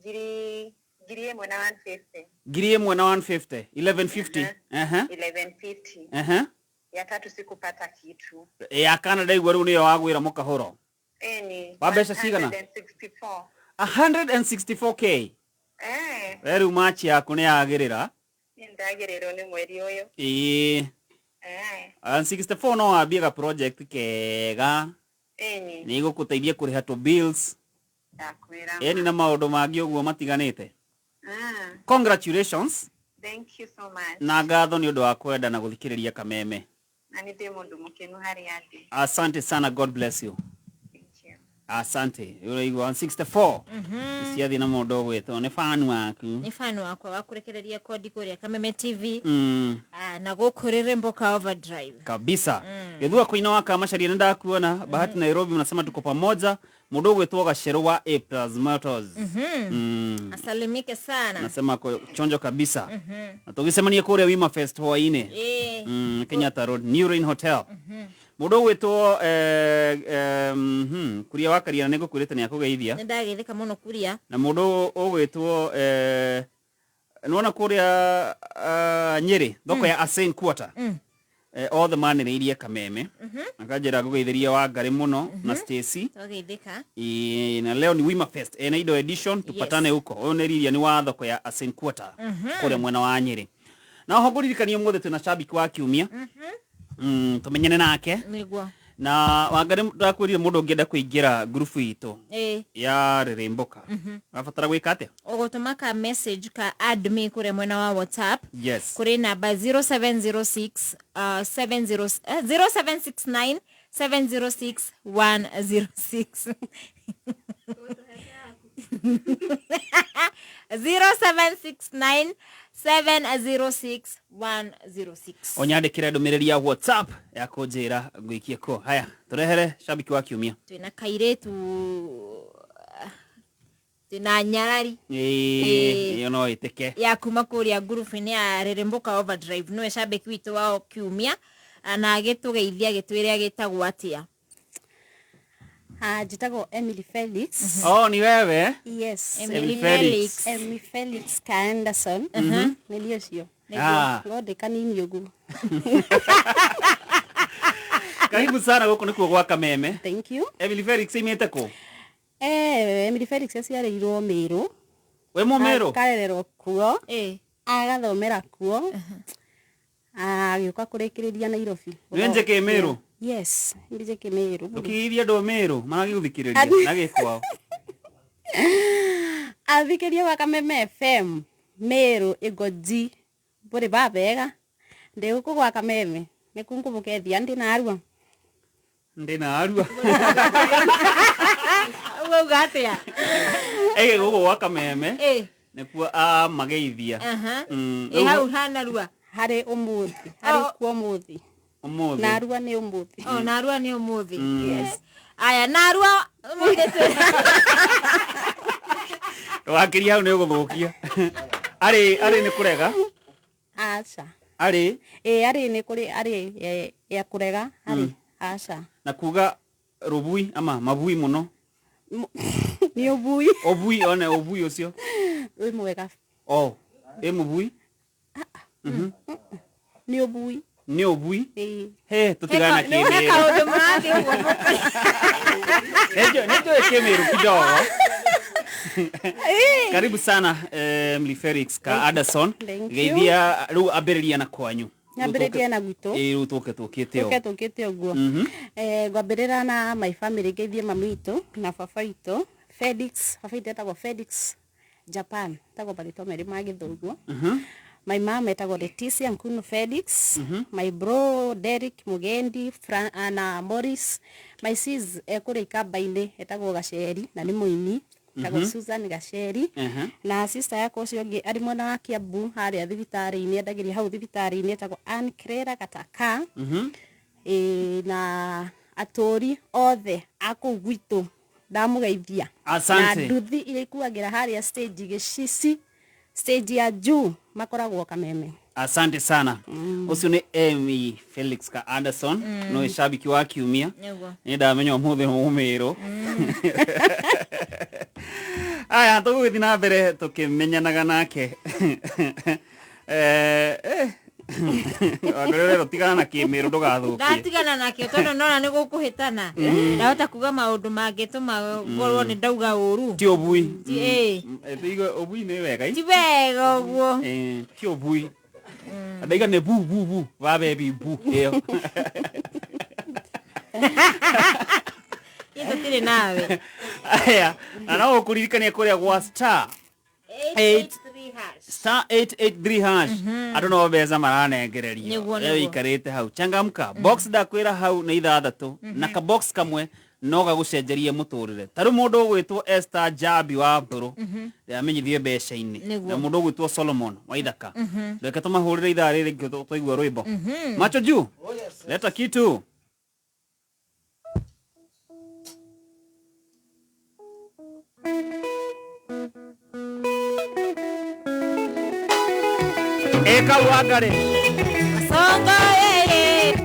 ngiri ngiri ĩmwe na 150. Ngiri ĩmwe na 150. 1150. Ehe. 1150. Ehe. Ya tatu sikupata kitu. Ya kana ndaigua rĩu nĩyo wagwĩra mũkahũro. Eni. Wa mbeca cigana? 164. 164k. We rĩu machi yaku nĩ yagĩrĩra. Nĩ ndagĩrĩrwo nĩ mweri ũyũ. Ĩĩ. 164 no wambie ga project kega. Eni. Nĩ igũgũteithia kũrĩha tũ bills. Ndakwĩra. Eni na maũndũ mangĩ ũguo matiganĩte. Congratulations. Thank you so much. Na ngatho nĩ ũndũ wa kwenda na gũthikĩrĩria Kameme. Na nĩ ndĩ mũndũ mũkenu harĩa ndĩ. Asante sana, God bless you. Asante. Ũraigua 164. Ciathiĩ na mũndũ ũgwĩtwo nĩ fan waku. Nĩ fan wakwa wa kũrekereria kondi kũrĩa Kameme TV. Na gũkũ Rĩrĩmbũka Overdrive. Kabisa. Gĩthua kũina wa Kamacharia nĩ ndakuona. Bahati Nairobi mnasema tuko pamoja. Mũndũ ũgwĩtwo Gacerũ wa A Plus Motors. Asalimike sana. Nasema ko chonjo kabisa. Na tũgĩcemania kũrĩa Wima Fest hwaĩ-inĩ. Kenyatta Road, New Rain Hotel. Mũndũ ũgwĩtwo Kuria wa Karia nĩ ngũkwĩrĩte nĩ akũgeithia. Nĩ ndageithĩka mũno Kuria. Na mũndũ ũgwĩtwo nĩwona kũrĩa Nyĩrĩ thoko ya Asen Quarter. Othe manĩrĩirie Kameme. Akanjĩra ngũgeithĩria Wangarĩ mũno na Stacy. Twageithĩka. Na leo ni Wima Fest na indo edition tupatane huko. Ũyũ nĩ Lilia ni wa thoko ya Asen Quarter kũrĩa mwena wa Nyĩrĩ. Na oho ngũririkanie ũmũthĩ twĩna shabiki wa kiumia. Tumenyane nake. Nĩguo. Na Wangarĩ ndakwĩrire mũndũ ũngĩenda kũingĩra ngurubu itũ ya Rĩrĩmbũka. Ũrabatara gwĩka atĩa? Ũgũtũma ka message ka add me kũrĩa mwena wa WhatsApp. Yes. Kũrĩ namba 0706 70 0769 706 106. 0769 706 106. Onyandĩkĩre ndũmĩrĩri ya WhatsApp ya kũnjĩra ngwĩkie kũ. Haya, tũrehere shabiki wa kiumia. Twĩna kairĩtu, twĩna nyarari. Ĩyo no ĩtĩke. Ya kuma kũrĩa ngurubu-inĩ ya Rĩrĩmbũka Overdrive. Nĩwe shabiki witũ wa kiumia na agĩtũgeithia agĩtwĩre agĩtagwo atĩa. Njĩtagwo Emily Felix. Oh, ni wewe? Yes. Emily Felix. Emily Felix ka Anderson. Nĩ niĩ ũcio. No ndĩ kanini ũguo. Karibu sana gũkũ nĩkuo gwa Kameme. Thank you. Emily Felix imĩte kũ? Emily Felix aciarĩirwo Mĩrũ. Wĩ Mũmĩrũ? Akarererwo kuo. Agathomera kuo. Agĩũka kũrĩkĩrĩria Nairobi. Nĩ njĩkĩ Mĩrũ? Yes, njĩkĩ Mĩrũ. Ndũkĩgeithie andũ a Mĩrũ maragĩgũthikĩrĩria na gĩkwao. Athikĩria wa Kameme FM Mĩrũ ĩgoji bũrĩ babega ndĩ gũkũ gwa Kameme nĩ kũngũmũkethia ndĩ na arua. Ndĩ na arua. Ũgauga atĩa? Ĩ gũkũ gwa Kameme nĩkuo amageithia. Ĩ hau hana rua? Harĩ ũmũthĩ, harĩ kuo ũmũthĩ. Ũmũthĩ. Narua nĩ ũmũthĩ. Oh, narua nĩ ũmũthĩ. Yes. Aya, narua ũmũthĩ. Ndũgakĩrie hau nĩ ũgũthũkia. Arĩ nĩ kũrega? Aca. Arĩ? Ĩ arĩ nĩ kũrĩ arĩ ya kũrega arĩ aca. Na kuga rũbui ama mabui mũno? Nĩ ũbui. Ũbui one ũbui ũcio. Wĩ mwega. Oh, ĩ mũbui? Nĩ ũbui. Nĩ ũbui? He, tũtigana kĩmĩrũ. Kaũndũ mũrathiĩ ũguo. Nĩ njũĩ kĩmĩrũ kidogo. Karibu sana Emily Felix ka Anderson. Geithia rĩu ambĩrĩria na kwanyu. Nyambĩrĩrie na gwitũ. Ĩ rĩu tũke tũkĩte ũguo. Tũke tũkĩte ũguo. Ngwambĩrĩra na my family ngeithie mami witũ na baba witũ Felix, baba witũ etagwo Felix Japan, etagwo marĩtwa merĩ ma gĩthũngũ. My mom etagwo Leticia Nkunu Felix, my bro Derek Mugendi na Morris, my sis ekũrĩa Ikamba-inĩ etagwo Gaceri na nĩ mũini etagwo Susan Gaceri, na sister yakwa ũcio ũngĩ arĩ mwena wa Kiambu harĩa thibitarĩ-inĩ endagĩria hau thibitarĩ-inĩ etagwo Ann Claire Gataka. Na atũri othe a kũu gwitũ ndamũgeithia. Asante. Na nduthi iria ikuagĩra harĩa stage gĩcici stage ya juu makoragwo Kameme. Asante sana. Ũcio nĩ Emmy Felix ka Anderson, no shabiki wa kiumia. Nĩ ndamenya ũmũthĩ mũmĩrũ. Aya, tũgũgĩthiĩ na mbere tũkĩmenyanaga nake. Wangarĩ ũrerwo tigana na kĩmĩrũ ndũgathũkie. Ndatigana nakĩo tondũ ndona nĩ gũkũhĩtana. Ndahota kuga maũndũ mangĩtũma ngorwo nĩ ndauga ũru. Ti ũbui. Ũbui nĩ wega. Ti wega ũguo. Ti ũbui. Andaiga nĩ bu bu bu wa bebi bu ĩyo. Tũtirĩ nawe. Aya, na no ũkũririkania kũrĩa gwa star 883 hash. Star 883 hash. Andũ no mbeca maranengererio. Nĩguo, Rĩu nĩguo. ikarĩte hau. Changamka. Box ndakwĩra hau nĩ ithathatũ. Na ka box kamwe No gagũcenjerie mũtũrĩre. Ta rĩu mũndũ ũgwĩtwo Esther Jambi wa Mbũrũ ndĩramenyithie mbeca-inĩ. Na mũndũ ũgwĩtwo Solomon wa Ithaka. Reke tũmahũrĩre ithaa rĩrĩ twaigua rwĩmbo. Macho juu. Leta kitu. Eka wangare. Songa yeye.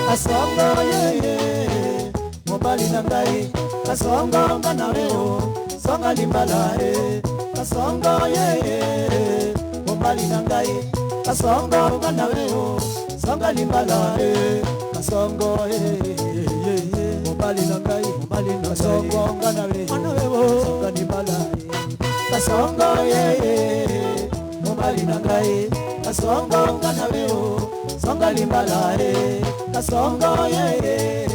Kasongo yeye, mobali na ngai, kasongo nga na leo, songa limbala e. Kasongo yeye, mobali na ngai, kasongo nga na leo, songa limbala e. Kasongo yeye, mobali na ngai, mobali na kasongo nga na leo, songa limbala e. Kasongo yeye, mobali na ngai, kasongo nga na leo, songa limbala e. Kasongo yeye,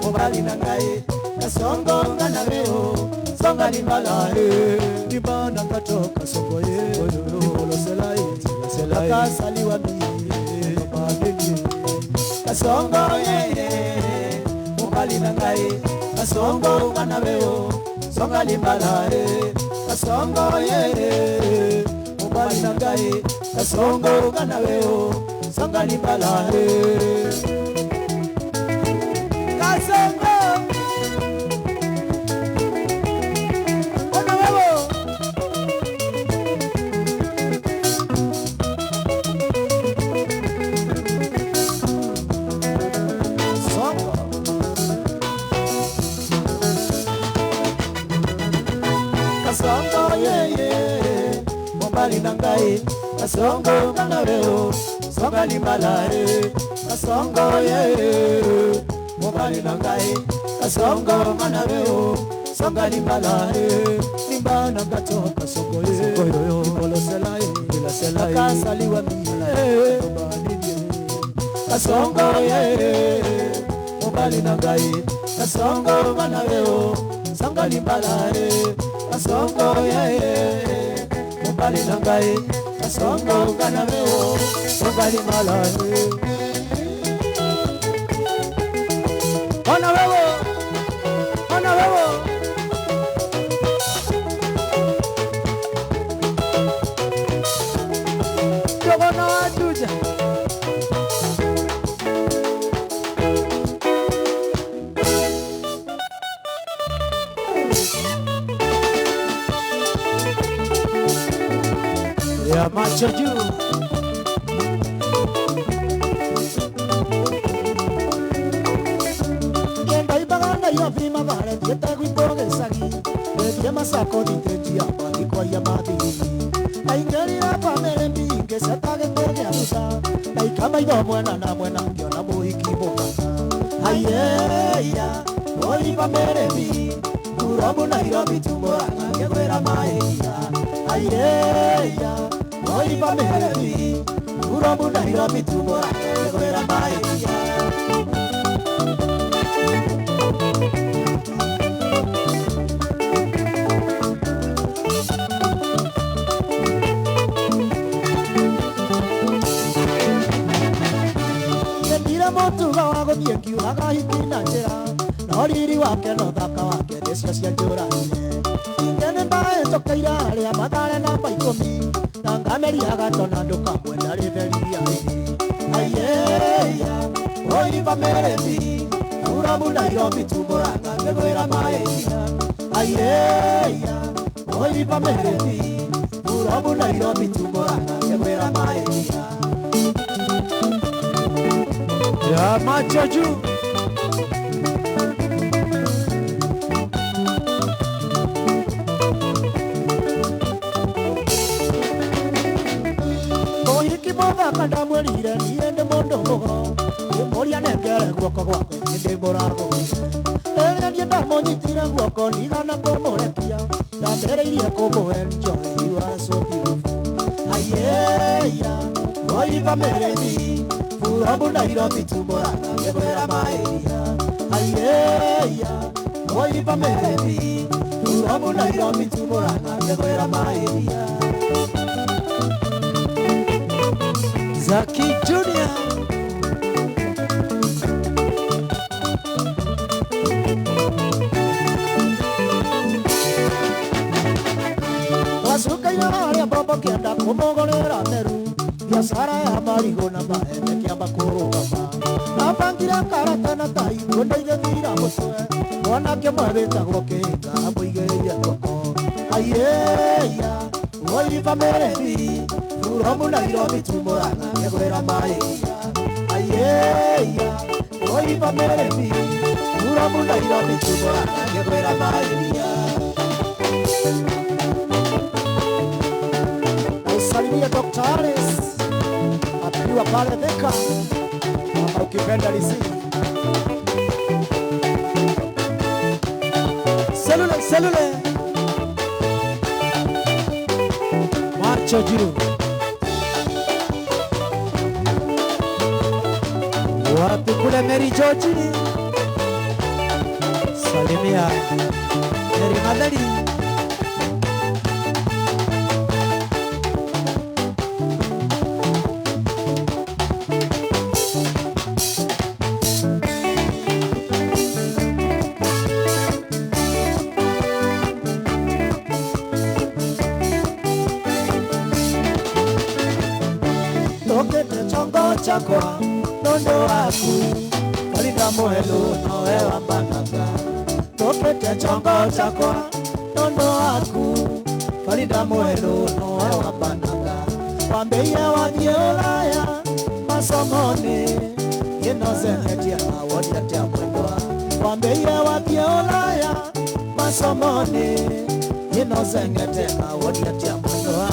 mobali na ngai, kasongo nga na leo, songa limbala e. Libana katoka songo ye, ibolosela ye, akasaliwa mi, babiki. Kasongo yeye, mobali na ngai, kasongo nga na leo, songa limbala e. Kasongo yeye, mobali na ngai, kasongo nga na leo, songa limbala e. Kasongo ona wewe. Songo Kasongo yeye, mobali na ngai, kasongo nga na leo, songa limbala e. Kasongo yeye, mobali na ngai, kasongo nga na leo, songa limbala e. Limbana katoka songo ye, ibolosela ye, akasaliwa mi, Kasongo yeye, mobali na ngai, kasongo nga na leo, songa limbala e. Kasongo yeye, mobali na ngai, kasongo nga na leo, songa limbala e. Ona wewe, ona wewe. Jogona wajuja. Ya macho juu. Yo vale, tieta gwito gesagi, etie masako ditetia pandiko ya madini. Aingerira pamere mbinge satage tege arusa, aikama ido mwena na mwena ngiona muhiki bokaka. Ayeya, oi pamere mbi, Nairobi Nairobi tumbora ngegwera maia. Ayeya, oi pamere mbi, Nairobi Nairobi tumbora ngegwera maia. Mutuga wa gũthiĩ ngiugaga hiki na njĩra, no riri wake no thaka wake nĩcio cianjũragire. Ningĩ nĩndahĩtũkĩire arĩa Mathare namba 10, na ngameria gatona ndũkamwe ndarĩ theria ĩrĩ. Ayeya, oi pamere mbi, Nairobi Nairobi tumbũraga ngĩgwĩra maĩria. Ayeya, oi pamere mbi, Nairobi Nairobi tumbũraga ngĩgwĩra maĩria. Ya macho juu. Mũhiki mũthaka ndamwĩrire niĩ ndĩ mũndũ mũgo, ngĩmũria nengere guoko gwakwa niĩ ndĩ mũragũrire. Rĩrĩa niĩ ndamũnyitire guoko ndigana kũmũrekia, ndambĩrĩirie kũmũhe enjoy, you are so beautiful. Ayeya, oi pamere mbi, Urabu Nairobi tumorana ngegwera maeria Aiyeya Oiba merebi Urabu Nairobi tumorana ngegwera maeria Zaki Junior Wasukaire haria mbombo kĩenda kũmũgũrĩra meru biacara ya marigũ na maembe kĩamba kũrũgama abangire karata na tai kũndũ igĩthira mũcwe mwanake ũmwe wĩtagwo kĩhinga amũigĩrĩire guoko aiyeya oiba merebi Furomu Nairobi tumorana ngegwĩra maĩria aiyeya oiba merebi Furomu Nairobi tumorana ngegwĩra maĩria Salimia Dr. Alice akiwa pale Thika ama ukipenda Lisi. Selule selule macho juu wapi kule Mary George. Salimia Mary Madali. Chakwa nondo waku Farida Mwelu nowe wambananga Tokete chongo chakwa nondo waku Farida Mwelu nowe wambananga Wambie wathie Ulaya masomoni Inozenetia awoniatia mwendwa Wambie wathie Ulaya masomoni Inozenete awoniatia mwendwa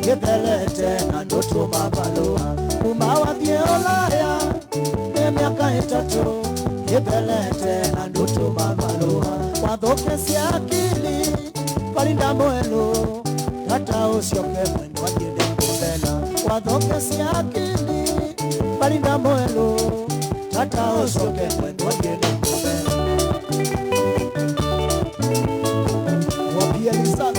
Githelete na ndutuma balua Kuma wathie Ulaya ne miaka 3 Githelete na ndutuma balua Wathuke akili Farida Mwelu tata ucioke mwendwa thiĩ ndĩkũmena Wathuke akili Farida Mwelu tata ucioke mwendwa thiĩ ndĩkũmena Wapia Lisa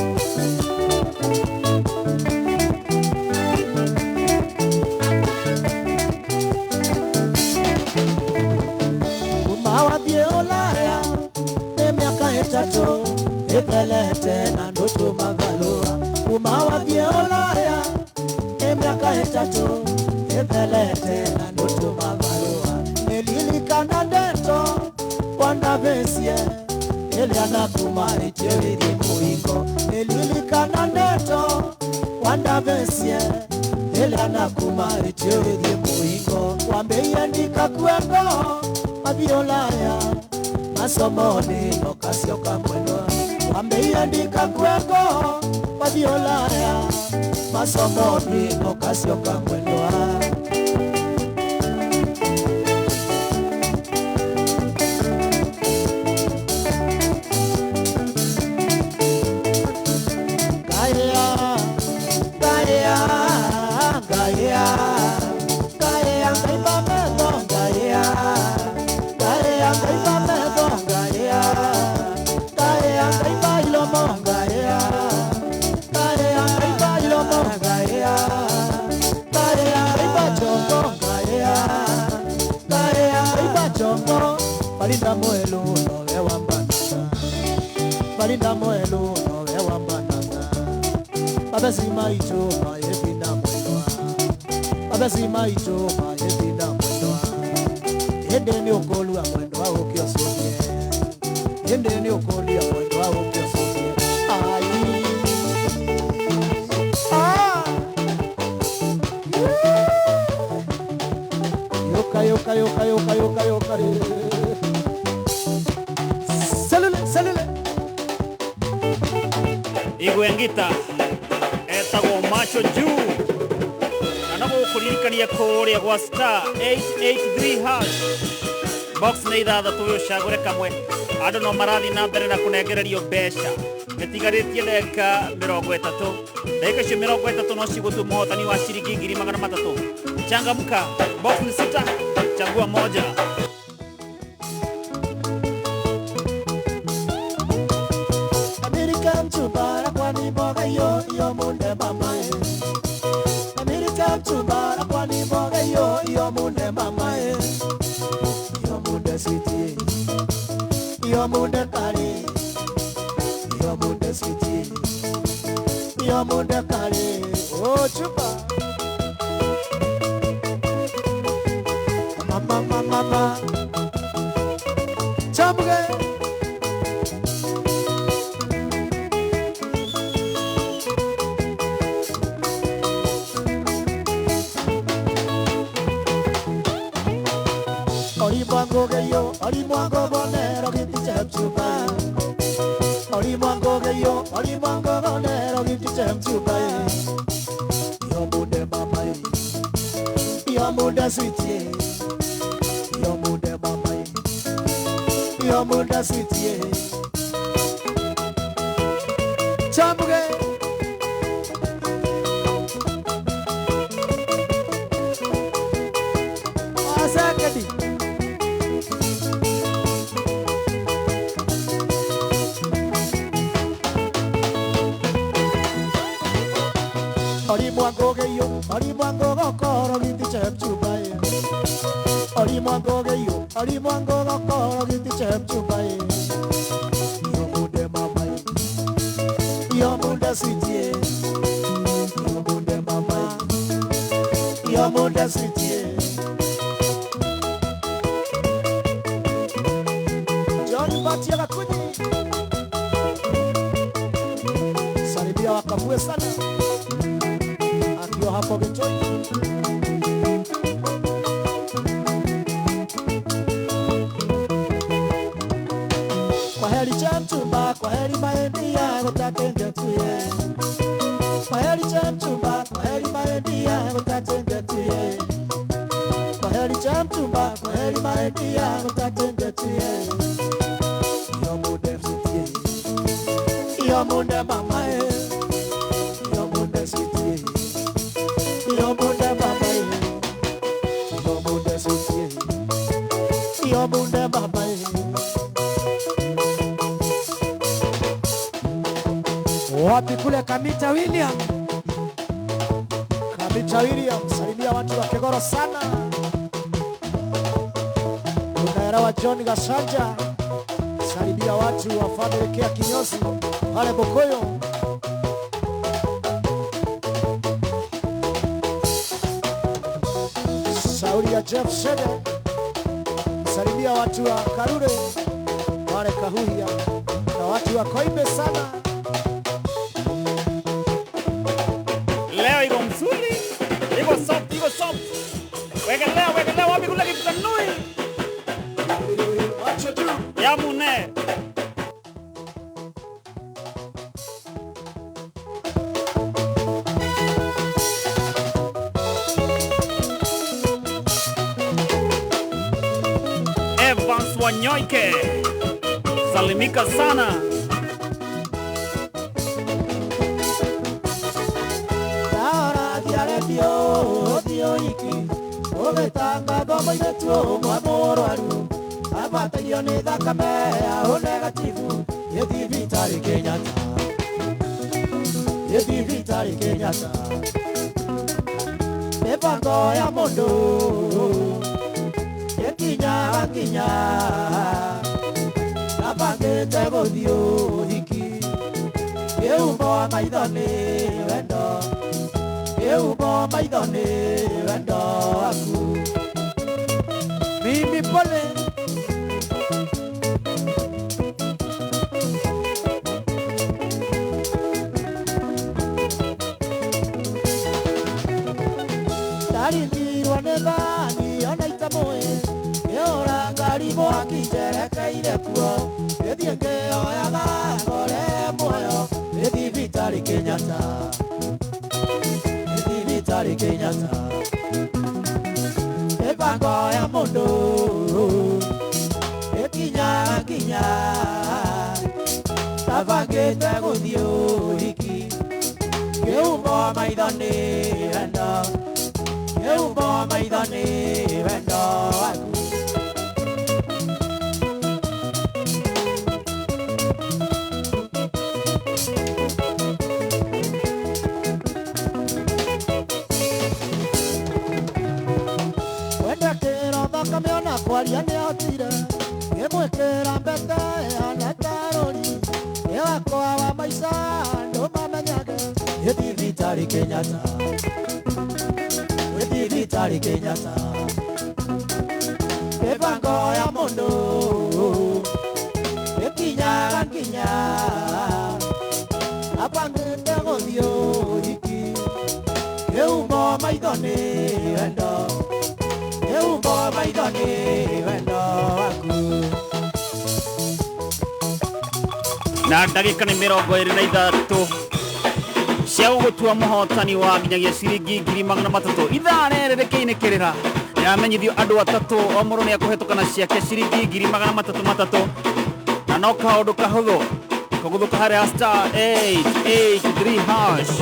Ithelete na ndutuma balua Kuma wathie Ulaya ne miaka 3 Ithelete na ndutuma balua Nililikana ndeto wandabesie Eliana kumaritie withie muingo Nililikana ndeto wandabesie Eliana kumaritie withie muingo Wambie ndikakuengo wathie Ulaya Masomoni nokacioka mwendwa Wambie ndikakuengo wathie Ulaya Masomoni nokacioka mwendwa Gaya, gaya, gaya Gaya, ngaiba metho, gaya Gaya, ngaiba metho, gaya Gaya, ngaiba ilomo, gaya Gaya, ngaiba ilomo, gaya Gaya, ngaiba chongo, gaya Gaya, ngaiba chongo Farida Mwelu nowe wambananga Farida Mwelu nowe wambananga Babesi maicho mayebina mwendwa Babesi maicho mayebina mwendwa Ende ni ukolua mwendwa ukiosubie Ende ni ukolia mwendwa ukiosubie Ai Ah Yoka yoka yoka yoka yoka yoka Selule selule Igwe Ngita etagwo macho juu. Ngũkũririkania kũrĩa gwa star 883 hash box nĩ ithathatũ ũcagũre kamwe. Andũ no marathiĩ na mbere na kũnengererio mbeca. Mĩtigarĩtie ndagĩka 30. Ndagĩka icio 30 no cigũtue mũhotani wa ciringi 300,000. Changamka, box ni 6, chagua moja. Amerika mchumba kwani mboga yo yo munde mama eh. Amerika mchumba kwani mboga yo yo munde mama eh. Yo munde sweetie, yo munde kali, yo munde sweetie, yo munde kali. Oh chumba, mama mama mama, chamge. Olimwango geyo, olimwango bonero giti chemchupa. Olimwango geyo, olimwango bonero giti chemchupa. Yo munde mama, yo munde sweetie, yo munde mama, yo munde sweetie. Chambuge. Asakadi. Olimwango geyo, olimwango gokoro giti chemchupa. Olimwango geyo, olimwango gokoro giti chemchupa. Yo munde mama, yo munde sweetie, yo munde mama, yo munde sweetie. John Batia Gakunyi, salimia wakavue sana akiwa hapo Gitoi. Kwa heri chemchumba, kwa heri maendi ya gotatenge tuye. Kwa heri chemchumba, kwa heri maendi ya gotatenge tuye. Kwa heri chemchumba, kwa heri maendi ya gotatenge tuye. Yo munde sweetie, yo munde mama eh. Yo munde sweetie, yo munde mama eh. Yo munde sweetie, yo munde mama eh. Wapi kule Kamita William? Kamita William, salimia watu wa Kegoro sana. Unaelewa John Gasanja, salimia watu wa family kia kinyozi pale Bokoyo. Sauli ya Jeff Shede, salimia watu wa Karure pale Kahuhia na watu wa Koibe sana. Leo iko mzuri, iko soft, iko soft. Wekelea, wekelea wapi kule Kiptanui? Wacha juu. Ya mune. Evans Wanyoike, salimika sana. Mipango ya mundu ikinyaga kinya nabangĩte gũthiĩ ũhiki kĩhumo maitho nĩ wendo kĩhumo maitho nĩ wendo waku. Mimi pole ndaringirwo nĩ thani ona itamũĩ ngĩũra ngari mwaki njerekeire kuo ngĩthiĩ ngĩoyaga ngore muoyo nĩ thibitarĩ Kenyatta, nĩ thibitarĩ Kenyatta. nginya Tabangĩte gũthiĩ ũhiki Kĩhumo maitho nĩ wendo Kĩhumo maitho nĩ wendo waku Wenda kĩro thakame ona kwaria nĩahotire Ngĩmwĩkĩra mbete ĩhana ta rũri Nĩ wakwa wa maica andũ mamenyage Nĩ thibitarĩ Kenyatta Nĩ thibitarĩ Kenyatta Mĩbango ya mũndũ ĩkinyaga nginya Abangĩte gũthiĩ ũhiki Kĩhumo maitho nĩ wendo Kĩhumo maitho nĩ wendo waku Na ndagĩka nĩ 23 cia gũgũtua mũhotani wa nginyagia ciringi 300,000 ithaa rĩrĩ rĩkĩinĩkĩrĩra nĩramenyithio andũ atatũ o mũndũ nĩekũhetũka na ciake ciringi 300,000 na no kaũndũ kahũthũ kũgũthũka harĩa star 883 hash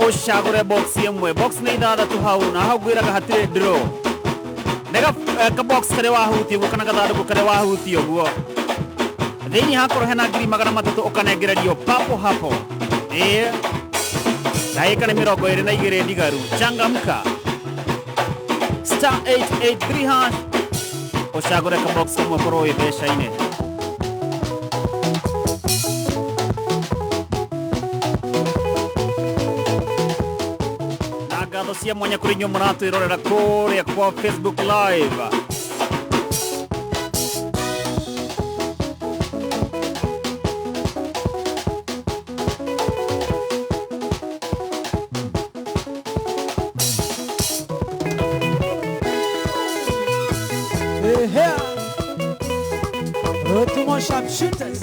ũcagũre box ĩmwe box nĩ ithathatũ hau na hau ngwĩraga hatirĩ draw nĩ kabox karĩa wahutia ũguo kana gathandũkũ karĩa wahutia ũguo thĩinĩ hakorwo hena 300,000 ũkanengererio papo hapo. Ĩĩ ndagĩka nĩ 22 ndigaru changamka star 883 hash ũcagũre kabox kamwe korwo wĩ mbeca-inĩ. Na ngatho cia mwanya kũrĩ inyuĩ mũratwĩrorera kũrĩa kwa Facebook Live. Retour sharpshooters.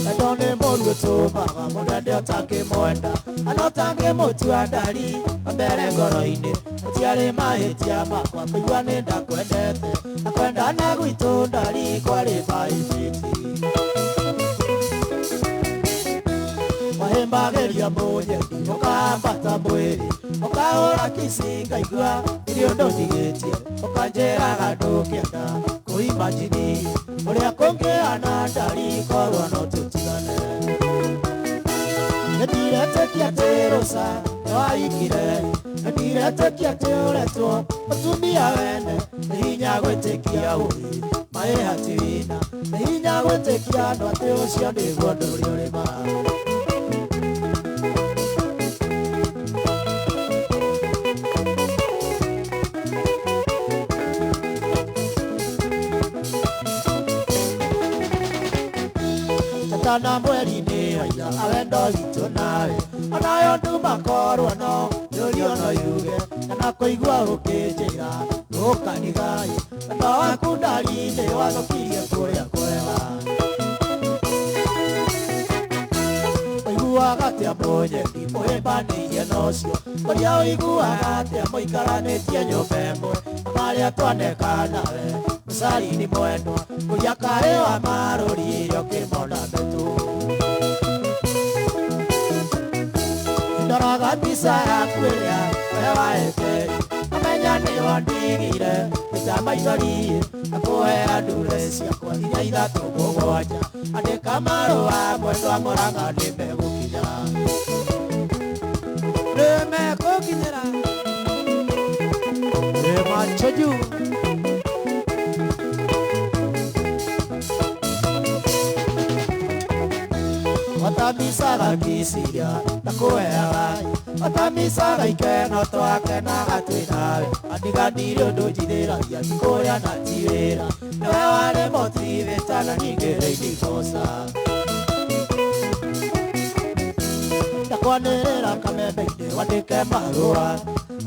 Edone mũndũ tũmaga mũndũ ũtangĩmwenda ana ũtangĩmũtua ndari mbere ngoro-inĩ gũtiarĩ mahĩtia makwa kũigua nĩ ndakwendete na kwendana gwitũ ndari kwarĩ mahĩtĩtie Wahĩmbagĩria mũnyendi ũkambata mwĩrĩ ũkahũra kici ngaigua ndirĩ ũndũ ndigĩtie ũkanjĩraga ndũngĩenda kũimajini ũrĩa kũngĩhana ndari korwo no tũtigane Nĩndiretĩkia atĩ rũca nĩwaikire Nĩndiretĩkia atĩ ũretwo mũtumia wene nĩ hinya gwĩtĩkia ũĩ maĩ hatirina nĩ hinya gwĩtĩkia andũ atĩ ũcio nĩguo ũndũ ũrĩa ũrĩ ma. Tana mweri-inĩ waira awendo witũ nawe onayo nduma korwo no yũrio no yuge kana kũigua ũkĩnjĩra ndũkanigaĩ wendo waku ndari-inĩ wathũkirie kũrĩa kwega ũiguaga atĩa mũnyendi mũhĩmbanĩirie na ũcio ũrĩa ũiguaga atĩa mũikaranĩtie nyũmba ĩmwe na marĩa twaneka nawe mũcarini mwendwa ũrĩa kaĩ wa marũrire ũkĩmona mbetũ ndoraga mbica yaku ĩrĩa we waete amenya nĩyo ndigire ĩta maithori na kũhea ndure ciakwa inya ithatũ mũgwanja andĩka marũa mwendwa Mũrang'a nĩmegũkinya nĩmegũkinyĩra nĩmacho juu Watamisaga kiciria na kũheaga watamisaga ikeno twakenaga twĩ nawe andiganire ũndũ njithĩragia ti kũrĩa na ti wĩra nĩwe warĩ motivĩta na ningĩ rĩindigoca ndakwanĩrĩra kamembe-inĩ wandĩke marũa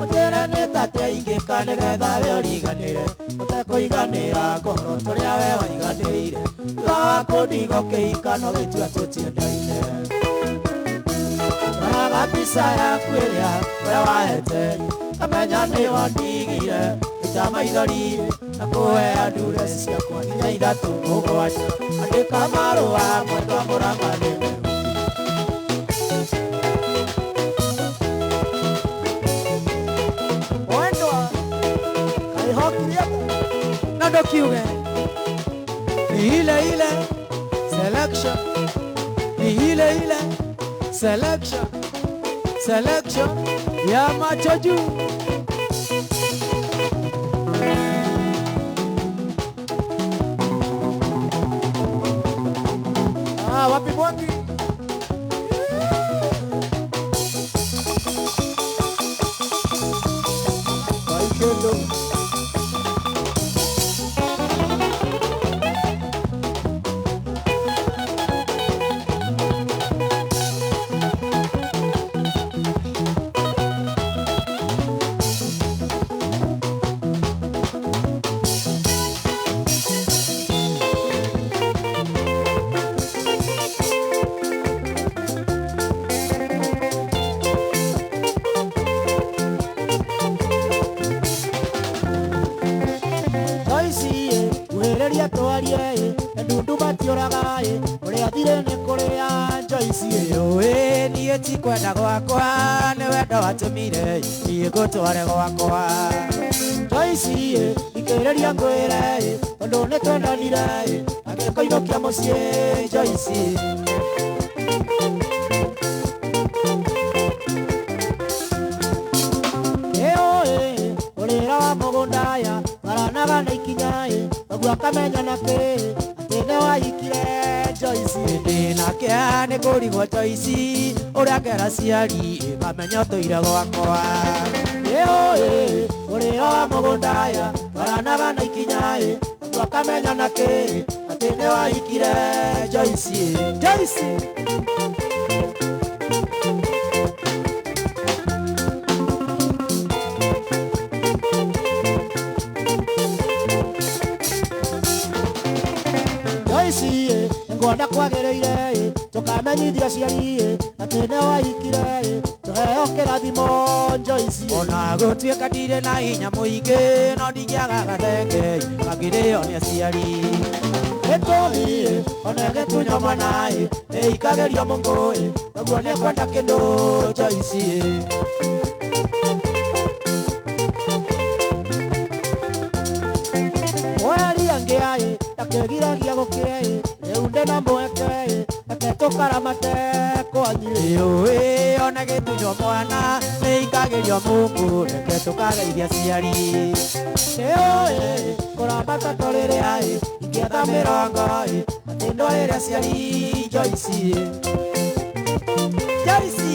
ũnjĩre nĩ tatĩa ingĩka nĩgetha we ũriganĩre ũtekũiganĩra ngoro tũrĩa we waiganĩire thutha wa kũndiga ũkĩhika no gĩtua tũtiendaine Ndoraga mbica yaku ĩrĩa we wahete ngamenya nĩ wandigire ita maithori na kũhea ndure ciakwa nginya ithatũ mũgwanja andĩka marũa mwendwa mũramathĩ. Mwendwa kaihokirie na ndokiuge ni ile ile selection, ni ile ile selection, selection ya macho juu. Ah, wapi Mwangi? Baikendo. Kwenda gwakwa nĩ wendo watũmire niĩ ngũtware gwakwa. Joyce ikĩrĩria ngwĩre tondũ nĩ twendanire agĩkũinũkia mũciĩ Joyce. Ĩũĩ ũrĩra wa mũgũnda aya maranaga na ikinya ũguo akamenya na kĩ atĩ nĩ wahikire Joyce. Ndĩ na kĩeha nĩ kũrigwo Joyce ũrĩa ngera ciari mamenya ũtũire gwakwa. Ĩũĩ ũrĩra wa mũgũnda aya maranaga na ikinya ũguo akamenya na kĩ atĩ nĩ wahikire Joyce. Joyce. Joyce ngwenda kwagĩrĩire tũkamenyithia aciari atĩ nĩ wahikire tũheo kĩrathimo Joyce. Ona gũtuĩka ndirĩ na hinya mũingĩ no ndingĩaga gathenge kangĩrĩo nĩ aciari. Gĩtũmi ona gĩtunywo mwana ĩikagĩrio mũngũ ũguo nĩ kwenda kĩndũ Joyce. Mweri angĩ ndakĩgiragia gũkĩre rĩu ndĩna mweke reke tũkaramate kwanyu. Ĩũĩ ona gĩtunywo mwana nĩikagĩrio mũngũ reke tũkageithia aciari. Ĩũĩ kũramata tũrĩrĩa ingĩetha mĩrongo atĩ ndwarĩre aciari Joyce. Joyce.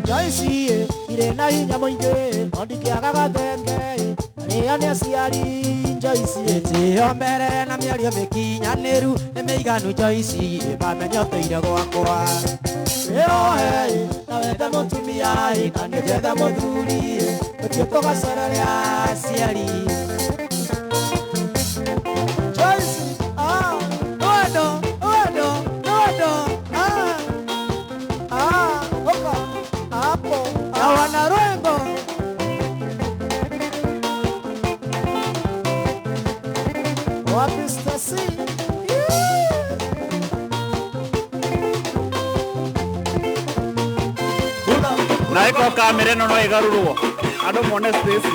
Joyce irĩ na hinya mũingĩ no ndingĩaga gathenge arĩa nĩ aciari Joyce. Ĩtĩo mbere na mĩario mĩkinyanĩru nĩ mĩiganu Joyce mamenya ũtũire gwakwa. Ĩohe na wethe mũtumia na nĩ njethe mũthuri tũthiĩ tũgacerere aciari Joyce. Ah, wendo wendo wendo ah ah oka hapo na wana rwembo. Wapi Stasi? Na iko kamera ĩno no ĩgarũrwo andũ mone Stacy.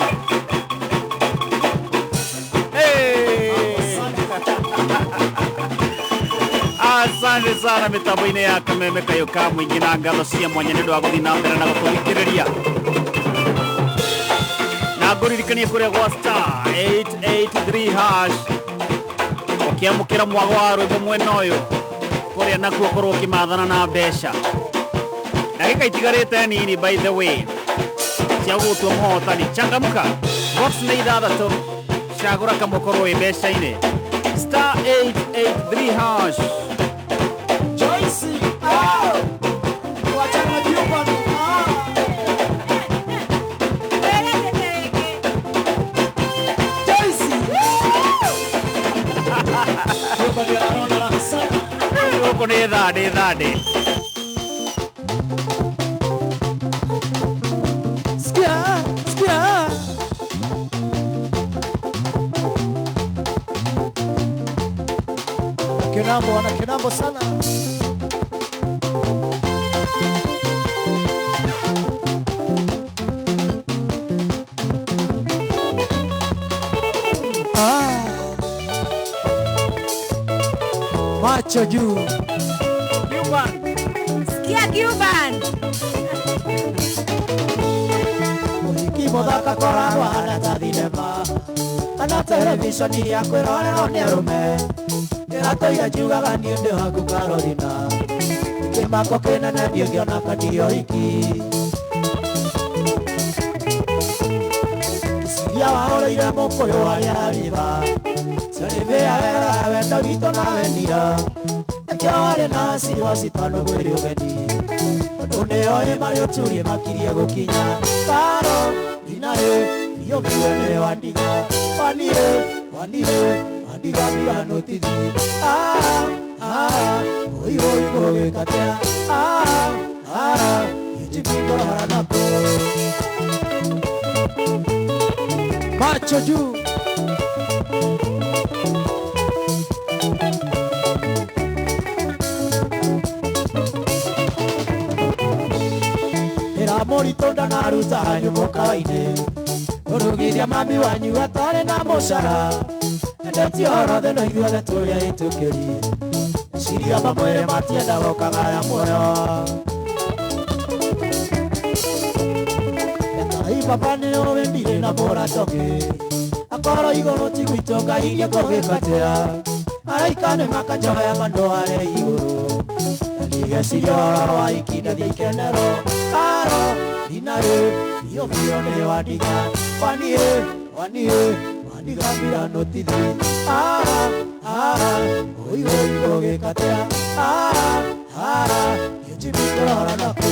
Asante sana mitambo-inĩ ya Kameme Kayũ ka mũingĩ na ngatho cia mwanya nĩ ũndũ wa gũthiĩ na mbere na gũtũthikĩrĩria. Na ngũririkanie kũrĩa gwa star 883 hash ũkĩamũkĩra mwago wa rwĩmbo mwena ũyũ kũrĩa nakuo korwo ũkĩmathana na mbeca. Ndagĩka itigarĩte nini by the way cia gũgũtua mũhotani. Changamka, box nĩ ithathatũ, cagũra kamwe korwo wĩ mbeca-inĩ. Star 883 hash. Joyce, ah, wachana jumba ah. Gũkũ nĩ thandĩ thandĩ. Sikia, sikia. Kinambo, ana kinambo sana. Ah. Macho juu. Cuban. Sikia Cuban. Mũhiki mũthaka koragwo ahana ta thinema kana televishoni ya kwĩrorerwo nĩ arũme. Ndĩratũire njugaga niĩ ndĩ waku Carolina, kĩmako kĩnene niĩ ngĩona kandio iki. Ciria wahũrĩire mũkũyũ harĩa harĩba Sũrĩbĩa wega wendo witũ nawe ndira. Nĩkĩo warĩ na ciwa citano gwĩrĩ ũgeni, tondũ nĩoĩ marĩ ũturie makirie gũkinya. Karo inarĩ biũ biũ nĩ wandiga, wanire wanire wandiga ndigano tithi. Ah ah oi oi ngũgĩka atĩa? Ah ah ijimi ngũrora nako. Macho juu. Mũritũ ndanaruta hanyu mũkawa-inĩ, ũrugithia mami wanyu atarĩ na mũcara. Endetie ũhoro thĩ no ithuothe tũrĩ ahĩtũkĩri, ciria mamwĩre matiendaga ũkagaya muoyo. Ngai baba nĩũĩ ndirĩ na mũrata ũngĩ, akorwo igũrũ ti gwitũ Ngai nĩekũgĩka atĩa? Araika nĩmakanjoya mandware igũrũ, na ndigeciria ũhoro wa ikinda thia ikenero. Karo inarĩ biũ biũ nĩ wandiga, wanire wanire wandiga mbirano tithi. Ah ah oi oi ngũgĩka atĩa? Ah ah ijimi ngũrora nako.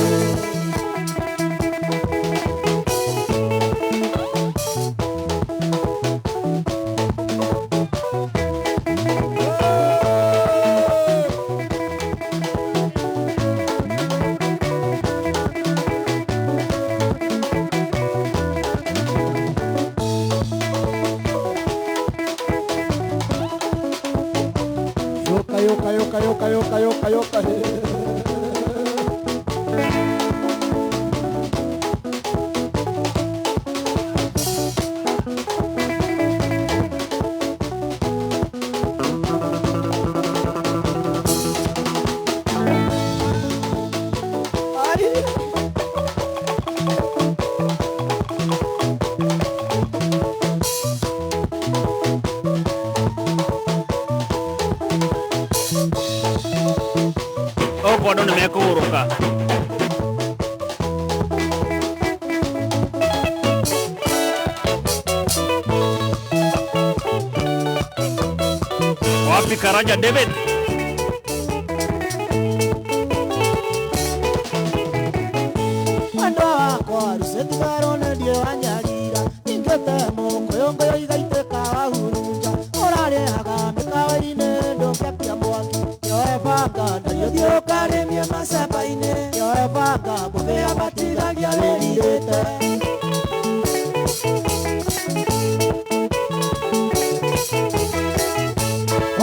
Yoka yoka yoka yoka yoka yoka yoka. Ari. Gũkũ andũ nĩ mekũgũrũka. Wapi Karanja David? Mwendwa wakwa rucetigarwo nĩ ndiĩ wanyarira, ingĩte mũkũyũ ngũyũ igaitĩka wahurunja. Ũrarĩhaga mĩkawa-inĩ ndũngĩakia mwaki, kĩoe banga ndariũthiĩ ũkarĩmie macemba-inĩ, kĩoe banga mũthĩa matigagia wĩrirĩte.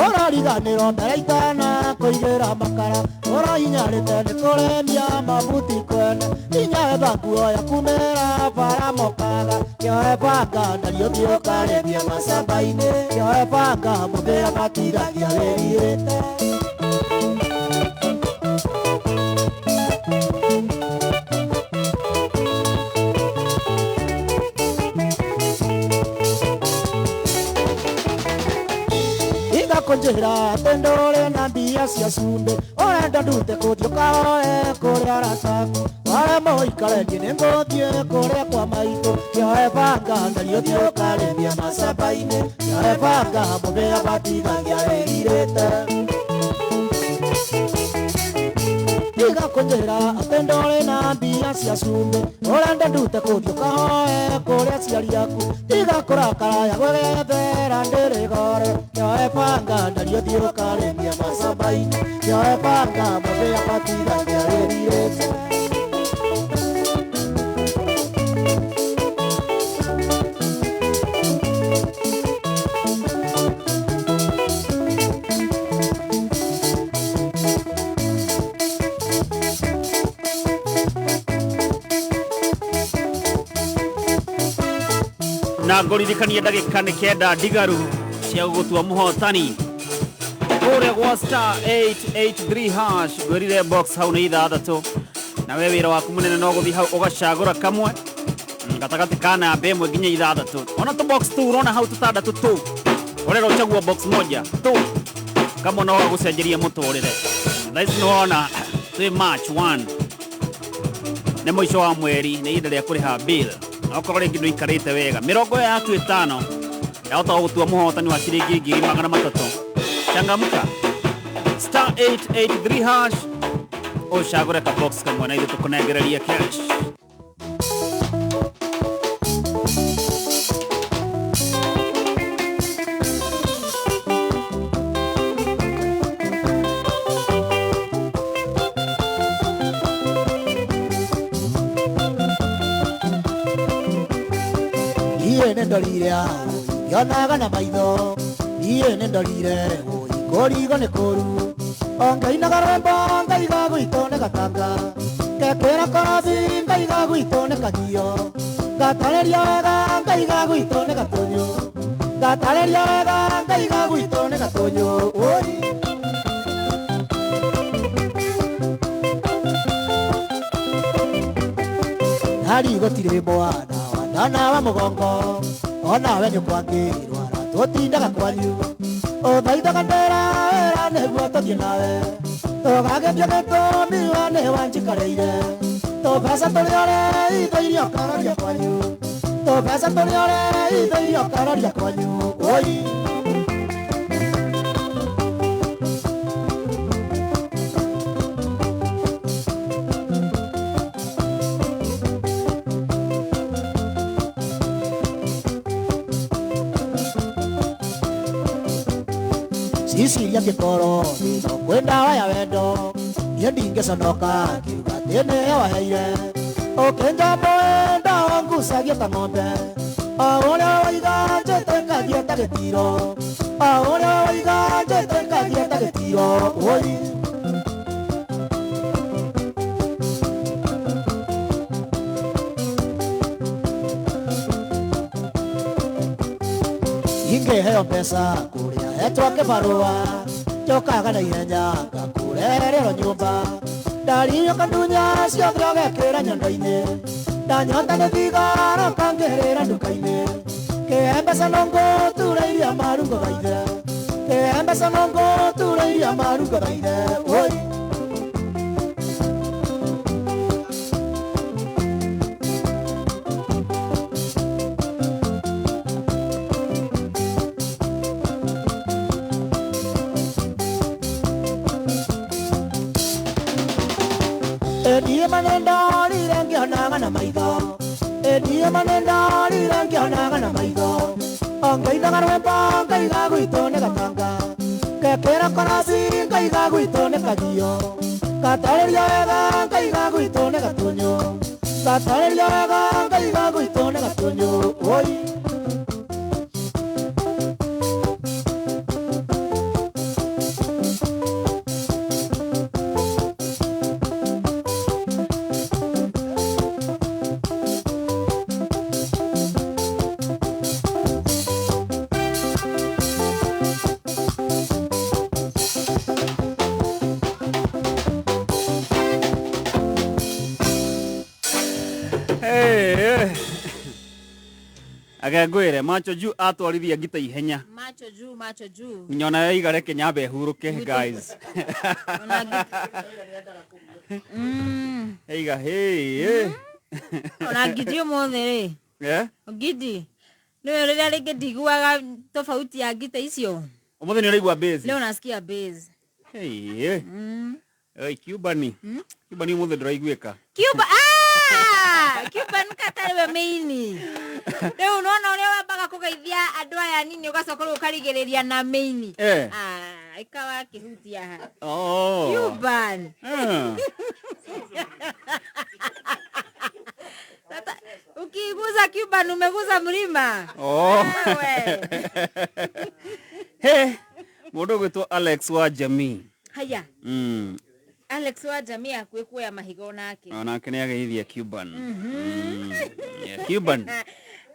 Ũrariganĩrwo mbere itana kũigĩra makara, ũrahinyarĩte nĩ kũremia mabuti kwene, inya etha nguo ya kumĩra bara mokaga, kĩoe banga ndariũthiĩ ũkarĩmie macemba-inĩ, kĩoe banga mũthĩa matigagia wĩrirĩte. Kũnjĩra atĩ ndũrĩ na mbia cia cumbĩ, ũrenda ndute kũthiĩ ũkahoe kũrĩa arata aku, waremwo ũikare niĩ nĩngũthiĩ kũrĩa kwa maitũ, kĩoe banga ndariũthiĩ ũkarĩmie macemba-inĩ, kĩoe banga mũthĩa matigagia wĩrirĩte. Tiga Kũnjĩra atĩ ndũrĩ na mbia cia cumbĩ ũrenda ndute kũthiĩ ũkahoe kũrĩ aciari aku tiga kũrakara ya gwĩgethera ndĩrĩgore kĩoe banga ndario thiĩ ũkarĩmie macamba-inĩ kĩoe banga mũthĩa batiga kĩarĩrirĩte. Na ngũririkanie ndagĩka nĩ 9 ndigaru cia gũgũtua mũhotani kũrĩa gwa star 883 hash ngwĩrire box hau nĩ ithathatũ na we wĩra waku mũnene no gũthiĩ hau ũgacagũra kamwe gatagatĩ ka namba ĩmwe nginya ithathatũ ona tũ box tu ũrona hau tũtandatũ tu ũrera ũchagua box moja tu kamwe no gagũcenjeria mũtũrĩre. Thaa ici nĩwona twĩ March 1 nĩ mũico wa mweri nĩ ihinda rĩa kũrĩha bill okorwo rĩngĩ ndũikarĩte wega mĩrongo yaku ĩtano yahota gũgũtua mũhotani wa ciringi 300,000. Changamka star 883 hash ũcagũre ka box kamwe na ithuĩ tũkũnengererie cash. Niĩ nĩndorire ngĩonaga na maitho niĩ nĩndorire kũrigo nĩ kũru ongeinaga rwĩmbo ngaiga gwitũ nĩ gatanga ngekĩra korothi ngaiga gwitũ nĩ kagio ngatarĩria wega ngaiga gwitũ nĩ gatũnyũ ngatarĩria wega ngaiga gwitũ nĩ gatũnyũ ũi. Hari gũtirĩ mwana wana wa mũgongo onawe nĩ ũkwangĩrwara tũtindaga kwanyu ũthaithaga ndera wĩra nĩguo tũthiĩ nawe tũgagĩtio gĩtũmi we nĩ wanjikarĩire tũbeca tũrĩa ũreithĩirie ũkaroria kwanyu tũbeca tũrĩa ũreithĩirie ũkaroria kwanyu ũi. Ciciria ngĩkorwo thĩna kwĩ ndawa ya wendo niĩ ndingĩconoka ngiuga atĩ nĩyo waheire ũkĩnjamboe ndawa ngucagia ta ng'ombe o ũrĩa waiga njĩte ngathiĩ ta gĩtiro o ũrĩa waiga njĩte ngathiĩ ta gĩtiro ũi. Ingĩheo mbeca kũrĩa hetwo kĩbarũa njũkaga na ihenya ngakũrehererwo nyũmba ndariũka ndunya ciothe ũgekĩra nyondo-inĩ ndanyota nĩ thigara ũkangĩrĩra nduka-inĩ kĩhe mbeca no ngũturĩirie maru ngũthaithe kĩhe mbeca no ngũturĩirie maru ngũthaithe ũi. Niĩ manendorire ngĩonaga na maitho niĩ manendorire ngĩonaga na maitho ongeinaga rwĩmbo ngaiga gwitũ nĩ gatanga ngekĩra korothi ngaiga gwitũ nĩ kagio ngatarĩria wega ngaiga gwitũ nĩ gatũnyũ ngatarĩria wega ngaiga gwitũ nĩ gatũnyũ ũi. Agengwire macho juu atwarithia ngita ihenya macho juu macho juu nyona yaiga reke nyambe huruke guys. Eiga hey hey ona ngiti umuthi ri ngiti niwe riria ringi ndiguaga tofauti ya ngita icio umuthi ni uraigua bass leo nasikia bass hey. Oi, Cuban. Cuban umuthi ndũraiguĩka. Cuba ah Cuban katarĩ we mĩini. Rĩu nona ũrĩa wambaga kũgeithia andũ aya nini ũgacoka rĩu ũkarigĩrĩria na mĩini. Eh. Ah, ikawa kĩhutia ha. Oh. Cuban. Ah. Sasa ukiguza Cuban umeguza mlima. Oh. Wewe. He, mũndũ ũgwĩtwo Alex wa Jamii. Haya. Alex wa jamii akuĩ kuoya mahiga onake. Onake nĩ ageithia Cuban. Yeah, Cuban.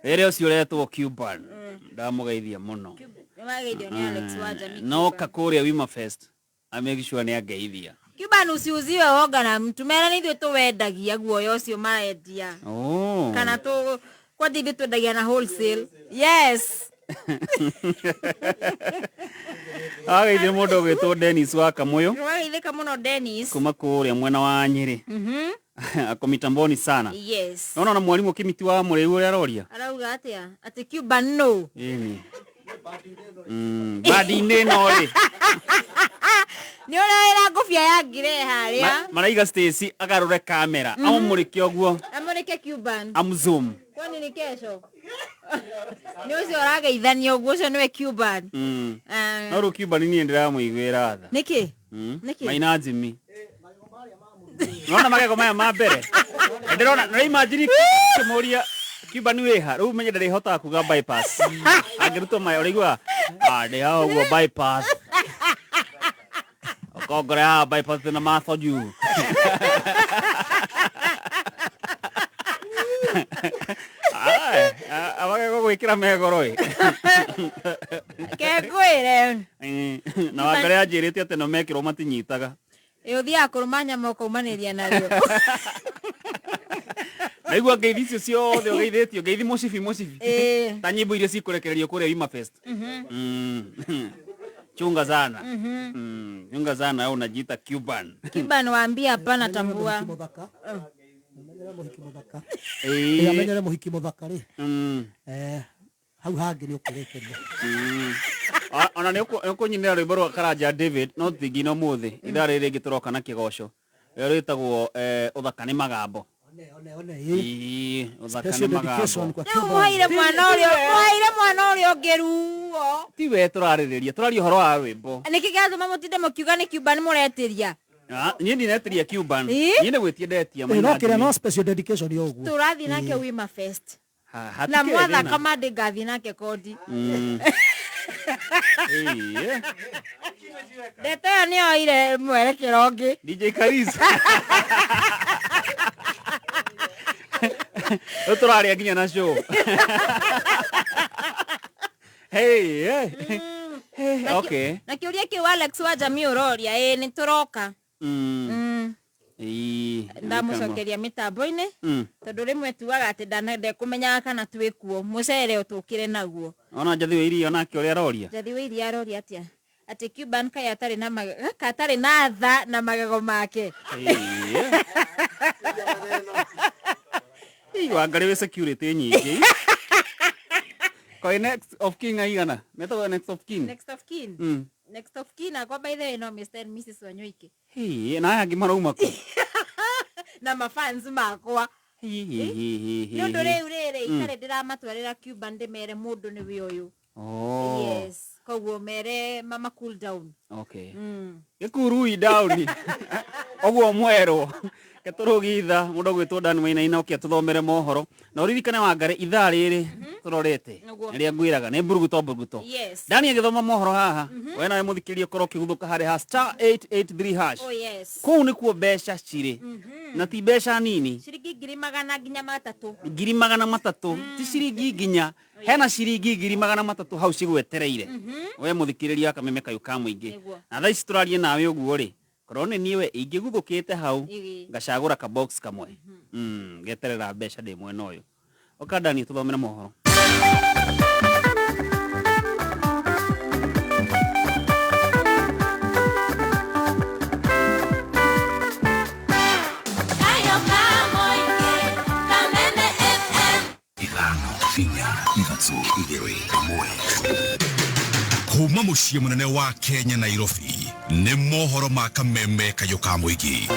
Rĩrĩa ũcio ũretwo Cuban. Ndamũgeithia mũno. Nĩwageithio nĩ Alex wa jamii. Noka kũrĩa Wima Fest. I make sure nĩ angeithia. Cuban usiuziwe woga na mtu mera nĩ ithuĩ tũwendagia guoya ũcio marendia. Oh. Kana tũ kwanja ithuĩ twendagia na wholesale. Yes. Ageithia mũndũ ũgwĩtwo Dennis wa Kamũyũ Nĩwageithĩka mũno Dennis. kuma kũrĩa mwena wa Nyĩrĩ. Ako mitamboni sana. Yes. Nona na mwalimu Kimiti wa Mũrĩu ũrĩa aroria. Arauga atĩa? Atĩ Cuban no. Ĩni. Badi-inĩ ĩno rĩ. Nĩ ũrĩa ngũbia ya ngire harĩa. Maraiga Stacy agarũre kamera. Amũmũrĩke ũguo. Amũrĩke Cuban. Amzoom. Kwani nĩ kesho? Nĩ ũcio ũrageithania ũguo ũcio nĩwe Cuban. Ah. No rĩu Cuban niĩ ndĩramũiguĩra tha. Nĩkĩ? Nĩkĩ? Maina Jimmy. Nona magego maya ma mbere. Ndĩrona na imagine kĩmũria Cuban wĩha rĩu menye ndarĩhotaga kuga bypass. Angĩrutwo maya ũraigua ah ndĩ haha ũguo bypass. Ũkongore haha bypass na matho juu. Amagego gwĩkĩra megoro ĩ. Ke ngwĩre. Na Wangari anjĩrĩte atĩ no mekĩrwo matinyitaga. Ĩ ũthiaga kũrũma nyama ũkaumanĩria narĩo. Naigua ngeithi icio ciothe ũgeithĩtio ngeithi mũcibi mũcibi. Ĩ. Ta nyĩmbo iria cikũrekererio kũrĩa Wima Fest. Chunga sana. Chunga sana wewe unajiita Cuban. Cuban waambia hapana tambua. Ĩĩ. Amenyere mũhiki mũthaka rĩ. Hau hangĩ nĩ ũkũrĩkĩria. Ona nĩ ũkũnyinĩra rwĩmbo rwa Karanja David no thingi no mũthĩ ithaa rĩrĩ rĩngĩ tũroka na kĩgoco rĩrĩa rwĩtagwo ũthaka nĩ magambo. One Ĩĩ, ũthaka nĩ Special dedication magambo. kwa Rĩu mũheire mwana ũrĩa mũheire mwana ũrĩa ũngĩ ruo. Ti we tũrarĩrĩria tũraria ũhoro wa rwĩmbo. Nĩkĩ kĩratũma mũtinde mũkiuga nĩ Cuban mũretĩria? Ah, niĩ ndinetĩria Cuban. Ĩ? Niĩ nĩ gwĩtia ndetia Ĩ, Maina no kĩrĩa Jimmy. no special dedication ya ũguo. Tũrathiĩ nake Wima Fest. Ha, Na hatikĩrĩ mwathaka thĩna. mandĩ ngathiĩ nake kondi. Ĩĩ. Ndeto ĩyo nĩyoire mwerekero ũngĩ. DJ Karis. Rĩu tũraria nginya na show. Hey, hey. Hey, okay. Na kĩũria kĩu Alex wa jamii ũroria ĩ nĩ tũroka. Ĩĩ. Ndamũcokeria mĩtambo-inĩ tondũ rĩmwe tugaga atĩ ndekũmenyaga kana twĩ kuo mũcere ũtũkĩre naguo. Ona Njathi wa iria onake ũrĩa aroria. Njathi wa iria aroria atĩa? Atĩ Cuban kaĩ atarĩ na gaka atarĩ na tha na magego make. Ĩĩ. Ĩĩ, Wangari wĩ security nyingĩ. Kwa next of kin aigana? Metagwo next of kin. Next of kin. Next of kin akwa by the way no Mr and Mrs Wanyoike. Hĩ, na aya angĩ marauma kũ? Na mafans makwa. Nĩ Nĩ ũndũ rĩu rĩrĩ itarĩ ndĩramatwarĩra Cuban ndĩmere mũndũ nĩwe ũyũ. Oh. Yes. Koguo mere mama cool down. Okay. Gĩkurui down. Ũguo mwerũ. Ketũrũgitha mũndũ ũgwĩtwo Dan Wainaina oke atũthomere mohoro. Na ũririkane Wangari ithaa rĩrĩ tũrorete. Nĩguo. Rĩrĩa ngwĩraga nĩ mburuguto mburuguto. Yes. Dani agĩthoma mohoro haha. We nawe mũthikĩrĩria ũkorwo ũkĩguthũka harĩ ha star 883 hash. Oh yes. Kũu nĩkuo mbeca cirĩ. Na ti mbeca nini. Ciringi 300 nginya 300. 300,000 ti ciringi nginya hena ciringi 300,000 hau cigwetereire. We mũthikĩrĩria akameme kayũ ka mũingĩ. Nĩguo. Na thaa ici tũrarie nawe ũguo rĩ korwo nĩ niĩ we ingĩguthũkĩte hau Ĩĩ. ngacagũra ka box kamwe. Ngeterera mbeca ndĩ mwena ũyũ. Oka Dani tũthomere mohoro. Kayo ka Mũingĩ, Kameme FM. 5 inya ithatũ igĩrĩ ĩmwe. Kuma Kuma mũciĩ mũnene wa Kenya Nairobi, nĩ mohoro ma kameme kayũ ka mũingĩ.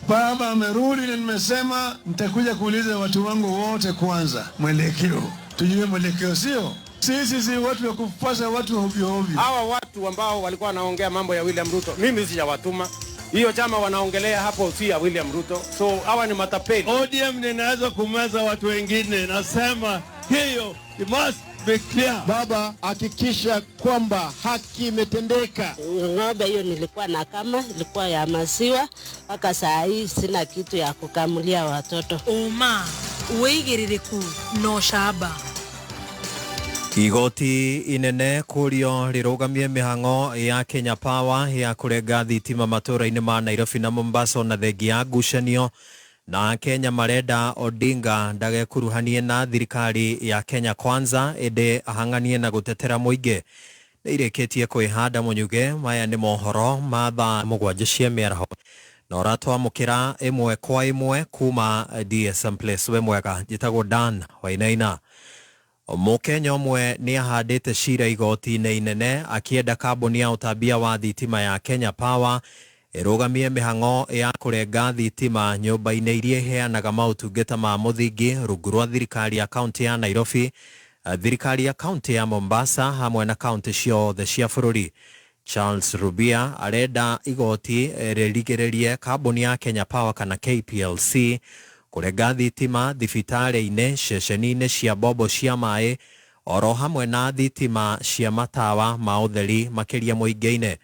Baba amerudi na nimesema nitakuja kuuliza watu wangu wote kwanza mwelekeo, tujue mwelekeo, sio sisi si watu wa kupasa watu ovyo ovyo. Hawa watu ambao walikuwa wanaongea mambo ya William Ruto, mimi sijawatuma. Hiyo chama wanaongelea hapo si ya William Ruto, so hawa ni matapeli. ODM ninaweza kumeza watu wengine, nasema hiyo it must be clear. Baba, hakikisha kwamba haki imetendeka. Ng'ombe hiyo nilikuwa na kama ilikuwa ya maziwa, mpaka saa hii sina kitu ya kukamulia watoto. Ũma, wĩigĩrĩrĩku na ũcamba. Igoti inene kũrio rĩrũgamie mĩhang'o ya Kenya Power ya kũrenga thitima matũũra-inĩ ma Nairobi na Mombasa ona thengia ya ngucanio na Kenya marenda Odinga ndagekuruhanie na thirikari ya Kenya Kwanza ĩndĩ ahang'anie na gũtetera mũingĩ. Nĩ irĩkĩtie kwĩhanda mũnyuge. Maya nĩ mohoro ma thaa 7 cia mĩaraho na ũratwamũkĩra ĩmwe kwa ĩmwe kuma DSM Place. We mwega, njĩtagwo Dan Wainaina. Mũkenya ũmwe nĩ ahandĩte cira igoti-inĩ inene akĩenda kambuni ya ũtambia wa thitima ya Kenya Power ĩrũgamie mĩhang'o ya kũrenga thitima nyũmba-inĩ iria iheanaga maũtungata ma mũthingi rungu rwa thirikari ya kaunti ya Nairobi, thirikari ya kaunti ya Mombasa hamwe na kaunti ciothe cia bũrũri. Charles Rubia arenda igoti rĩrigĩrĩrie kambuni ya Kenya Power kana KPLC kũrenga thitima thibitarĩ-inĩ, ceceni-inĩ cia mbombo cia maĩ oro hamwe na thitima cia matawa ma ũtheri makĩria mũingĩ-inĩ.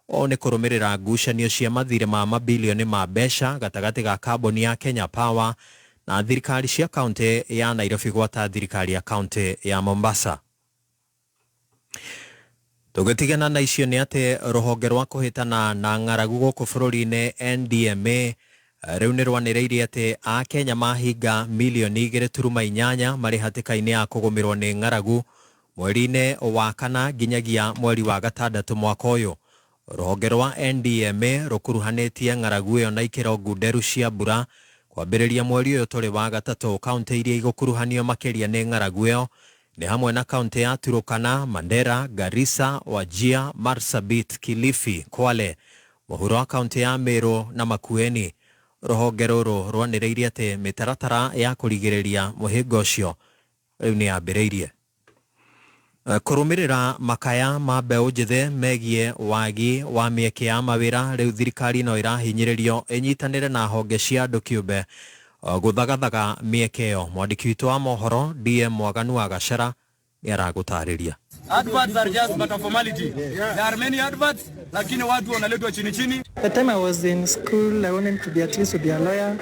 Ũũ nĩ kũrũmĩrĩra ngucanio cia mathirĩ ma mabilioni ma mbeca gatagatĩ ga kambuni ya Kenya Power na thirikari cia kaunti ya Nairobi gwata thirikari ya kaunti ya Mombasa. Tũgĩtigana na icio nĩ atĩ rũhonge rwa kũhĩtana na ng'aragu gũkũ bũrũri-inĩ NDMA rĩu nĩ rwanĩrĩirie atĩ akenya mahinga milioni 2.8 marĩ hatĩka-inĩ ya kũgũmĩrwo nĩ ng'aragu mweri-inĩ wa kana nginyagia mweri wa gatandatũ mwaka ũyũ. Rũhonge rwa NDMA rũkuruhanĩtie ng'aragu ĩyo na ikĩro ngunderu cia mbura kwambĩrĩria mweri ũyũ tũrĩ wa gatatũ. Kaunti iria igũkuruhanio makĩria nĩ ng'aragu ĩyo nĩ hamwe na kaunti ya Turukana, Mandera, Garissa, Wajir, Marsabit, Kilifi, Kwale, mũhuro wa kaunti ya Meru na Makueni. Rũhonge rũrũ rwanĩrĩirie atĩ mĩtaratara ya kũrigĩrĩria mũhĩnga ũcio rĩu nĩ yambĩrĩirie. Kũrũmĩrĩra makaya ma mbeũ njĩthĩ megiĩ wagi wa mĩeke ya mawĩra, rĩu thirikari no ĩrahinyĩrĩrio ĩnyitanĩre na honge cia andũ kĩũmbe gũthagathaga mĩeke ĩyo. Mwandĩki witũ wa mohoro DM Mwaganu wa Gacera nĩ aragũtarĩria. Adverts are just but a formality. There are many adverts, lakini watu wanaletwa chini chini. The time I was in school, I wanted to be at least to be a lawyer,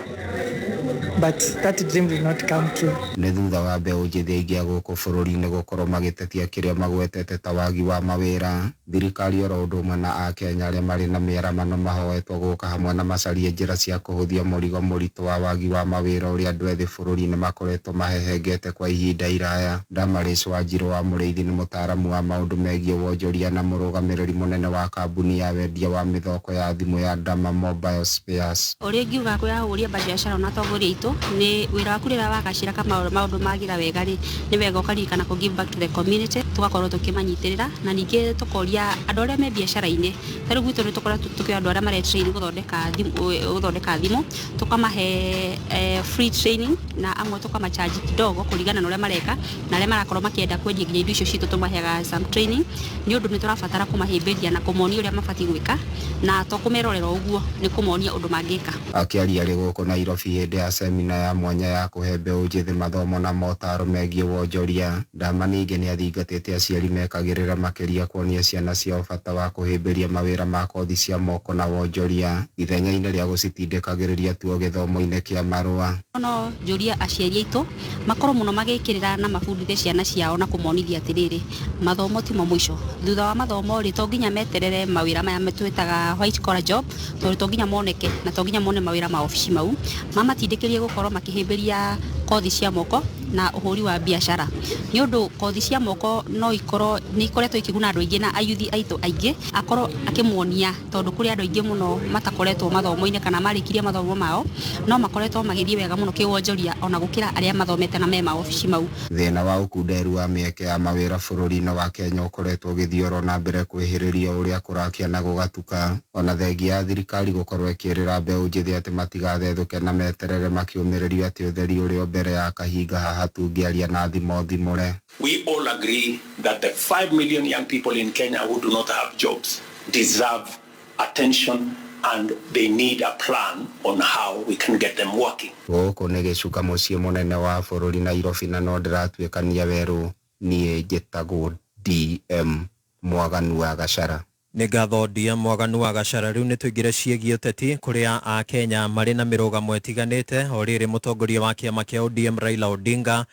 but that dream did not come true. Nĩ thutha wa mbeũ njĩthĩ aingĩ a gũkũ bũrũri-inĩ gũkorwo magĩtetia kĩrĩa magwetete ta wagi wa mawĩra, thirikari oro ũndũ ũmwe na akenya arĩa marĩ na mĩaramano mahoetwo gũka hamwe na macarie njĩra cia kũhũthia mũrigo mũritũ wa wagi wa mawĩra ũrĩa andũ ethĩ bũrũri-inĩ makoretwo mahehengete kwa ihinda iraya. Damaris Wanjiru wa Mũrĩithi nĩ mũtaaramu wa maũndũ megiĩ wonjoria na mũrũgamĩrĩri mũnene wa kambuni ya wendia wa mĩthoko ya thimũ ya Dama Mobile Spares. Ũrĩa ingiuga kwĩyahũria biacara na atongoria aitũ nĩ wĩra waku rĩrĩa wagacĩra kama maũndũ magĩra wega rĩ, nĩ wega ũkaririkana kũ give back to the community, tũgakorwo tũkĩmanyitĩrĩra na ningĩ tũkoria andũ arĩa me biacara-inĩ. Ta rĩu gwitũ nĩ tũkoretwo tũkĩoya andũ arĩa mare train gũthondeka thimũ, tũkamahe free training na amwe tũkamacharge kidogo kũringana na ũrĩa mareka na arĩa marakorwo makĩenda kwendia nginya indo icio citũ tũmaheaga some training nĩ ũndũ nĩ tũrabatara kũmahĩmbĩria na kũmonia ũrĩa mabatiĩ gwĩka na to kũmerorera ũguo nĩ kũmonia ũndũ mangĩka. Akĩaria arĩ gũkũ Nairobi hĩndĩ ya semina ya mwanya ya kũhe mbeũ njĩthĩ mathomo na motaro megiĩ wonjoria, Dama ningĩ nĩathingatĩte aciari mekagĩrĩra makĩria kuonia ciana ciao bata wa kũhĩmbĩria mawĩra ma kothi cia moko na wonjoria ithenya-inĩ rĩa gũcitindĩkagĩrĩria tu o gĩthomo-inĩ kĩa marũa. No njũria aciari aitũ makorwo mũno magĩkĩrĩra na mabundithie ciana ciao na kũmonithia atĩrĩrĩ, mathomo timo mũico. Thutha wa mathomo rĩ, to nginya meterere mawĩra maya twĩtaga white collar job, tondũ to nginya moneke na to nginya mone mawĩra ma obici mau. Mamatindĩkĩrie gũkorwo makĩhĩmbĩria kothi cia moko na ũhũri wa biacara nĩ ũndũ kothi cia moko no ikorwo nĩ ikoretwo ikĩguna andũ aingĩ na ayuthi aitũ aingĩ akorwo akĩmuonia tondũ kũrĩ andũ aingĩ mũno matakoretwo mathomo-inĩ kana marĩkirie mathomo mao no makoretwo magĩthiĩ wega mũno kĩwonjoria ona gũkĩra arĩa mathomete na me maobici mau. Thĩna wa ũkunderu wa mĩeke ya mawĩra bũrũri-inĩ wa Kenya ũkoretwo ũgĩthiĩ oro na mbere kwĩhĩrĩria ũrĩa kũrakia na gũgatuka, ona thengia ya thirikari gũkorwo ĩkĩrĩra mbeũ njĩthĩ atĩ matigathethũke na meterere makĩũmĩrĩrio atĩ ũtheri ũrĩ o mbere ya kahinga haha tũngĩaria na thimo thimũre. We all agree that the 5 million young people in Kenya who do not have jobs deserve attention and they need a plan on how we can get them working. Gũkũ nĩ gĩcuka mũciĩ mũnene wa bũrũri Nairobi na no ndĩratuĩkania werũ. Niĩ njĩtagwo DM Mwaganu wa Gachara. Nĩ ngatho DM Mwaganu wa Gachara. Rĩu nĩ tũingĩre ciĩgiĩ ũteti kũrĩa Akenya marĩ na mĩrũgamo ĩtiganĩte. O rĩrĩ mũtongoria wa kĩama kĩa ODM Raila Odinga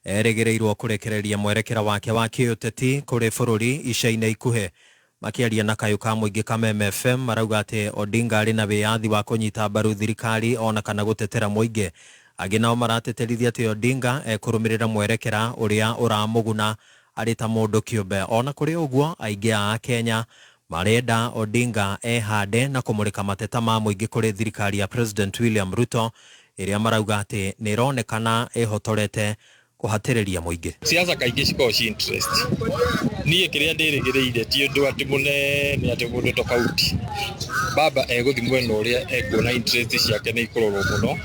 erĩgĩrĩirwo kũrekereria mwerekera wake wa kĩũteti kũrĩ bũrũri ica-inĩ ikuhĩ. Makĩaria na kayũ ka mũingĩ Kameme FM marauga atĩ Odinga arĩ na wĩyathi wa kũnyita mbaru thirikari ona kana gũtetera mũingĩ. Angĩ nao marateterithia atĩ Odinga ekũrũmĩrĩra mwerekera ũrĩa ũramũguna arĩ ta mũndũ kĩũmbe. Ona kũrĩ ũguo aingĩ a Akenya marenda Odinga ehande na kũmũrĩka mateta ma mũingĩ kũrĩ thirikari ya President William Ruto ĩrĩa marauga atĩ nĩ ĩronekana ĩhotorete kũhatĩrĩria mũingĩ. Siasa kaingĩ cikoragwo ci interest. Niĩ kĩrĩa ndĩrĩgĩrĩire ti ũndũ atĩ mũnene atĩ mũndũ tofauti. Baba egũthiĩ mwena ũrĩa ekuona interest ciake nĩ ikũrorwo mũno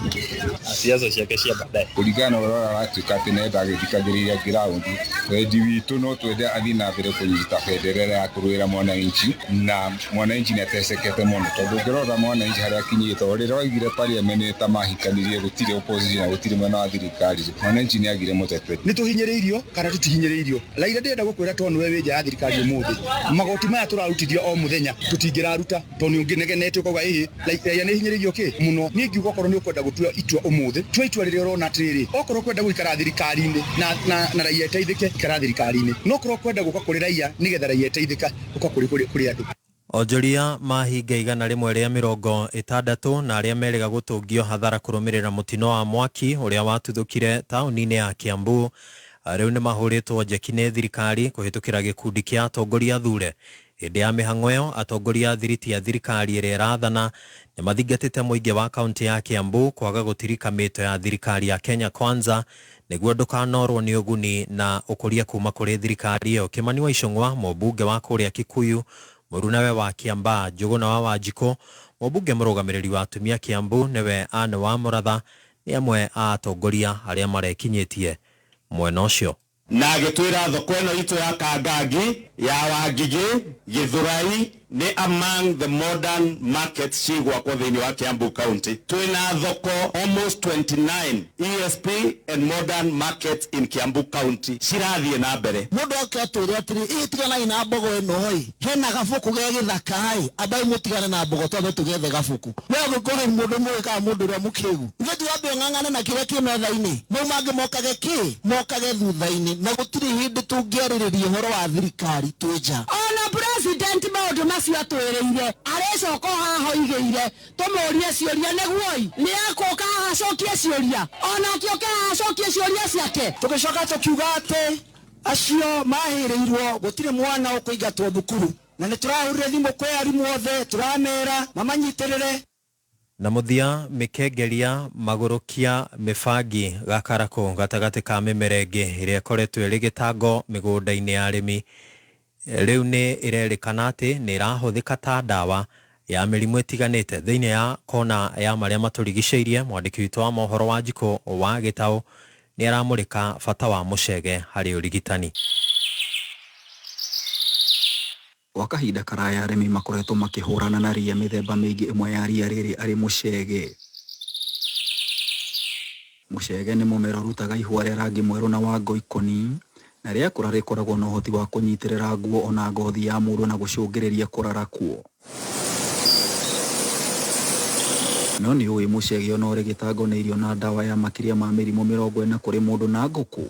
na siasa ciake cia baadaye. Kũringana na ũrĩa aratuĩka atĩ nenda agĩthikagĩrĩria ground, wendi witũ no twende athiĩ na mbere kũnyita bendera ya kũrũĩra mwananchi, na mwananchi nĩ atecekete mũno tondũ ũngĩrora mwananchi harĩa akinyĩte, o rĩrĩa waigire parliament ta mahikanirie gũtirĩ opposition na gũtirĩ mwena wa thirikari, mwananchi nĩ agire mũteteri. Nĩ tũhinyĩrĩirio kana tũtihinyĩrĩirio? Raila ndĩrenda gũkwĩra tondũ nĩwe wĩ nja ya thirikari ũmũthĩ, magoti maya tũrarutithio o mũthenya tũtingĩraruta tondũ nĩ ũngĩnegenete ũkauga ĩhĩ raia nĩ hinyĩrĩirio kĩ mũno. Niĩ ngiuga okorwo nĩ ũkwenda gũtua itua ũmũthĩ, tua itua rĩrĩa ũrona atĩrĩrĩ, okorwo ũkwenda gũikara thirikari-inĩ na raia ĩteithĩke, ikara thirikari-inĩ, no okorwo ũkwenda gũka kũrĩ raia nĩgetha raia ĩteithĩka, ũka kũrĩ andũ. Onjoria mahinga 160 na arĩa merĩga gũtũngio hathara kũrũmĩrĩra mũtino wa mwaki ũrĩa watuthũkire taũni-inĩ ya Kiambu rĩu nĩ mahũrĩtwo njeki nĩ thirikari kũhĩtũkĩra gĩkundi kĩa atongoria athure. Hĩndĩ ya mĩhang'o ĩyo atongoria a thiriti ya thirikari ĩrĩa ĩrathana nĩ mathingatĩte mũingĩ wa kaunti ya Kiambu kwaga gũtirika mĩto ya thirikari ya Kenya Kwanza nĩguo ndũkanorwo nĩ ũguni na ũkũria kuma kũrĩ thirikari ĩyo. Kimani wa Ichung'wa, mũmbunge wa kũrĩa Kikuyu, mũrunawe wa Kiambaa Njũgũna wa Wanjikũ, mũmbunge mũrũgamĩrĩri wa atumia Kiambu nĩwe Anne wa Mũratha nĩ amwe a atongoria arĩa marekinyĩtie mwena ũcio. Na agĩtwĩra thoko ĩno itũ ya Kangangi ya Wangigĩ Gĩthũrai nĩ among the modern markets cigwakwo thĩinĩ wa Kiambu County. Twĩna thoko almost 29 ESP and modern markets in Kiambu County cirathiĩ na mbere. Mũndũ oke atwĩre atĩrĩ, ĩ tiganai na mbogo ĩno ĩ, hena gabũkũ ge gĩthaka ĩ, ambai mũtigane na mbogo twambe tũgethe gabũkũ. We ũgĩkũrĩ mũndũ mũĩ kana mũndũ ũrĩa mũkĩgu, ithuĩ twambe ũng'ang'ane na kĩrĩa kĩ metha-inĩ, mau mangĩ mokage kĩ, mokage thutha-inĩ, na gũtirĩ hĩndĩ tũngĩarĩrĩria ũhoro wa thirikari twĩ nja. Ona president maũndũ macio atwĩrĩire arĩcoka haha oigĩire tũmũrie ciũria nĩguo nĩ akũka haha acokie ciũria, ona akĩũka haha acokie ciũria ciake. Tũgĩcoka tũkiuga atĩ acio mahĩrĩirwo gũtirĩ mwana ũkũingatwo thukuru, na nĩ tũrahũrire thimũ kwĩ arimũ othe tũramera mamanyitĩrĩre. Na mũthia mĩkengeria magũrũkia mĩbangi gakarakũ gatagatĩ ka mĩmera ĩngĩ ĩrĩa ĩkoretwo ĩrĩ gĩtango mĩgũnda-inĩ ya arĩmi rĩu nĩ ĩrerĩkana atĩ nĩ ĩrahũthĩka ta ndawa ya mĩrimũ ĩtiganĩte. Thĩinĩ ya kona ya marĩa matũrigicĩirie, mwandĩki witũ wa mohoro wa Njikũ wa Gĩtaũ nĩ aramũrĩka bata wa mũcege harĩ ũrigitani. Kwa kahinda karaya arĩmi makoretwo makĩhũrana na ria mĩthemba mĩingĩ, ĩmwe ya ria rĩrĩ arĩ mũcege. Mũcege nĩ mũmera ũrutaga ihũa rĩa rangi mwerũ na wa ngoikoni, na rĩakũra rĩkoragwo na ũhoti wa kũnyitĩrĩra nguo ona ngothi ya mũndũ na gũcũngĩrĩria kũrarakwo. No nĩ ũĩ mũcege ona ũrĩ gĩtango nĩ irio na ndawa ya makĩria ma mĩrimũ 40 kũrĩ mũndũ na ngũkũ.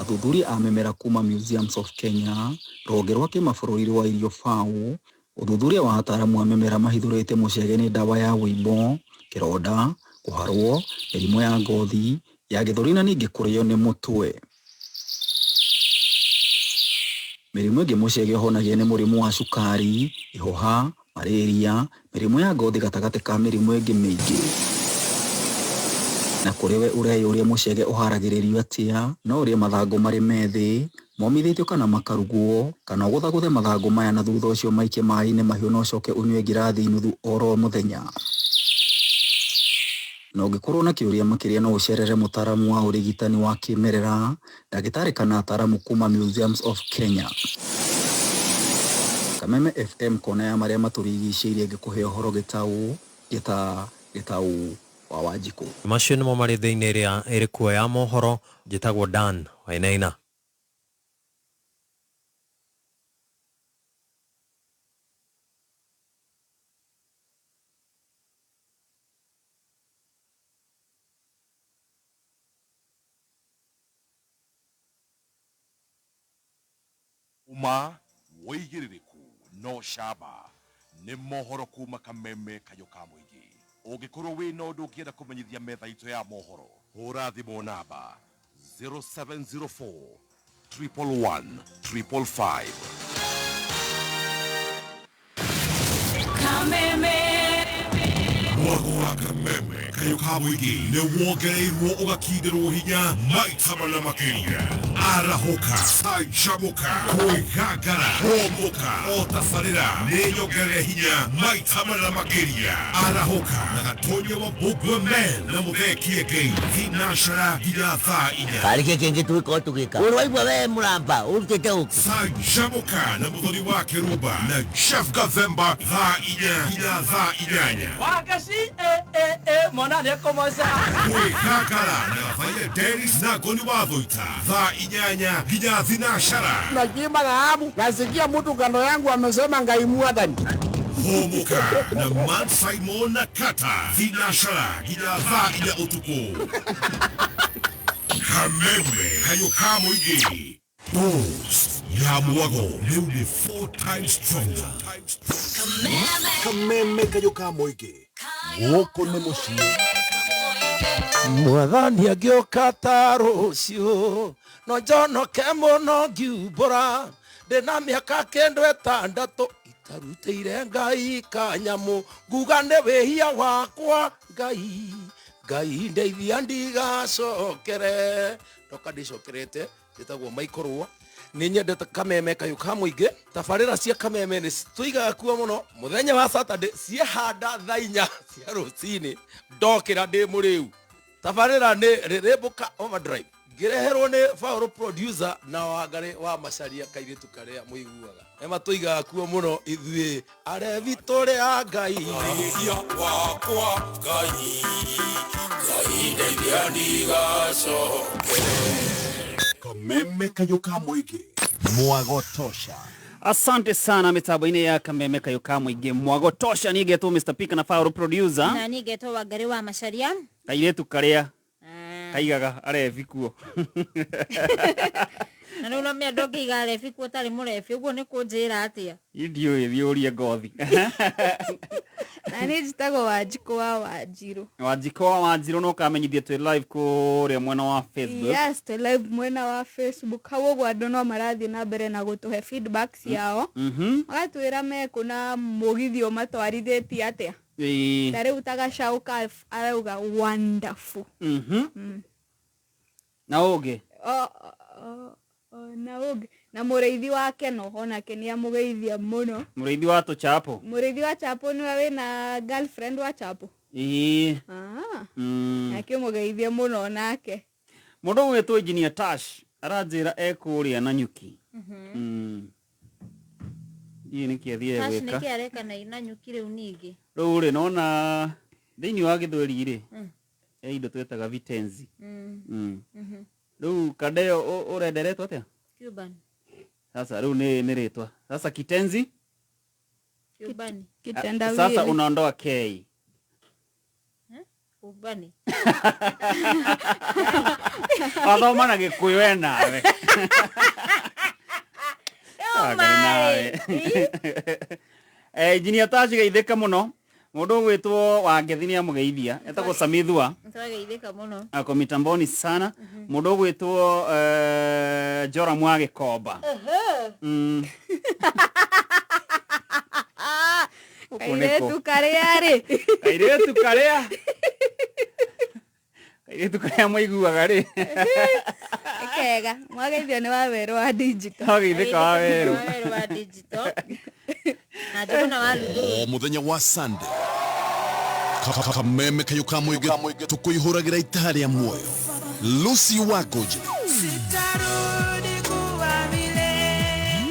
Athuthuria a mĩmera kuma Museums of Kenya, rũhonge rwa kĩmabũrũri rwa irio FAO, ũthuthuria wa ataaramu a mĩmera mahithũrĩte mũcege nĩ ndawa ya wũimbo, kĩronda, Kũharwo, mĩrimũ ya ngothi, ya gĩthũri na ningĩ kũrĩo nĩ mũtwe. Mĩrimũ ĩngĩ mũcege ũhonagia nĩ mũrimũ wa cukari, ihũha, malaria, mĩrimũ ya ngothi gatagatĩ ka mĩrimũ ĩngĩ mĩingĩ. Na kũrĩ we ũreyũria mũcege ũharagĩrĩrio atĩa, no ũrĩe mathangũ marĩ methĩ, momithĩtio kana makarugwo, kana ũgũthagũthe mathangũ maya na thutha ũcio maikie maĩ-inĩ mahiũ na ũcoke ũnyue ngirathi nuthu oro mũthenya. Na ũngĩkorwo na kĩũria makĩria no ũcerere mũtaaramu wa ũrigitani wa kĩmerera, ndagĩtarĩ kana ataaramu kuma Museums of Kenya. Kameme FM kona ya marĩa matũrigicĩirie ngĩkũhe ũhoro gĩtaũ, gĩta, gĩtaũ wa Wanjikũ. Macio nĩmo marĩ thĩinĩ ĩrĩa ĩrĩ kuo ya mohoro. Njĩtagwo Dan Wainaina. Uma wĩigĩrĩrĩku no camba nĩ mohoro kuma Kameme kayũ ka mũingĩ. Ũngĩkorwo wĩna ũndũ ũngĩenda kũmenyithia metha itũ ya mohoro, hũra thimũ namba 0704 111 555. Kameme. Mwago wa Kameme kayũ ka mũingĩ nĩ wongereirwo ũgakindĩrwo hinya maita mana makĩria. Arahũka, canjamũka, kwĩgangara, hũmũka, o tabarĩra nĩ nyongerere hinya maita mana makĩria. Arahũka na Gatonya wa Bugwe Men na Mũthee Kĩengei thinacara nginya thaa inya. Karĩ kĩ kĩngĩ tũgĩkorwo tũgĩka? Ũraigua we mũramba ũrutĩte ũkĩ? Canjamũka na Mũthoni wa Kĩrumba na Jeff Gathemba thaa inya nginya thaa inyanya. Wagaci e e e mwana nĩekũmoca. Kwĩgangara na Gabaia Dennis na Ngoni wa Thũita thaa inyanya nginya thinacara. Nakiimba dhahabu, nasikia mtu kando yangu amesema Ngai mwathani. Hũmũka na Man Simon na Kata thinacara nginya thaa inya ũtukũ. Kameme kayũ ka mũingĩ. Boost ya mwago rĩu nĩ 4 times stronger. Kameme kayũ ka mũingĩ. Gũkũ nĩ mũciĩ. Mwathani agĩũka ta rũciũ no njonoke mũno ngiumbũra ndĩna mĩaka kĩndũ ĩtandatũ itarutĩire Ngai kanyamũ nguga nĩ wĩhia wakwa Ngai Ngai ndeithia ndigacokere ndoka ndĩcokerete njĩtagwo Michael Rũa. Nĩ nyendete Kameme kayũ ka mũingĩ. Tabarĩra cia Kameme nĩ tũigaga kuo mũno mũthenya wa Saturday ciehanda thaa inya cia rũcinĩ ndokĩra ndĩ mũrĩu. Tabarĩra nĩ Rĩrĩmbũka Overdrive ngĩreherwo nĩ Paul producer na Wangarĩ wa Macaria kairĩtu karĩa mũiguaga. Ema tũigaga kuo mũno ithuĩ arebi tũrĩ a Ngai. Wĩhia wakwa Ngai Ngai ndeithia ndigacokere. Kameme kayũ ka mũingĩ. Mwago tosha. Asante sana mitambo-inĩ ya Kameme kayũ ka mũingĩ. Mwago tosha. Niĩ ngetwo Mr. Pika na Paul producer. Na niĩ ngetwo Wangarĩ wa Macaria. Kairĩtu karĩa kaigaga arebi kuo. Na rĩu no ndũngĩiga arebi kuo ũtarĩ mũrebi, ũguo nĩ kũnjĩra atĩa? Ndiũĩ, thiĩ ũrie ngothi. Na niĩ njĩtagwo Wanjikũ wa Wanjirũ. Wanjikũ wa Wanjirũ no ũkamenyithia twĩ live kũrĩa mwena wa Facebook. Yes, twĩ live mwena wa Facebook. Hau ũguo andũ no marathiĩ na mbere na gũtũhe feedback ciao. Magatwĩra mekũ na mũgithi ũmatwarithĩtie atĩa. Ta rĩu ta Gacau arauga wonderful. Na ũngĩ? Na ũngĩ na mũrĩithi wa Keno onake nĩ amũgeithia mũno. Mũrĩithi wa tũchapo. Mũrĩithi wa chapo nĩwe wĩna girlfriend wa chapo. Ĩĩ. Nake mũgeithie mũno onake. Mũndũ ũgwĩtwo Engineer Tash aranjĩra ekũrĩa na nyuki. Ndiũĩ nĩkĩ athiĩ Tash gwĩka. nĩkĩ areka na nyuki rĩu ningĩ? Rĩu rĩ nona thĩinĩ wa gĩthweri rĩ he indo twĩtaga vitenzi. Rĩu Kadeo ũrenderetwo atĩa? Cuban. Sasa rĩu nĩ rĩtwa. Sasa kitenzi? Cuban. Kitendawili. Sasa unaondoa K. Ubani. Wathoma na Gĩkũyũ we nawe. Nawe. Engineer Tash geithĩka mũno. Mundu ugwitwo Wangethi ni amugeithia etagwo Samithua. Twageithĩka mũno. Ako mitamboni sana. Mundu ugwitwo Joram wa Gĩkomba. Kairetu karia rĩ. Kairetu karia. Kairetu karia maiguaga rĩ. Kega mwageithio nĩ Wawerũ wa digital. Twageithĩka Wawerũ. Wawerũ wa digital. Na njũgũna wa Lulu. O muthenya wa Sunday kameme kayo ka muingi tukuihuragira itaha ria muoyo. Lucy Wakoje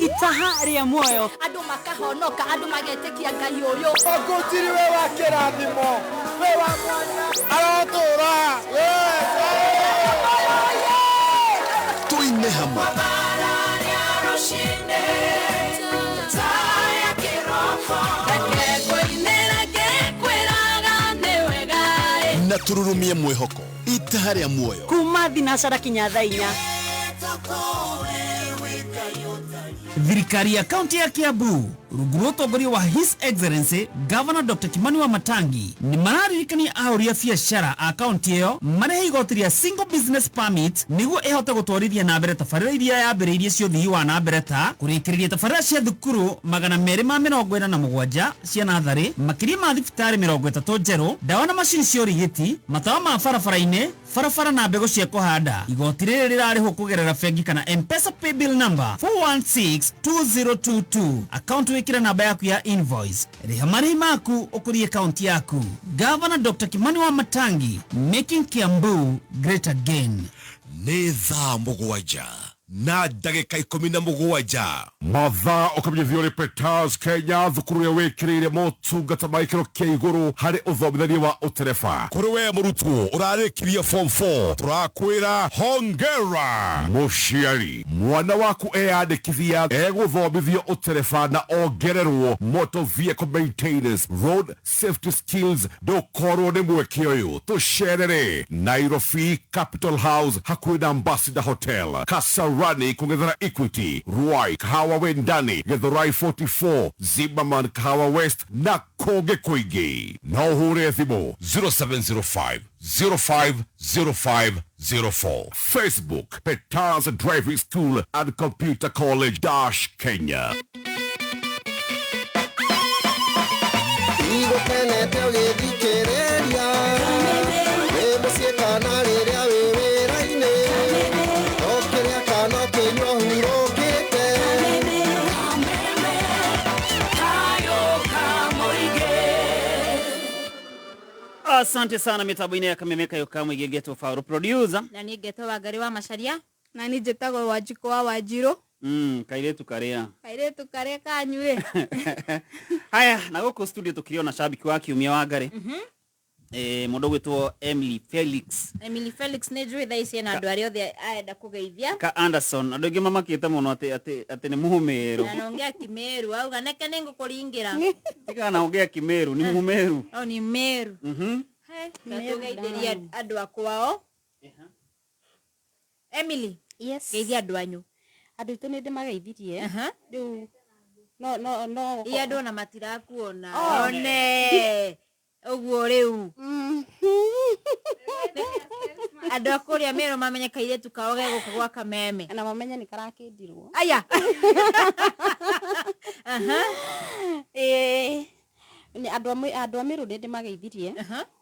itaha ria muoyo andu makahonoka andu magetikia Ngai uyu Ogutiri we wa kirathimo we wa mwana arotura we tuine hamwe na tururumie mwihoko itaha ria muoyo kuma thinacara kinya thaa inya. Thirikari ya kaunti ya Kiambu rungu rwa ũtongoria wa His Excellency Governor Dr. Kimani Wamatangi nĩ mararirikania ahũri a biacara a kaunti ĩyo marehe igoti rĩa single business permit nĩguo ĩhote gũtwarithia na mbere tabarĩra iria yambĩrĩirie cia ũthii wa na mbere ta kũrĩkĩrĩria tabarĩra cia thukuru 247 cia natharĩ, makĩria ma thibitarĩ 30 njerũ, ndawa na macini cia ũrigiti, matawa ma barabara-inĩ, barabara na mbegũ cia kũhanda. Igoti rĩrĩ rĩrarĩhwo kũgerera bengi kana M-Pesa paybill number 4162022. Account wikire namba yaku ya invoice. Rĩha marĩhi maku ũkũrie kaunti yaku. Governor Dr. Kimani Wamatangi, making Kiambu great again. Nĩ thaa 7 na ndagĩka 17. Mathaa ũkamenyithio nĩ Peters Kenya, thukuru ĩrĩa wĩkĩrĩire motungata ma gĩkĩro kĩa igũrũ harĩ ũthomithania wa ũtereba. Kũrĩ we mũrutwo ũrarĩkirie form 4, tũrakwĩra hongera. Mũciari, mwana waku eyandĩkithia egũthomithio ũtereba na ongererwo motor vehicle maintenance, road safety skills. Ndũkorwo nĩ mweke ũyũ. Tũcerere Nairobi Capital House hakuhĩ na Ambassador Hotel, Kasarani kũng'ethera Equity, Ruai, Kahawa Wendani, Githurai 44, Zimmerman, Kahawa West na kũngĩ kũingĩ. No ũhũre thimũ 0705 050504. Facebook, Peters Driving School and Computer College - Kenya. Igũkenete ũgĩthikĩrĩria wĩ mũciĩ kana rĩrĩa wĩ wĩra-inĩ ũkĩrĩa kana ũkĩnyua hurũkĩte. Asante sana mitambo-inĩ ya Kameme Kayo ka Mũingĩ ngetwo Fauro producer. Na niĩ ngetwo Wangari wa Macharia. Na niĩ njĩtagwo Wanjikũ wa Wanjirũ. Kairetu karia. Kairetu karia kanyu ĩ. Haya, na gũkũ studio tũkĩrĩ ona shabiki wa Kiumia Wangari. Mũndũ ũgwĩtwo Emily Felix. Emily Felix nĩ njũĩ thaa ici ena andũ arĩa othe arenda kũgeithia. Ka Anderson, andũ aingĩ mamakĩte mũno atĩ nĩ Mũmĩrũ. Na anaongea Kĩmeru, auga neke nĩ ngũkũringĩra. Tiga anaongea Kĩmeru, ni Mũmeru. Oh, ni Meru. Tũgeithĩrie andũ a kwao. Emily, Yes. geithia andũ anyu. Andũ aitũ nĩ ndĩmageithirie. Rĩu no Ĩ andũ ona matirakuona. One. Ũguo rĩu. Andũ a kũrĩa Meru mamenye kairĩtu kao gegũka gwa Kameme. Na mamenye nĩ karakĩndirwo. Aya. Nĩ andũ a Meru nĩ ndĩmageithirie.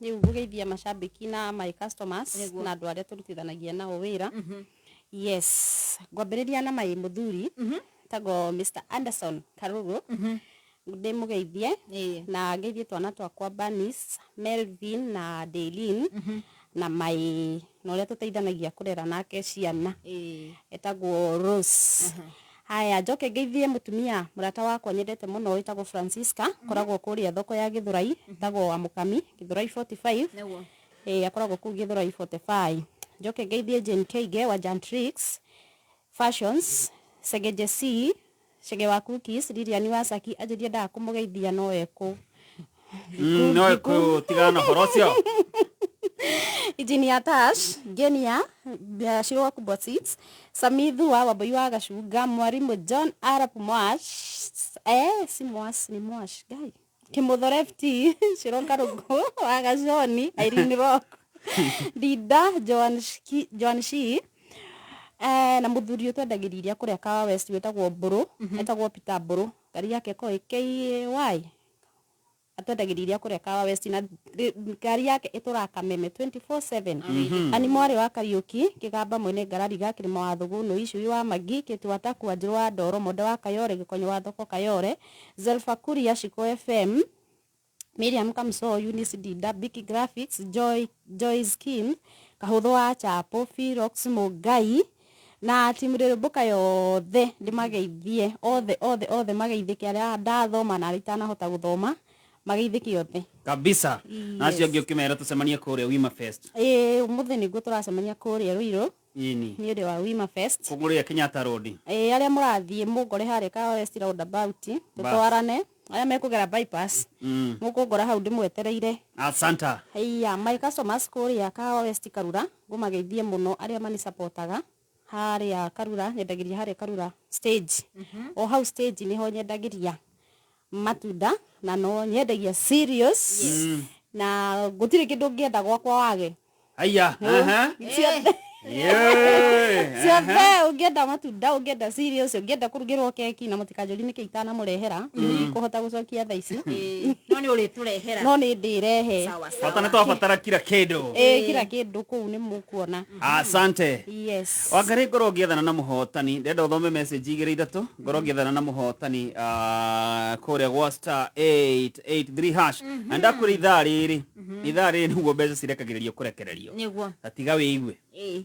Rĩu ngũgeithia macambĩki na my customers na andũ arĩa tũrutithanagia nao wĩra. Yes, ngwambĩrĩria na my mũthuri tagwo Mr. Anderson Karuru. Ndĩmũgeithie na ngeithie twana twakwa Bernice, Melvin na Daylene na my na ũrĩa tũteithanagia kũrera nake ciana etagwo Rose. Haya, njoke ngeithie mũtumia mũrata wakwa nyendete mũno wĩtagwo Francisca, koragwo kũrĩa thoko ya Githurai, etagwo wa Mũkami, Githurai 45. Akoragwo kũu Githurai 45. Njoke ngeithie Jane Keige wa Jantrix Fashions, Sege Jesse, Chege wa Cookies, Lilian wa Saki, anjĩrie ndaga kũmũgeithia no ekũ. No ekũ tigana na ũhoro ũcio. Engineer Tash, Genia, Shiro wa Kubwa Seeds, Samithu wa Wambui wa Gacunga, Mwarimu John Arap Mwash, si Mwash, ni Mwash, guy. Kimutho FT Shiro Karugu wa Gaconi Irene Rock Dida Joan Shi na muthuri utwendagĩria iria kũrĩa Kawa West wĩtagwo Mbũrũ, etagwo Peter Mbũrũ, ngari yake ĩkoragwo KAY, atwendagĩria iria kũrĩa Kawa West na ngari yake ĩtũraga Kameme 24/7. Ani mwarĩ wa Kariũki Kĩgamba mwene ngarari ga Kĩrĩma wa Thũgũnũ Icui wa Magi Kĩtu wa Taku Wanjirũ wa Ndoro Monde wa Kayore Gĩkonyo wa Thoko Kayore Zelfa Kuria Shiko FM Miriam Kamso Eunice Dinda Biki Graphics Joyce Kim Kahũthũ wa Chapo Firox Mũngai na timu rĩrũmbũka yothe ndĩmageithie othe othe othe mageithĩke arĩa ndathoma na arĩa itanahota gũthoma mageithĩke othe kabisa. Na acio angĩ ũkĩmera tũcemanie kũrĩa Wima Fest. Ĩĩ ũmũthĩ nĩguo tũracemania kũrĩa Ruiru Ĩni. Nĩ ũndũ wa Wima Fest. Kũrĩa Kenyatta Road. Ĩĩ arĩa mũrathiĩ mũngore harĩa Kawa West roundabout tũtwarane arĩa mekũgera bypass mũkũngora hau ndĩmwetereire. Asanta. Haiya my customers kũrĩa Kawa West Karura ngũmageithie mũno arĩa manisapotaga harĩa Karura nyendagĩria harĩa Karura stage. O hau stage niho nyendagĩria matunda na no nyendagia serious. Na gũtirĩ kĩndũ ũngĩenda gwakwa wage. Haiya. Ciothe. Ciothe ũngĩenda matunda ũngĩenda serious ũngĩenda kũrugĩrwo keki na mũtikanjũrie nĩkĩ itanamũrehera kũhota gũcokia thaa ici. No nĩ ũrĩtũrehera. No nĩ ndĩrehe. Bata nĩ twabatara kila kĩndũ. Ĩĩ kila kĩndũ kũu nĩ mũkuona. Asante. Yes. Wangari ngorwo ngĩethana na mũhotani ndenda ũthome message igĩrĩ ithatũ ngorwo ngĩethana na mũhotani kũrĩa gwa star 883 hash na ndakwĩra ithaa rĩrĩ ithaa rĩrĩ nĩguo mbeca cirekagĩrĩrio kũrekererio. Nĩguo. Ta tiga wĩigue. Ĩĩ.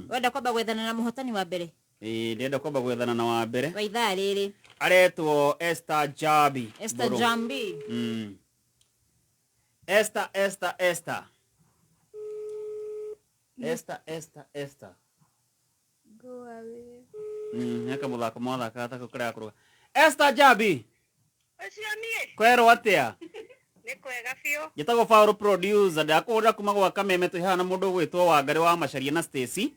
Wenda kwamba gwethana na mũhotani wa mbere? Ĩĩ ndĩrenda kwamba gwethana na wa mbere. Wa ithaa rĩrĩ. Aretwo Esther Jambi. Esther Jambi. Esther Esther Esther. Esther Esther Esther. Go away. Neka muthako mwathaka ta kũrĩa kũruga. Esther Jambi. Ũcio niĩ. Kwerwo atĩa? Nĩ kwega biũ. Njĩtagwo Paul producer ndakũhũrĩra kuma gwa Kameme twĩ haha na mũndũ ũgwĩtwo Wangari wa Macharia na Stacy.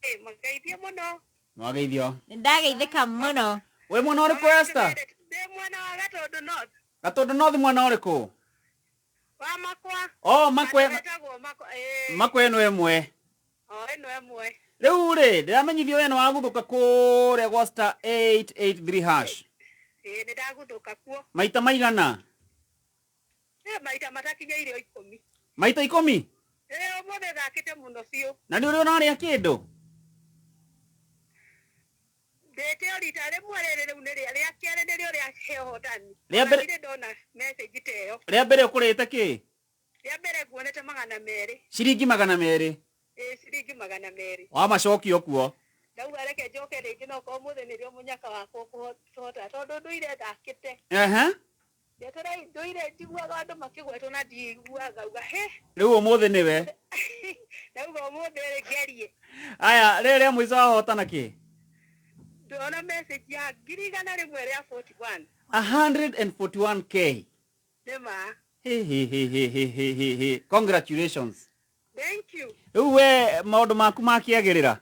Ĩĩ mũgeithie mũno. Mwageithio. Nĩndageithĩka mũno. Wĩ mwena ũrĩkũ Esther? Ndĩ mwena wa Gatũndũ North. Gatũndũ North mwena ũrĩkũ? Wa Makwa. Oh Makwa. Makwa ĩno ĩmwe. O ĩno ĩmwe. Rĩu rĩ ndĩramenyithio we nĩ waguthũka kũrĩa gwa star 883 hash. Ĩĩ nĩndaguthũka kuo. Maita maigana? Maita matakinyĩire 10. Maita 10? Ĩĩ ũmũthĩ thakĩte mũno biũ. Na nĩ ũrĩ ũrarĩa kĩndũ? Ndĩte o rita rĩmwe rĩrĩ rĩu nĩ rĩa kerĩ nĩrĩo rĩa ũhotani. Rĩa mbere ndirĩ ndona message ta ĩyo. Rĩa mbere ũkũrĩte kĩ? Rĩa mbere nguonete 200. Ciringi 200? Ĩĩ ciringi 200. Wamacokio kuo? Ndauga reke njoke rĩngĩ no korwo ũmũthĩ nĩrĩo mũnyaka wakwa ũkũhota tondũ ndũire thakĩte. Njeterei ndũire njiguaga andũ makĩgwetwo na ndiguaga uga he. Rĩu ũmũthĩ nĩwe. Ndauga ũmũthĩ rĩ ngerie. Aya rĩrĩ rĩa mũico wahotana kĩ? Ndona message ya 141. 141K. Nĩma. He he he he he he he. Congratulations. Thank you. Rĩu we maũndũ maku makĩagĩrĩra?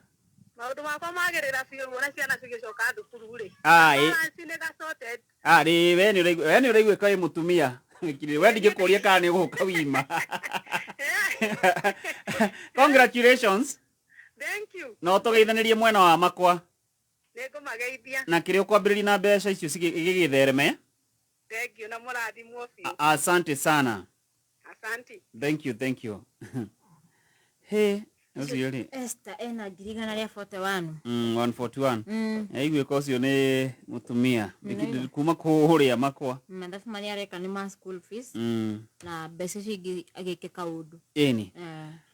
Maũndũ makwa magĩrĩra biũ ruona ciana cigĩcoka thukuru rĩ. Rĩ we nĩ ũraiguĩka wĩ mũtumia. We ndingĩkũria kana nĩ ũgũka wima. Congratulations. Thank you. No tũgeithanĩrie mwena wa Makwa. Nĩngũmageithia. Na kĩrĩa ũkwambĩrĩria na mbeca icio igĩgĩthereme. Thank you na mũrathimwo biũ. Asante sana. Asante. Thank you, thank you. He, ũcio rĩ. Esther ena 141. 141. Aiguĩka ũcio nĩ mũtumia. Kuma kũrĩa Makwa. Mathabu marĩa areka nĩ ma school fees. Na mbeca icio ingĩ agĩke kaũndũ. Ĩni.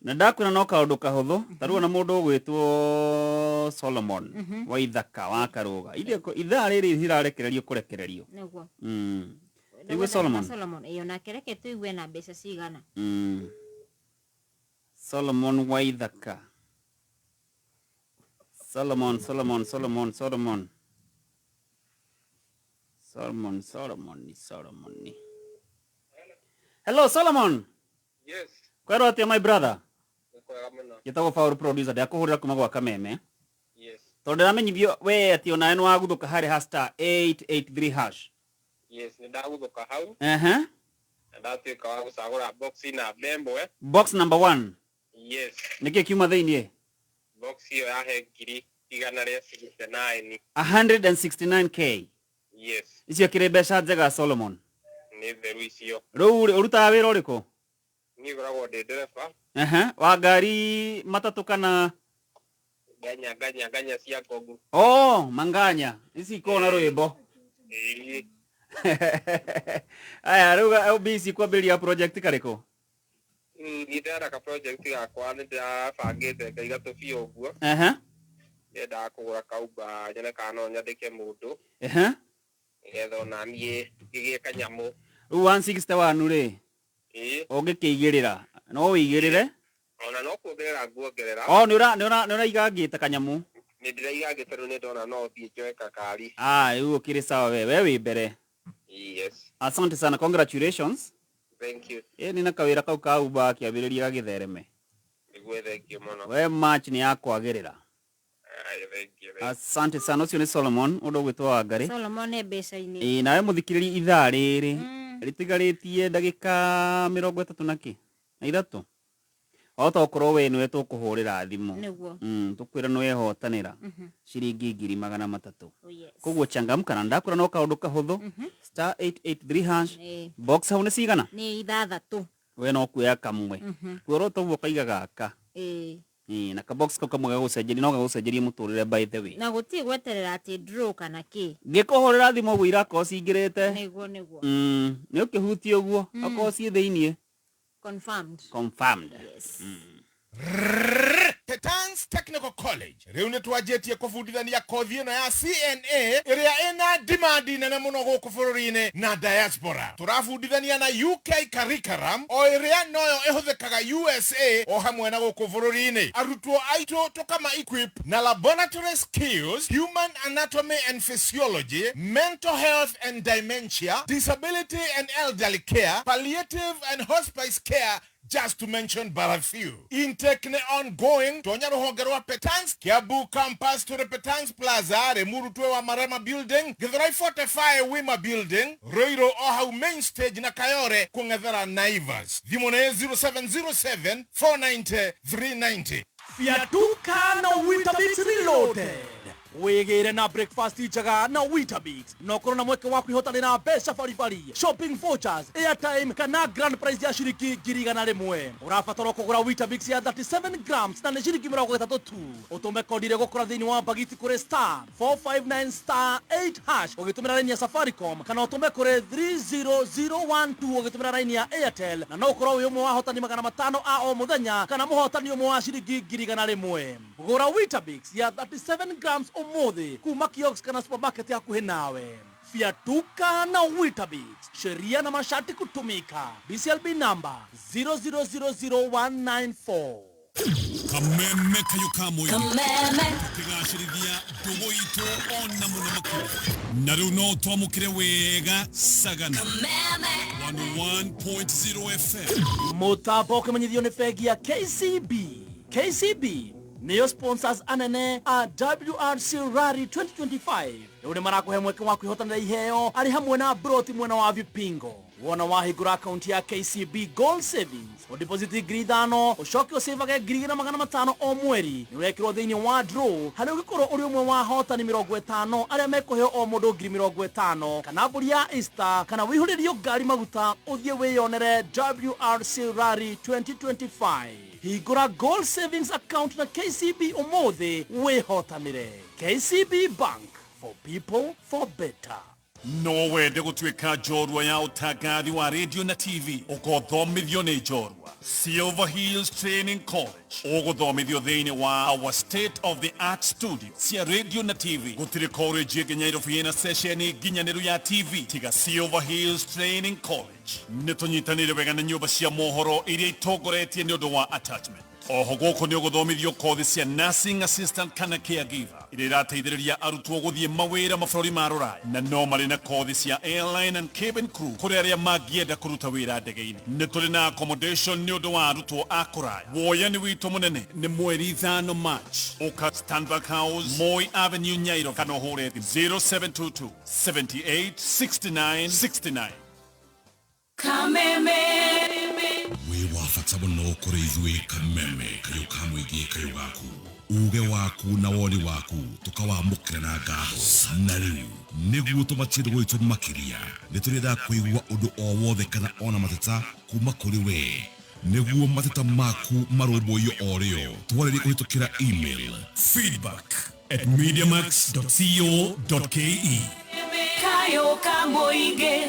Na ndakwĩra no kaũndũ kahũthũ ta rĩu ona mũndũ ũgwĩtwo Solomon wa Ithaka wa Karũga. Ithaa rĩrĩ rĩrarekererio kũrekererio. Nĩguo. Nĩguo Solomon. Solomon ĩyo nake reke tũigue na mbeca cigana. Solomon wa Ithaka. Solomon Solomon Solomon Solomon. Solomon Solomon Solomon. Hello Solomon. Yes. Kwero atia my brother? Njĩtagwo Paul producer ndakũhũrĩra kuma gwa Kameme. Yes. Tondũ ndĩramenyithio we atĩ onawe nĩ wagũthũka harĩ ha star 883 hash. Yes, nĩ ndaguthũka hau. Ehe. Na ndatuĩka wa gũcagũra box namba 1. Box number 1. Yes. Nĩkĩ kiuma thĩiniĩ? Box ĩyo yahe 169,000. 169K. Yes. Icio kĩrĩ mbeca njega, Solomon. Nĩ theru icio. Rĩu rĩ, ũrutaga wĩra ũrĩkũ? Niĩ ngoragwo ndĩ ndereba. Ehe, wa ngari matatũ kana? Nganya, nganya, nganya cia ngogu. Oh, manganya ici ikoragwo na rwĩmbo. Ĩĩ. Aya, rĩu busy kwambĩrĩria project karĩkũ? Niĩ ndĩrenda ka project gakwa, nĩ ndĩrabangĩte ngaiga tũbia ũguo. Ndĩrendaga kũgũra kaumba nyone kana no nyandĩke mũndũ. Nĩgetha ona niĩ ngĩgĩe kanyamũ. Rĩu 161 rĩ? Ĩĩ. Ũngĩkĩigĩrĩra no wĩigĩrĩre? Ona no kuongerera nguongerera. Oh, nĩ ũra nĩ ũra nĩ ũraiga ngĩte kanyamũ? Nĩ ndĩraiga ngĩte, rĩu nĩ ndona no thiĩ njoe kakari. Ah, rĩu ũkĩrĩ sawa, we wĩ mbere. Yes. Asante sana, congratulations. Thank you. Ĩ nĩ na kawĩra kau ka Uber kĩambĩrĩria gagĩthereme. Nĩguo, thank you mũno. We match nĩ yakwagĩrĩra. Aye, thank you, thank you. Asante sana. Ũcio nĩ Solomon, ũndũ ũgwĩtwo Wangarĩ. Solomon e mbeca-inĩ. Ĩ nawe mũthikĩrĩria, ithaa rĩrĩ rĩtigarĩtie ndagĩka 33 na kĩ na 3, wahota gũkorwo we nĩwe tũkũhũrĩra thimũ. Nĩguo. Tũkwĩra nĩ wehotanĩra ciringi 300,000. Oh, yes. Koguo changamka, na ndakwĩra no kaũndũ kahũthũ, *883#. Box hau nĩ cigana? Nĩ 6. We no kuoya kamwe. Kuoroto ũguo ũkaiga gaka. Ĩ, na kabox kau kamwe gagũcenjeria, no gagũcenjerie mũtũrĩre, by the way. Na gũtirĩ gweterera atĩ draw kana kĩ. Ngĩkũhũrĩra thimũ ũguo irakorwo cingĩrĩte. Nĩguo. Nĩ ũkĩhutie ũguo, okorwo ciĩ thĩiniĩ. Confirmed. Confirmed. Yes. Petans Technical College rĩu nĩ twanjĩtie kũbundithania kothi ĩno ya CNA ĩrĩa ĩna demand nene mũno gũkũ bũrũri-inĩ na diaspora. Tũrabundithania na UK curriculum o ĩrĩa noyo ĩhũthĩkaga USA o hamwe na gũkũ bũrũri-inĩ. Arutwo aitũ tũkama equip na laboratory skills, human anatomy and physiology, mental health and dementia, disability and elderly care, palliative and hospice care, just to mention but a few. Intake nĩ ongoing. Tonya rũhonge rwa Petans Kiambu campus, tũrĩ Petans Plaza, Limuru twĩ wa Marema Building, Githurai 45 Wima Building, Ruiru o hau main stage, na Kayore kũng'ethera Naivas. Thimũ nĩ 0707 490 390. Fiatuka na Weetabix Reloaded. Wĩgĩre na breakfast njega na Weetabix, na ũkorwo na mweke wa kwĩhotanĩra mbeca baribari, shopping vouchers, airtime kana grand prize ya ciringi 100,000. Ũrabatara kũgũra Weetabix ya 37 grams na nĩ ciringi 30 tu. Ũtũme kodi ĩrĩa ĩgũkora thĩinĩ wa bagiti kũrĩ *459*8# ũgĩtũmĩra raini ya Safaricom, kana ũtũme kũrĩ 30012 ũgĩtũmĩra raini ya Airtel, na no ũkorwo wĩ ũmwe wa ahotani 500 a o mũthenya kana mũhotani ũmwe wa ciringi 100,000. Gũra Weetabix ya 37 grams ũmũthĩ kuma kiosk kana supermarket hakuhĩ nawe. Fiatuka na Weetabix, sheria na masharti kutumika. BCLB number 0000194. Kameme kayo ka mũingĩ. Kameme. Tũkĩgacĩrithia ndũgũ itũ ona mũno makĩria, na rĩu no twamũkĩre wega Sagana 101.0 FM. Mũtambo ũkĩmenyithio nĩ bengi ya KCB. KCB nĩyo sponsors anene a WRC Rally 2025. Rĩu nĩ marakũhe mweke wa kwĩhotanĩra iheo arĩ hamwe na broti mwena wa Vipingo. Wona wahingũra akaunti ya KCB Gold Savings, ũdeposit 5,000, ũcoke ũcĩvage 2,500 o mweri, nĩ ũrekĩrwo thĩinĩ wa draw harĩa ũngĩkorwo ũrĩ ũmwe wa ahotani 50 arĩa mekũheo o mũndũ 50,000, kana mbũri ya Easter, kana wĩihũrĩrio ngari maguta ũthiĩ wĩyonere WRC Rally 2025. Hingũra Gold Savings account na KCB ũmũthĩ wĩhotanĩre. KCB Bank, for people, for better. No wende gũtuĩka njorua ya ũtangathi wa radio na TV, ũkothomithio nĩ njorua Silver Hills Training College. Ũgũthomithio thĩinĩ wa our state of the art studio cia radio na TV. Gũtirĩ college ĩngĩ Nairobi ĩna ceceni nginyanĩru ya TV tiga Silver Hills Training College. Nĩ tũnyitanĩire wega na nyũmba cia mohoro iria itongoretie nĩ ũndũ wa attachment. Oho gũkũ nĩ ũgũthomithio kothi cia nursing assistant kana caregiver iria irateithĩrĩria arutwo gũthiĩ mawĩra mabũrũri ma rũraya, na no marĩ na kothi cia airline and cabin crew kũrĩ arĩa mangĩenda kũruta wĩra ndege-inĩ. Nĩ tũrĩ na accommodation nĩ ũndũ wa arutwo a kũraya. Woyani witũ mũnene nĩ mweri 5 March. Ũka Stanback House, Moi Avenue, Nairobi, kana ũhũre thimũ 0722 78 69 69. Kameme. Wĩ wa bata mũno kũrĩ ithuĩ Kameme, kayũ ka mũingĩ, kayũ gaku, uge waku na woni waku tũkawamũkĩra na ngatho. Na rĩu nĩguo tũmatie ndũgũ itũ makĩria, nĩ tũrĩendaga kũigua ũndũ o wothe kana ona mateta kuma kũrĩ we, nĩguo mateta maku marũmbũiyo o rĩo. Twarĩrie kũhĩtũkĩra email feedback@mediamax.co.ke. Kayo ka mũingĩ.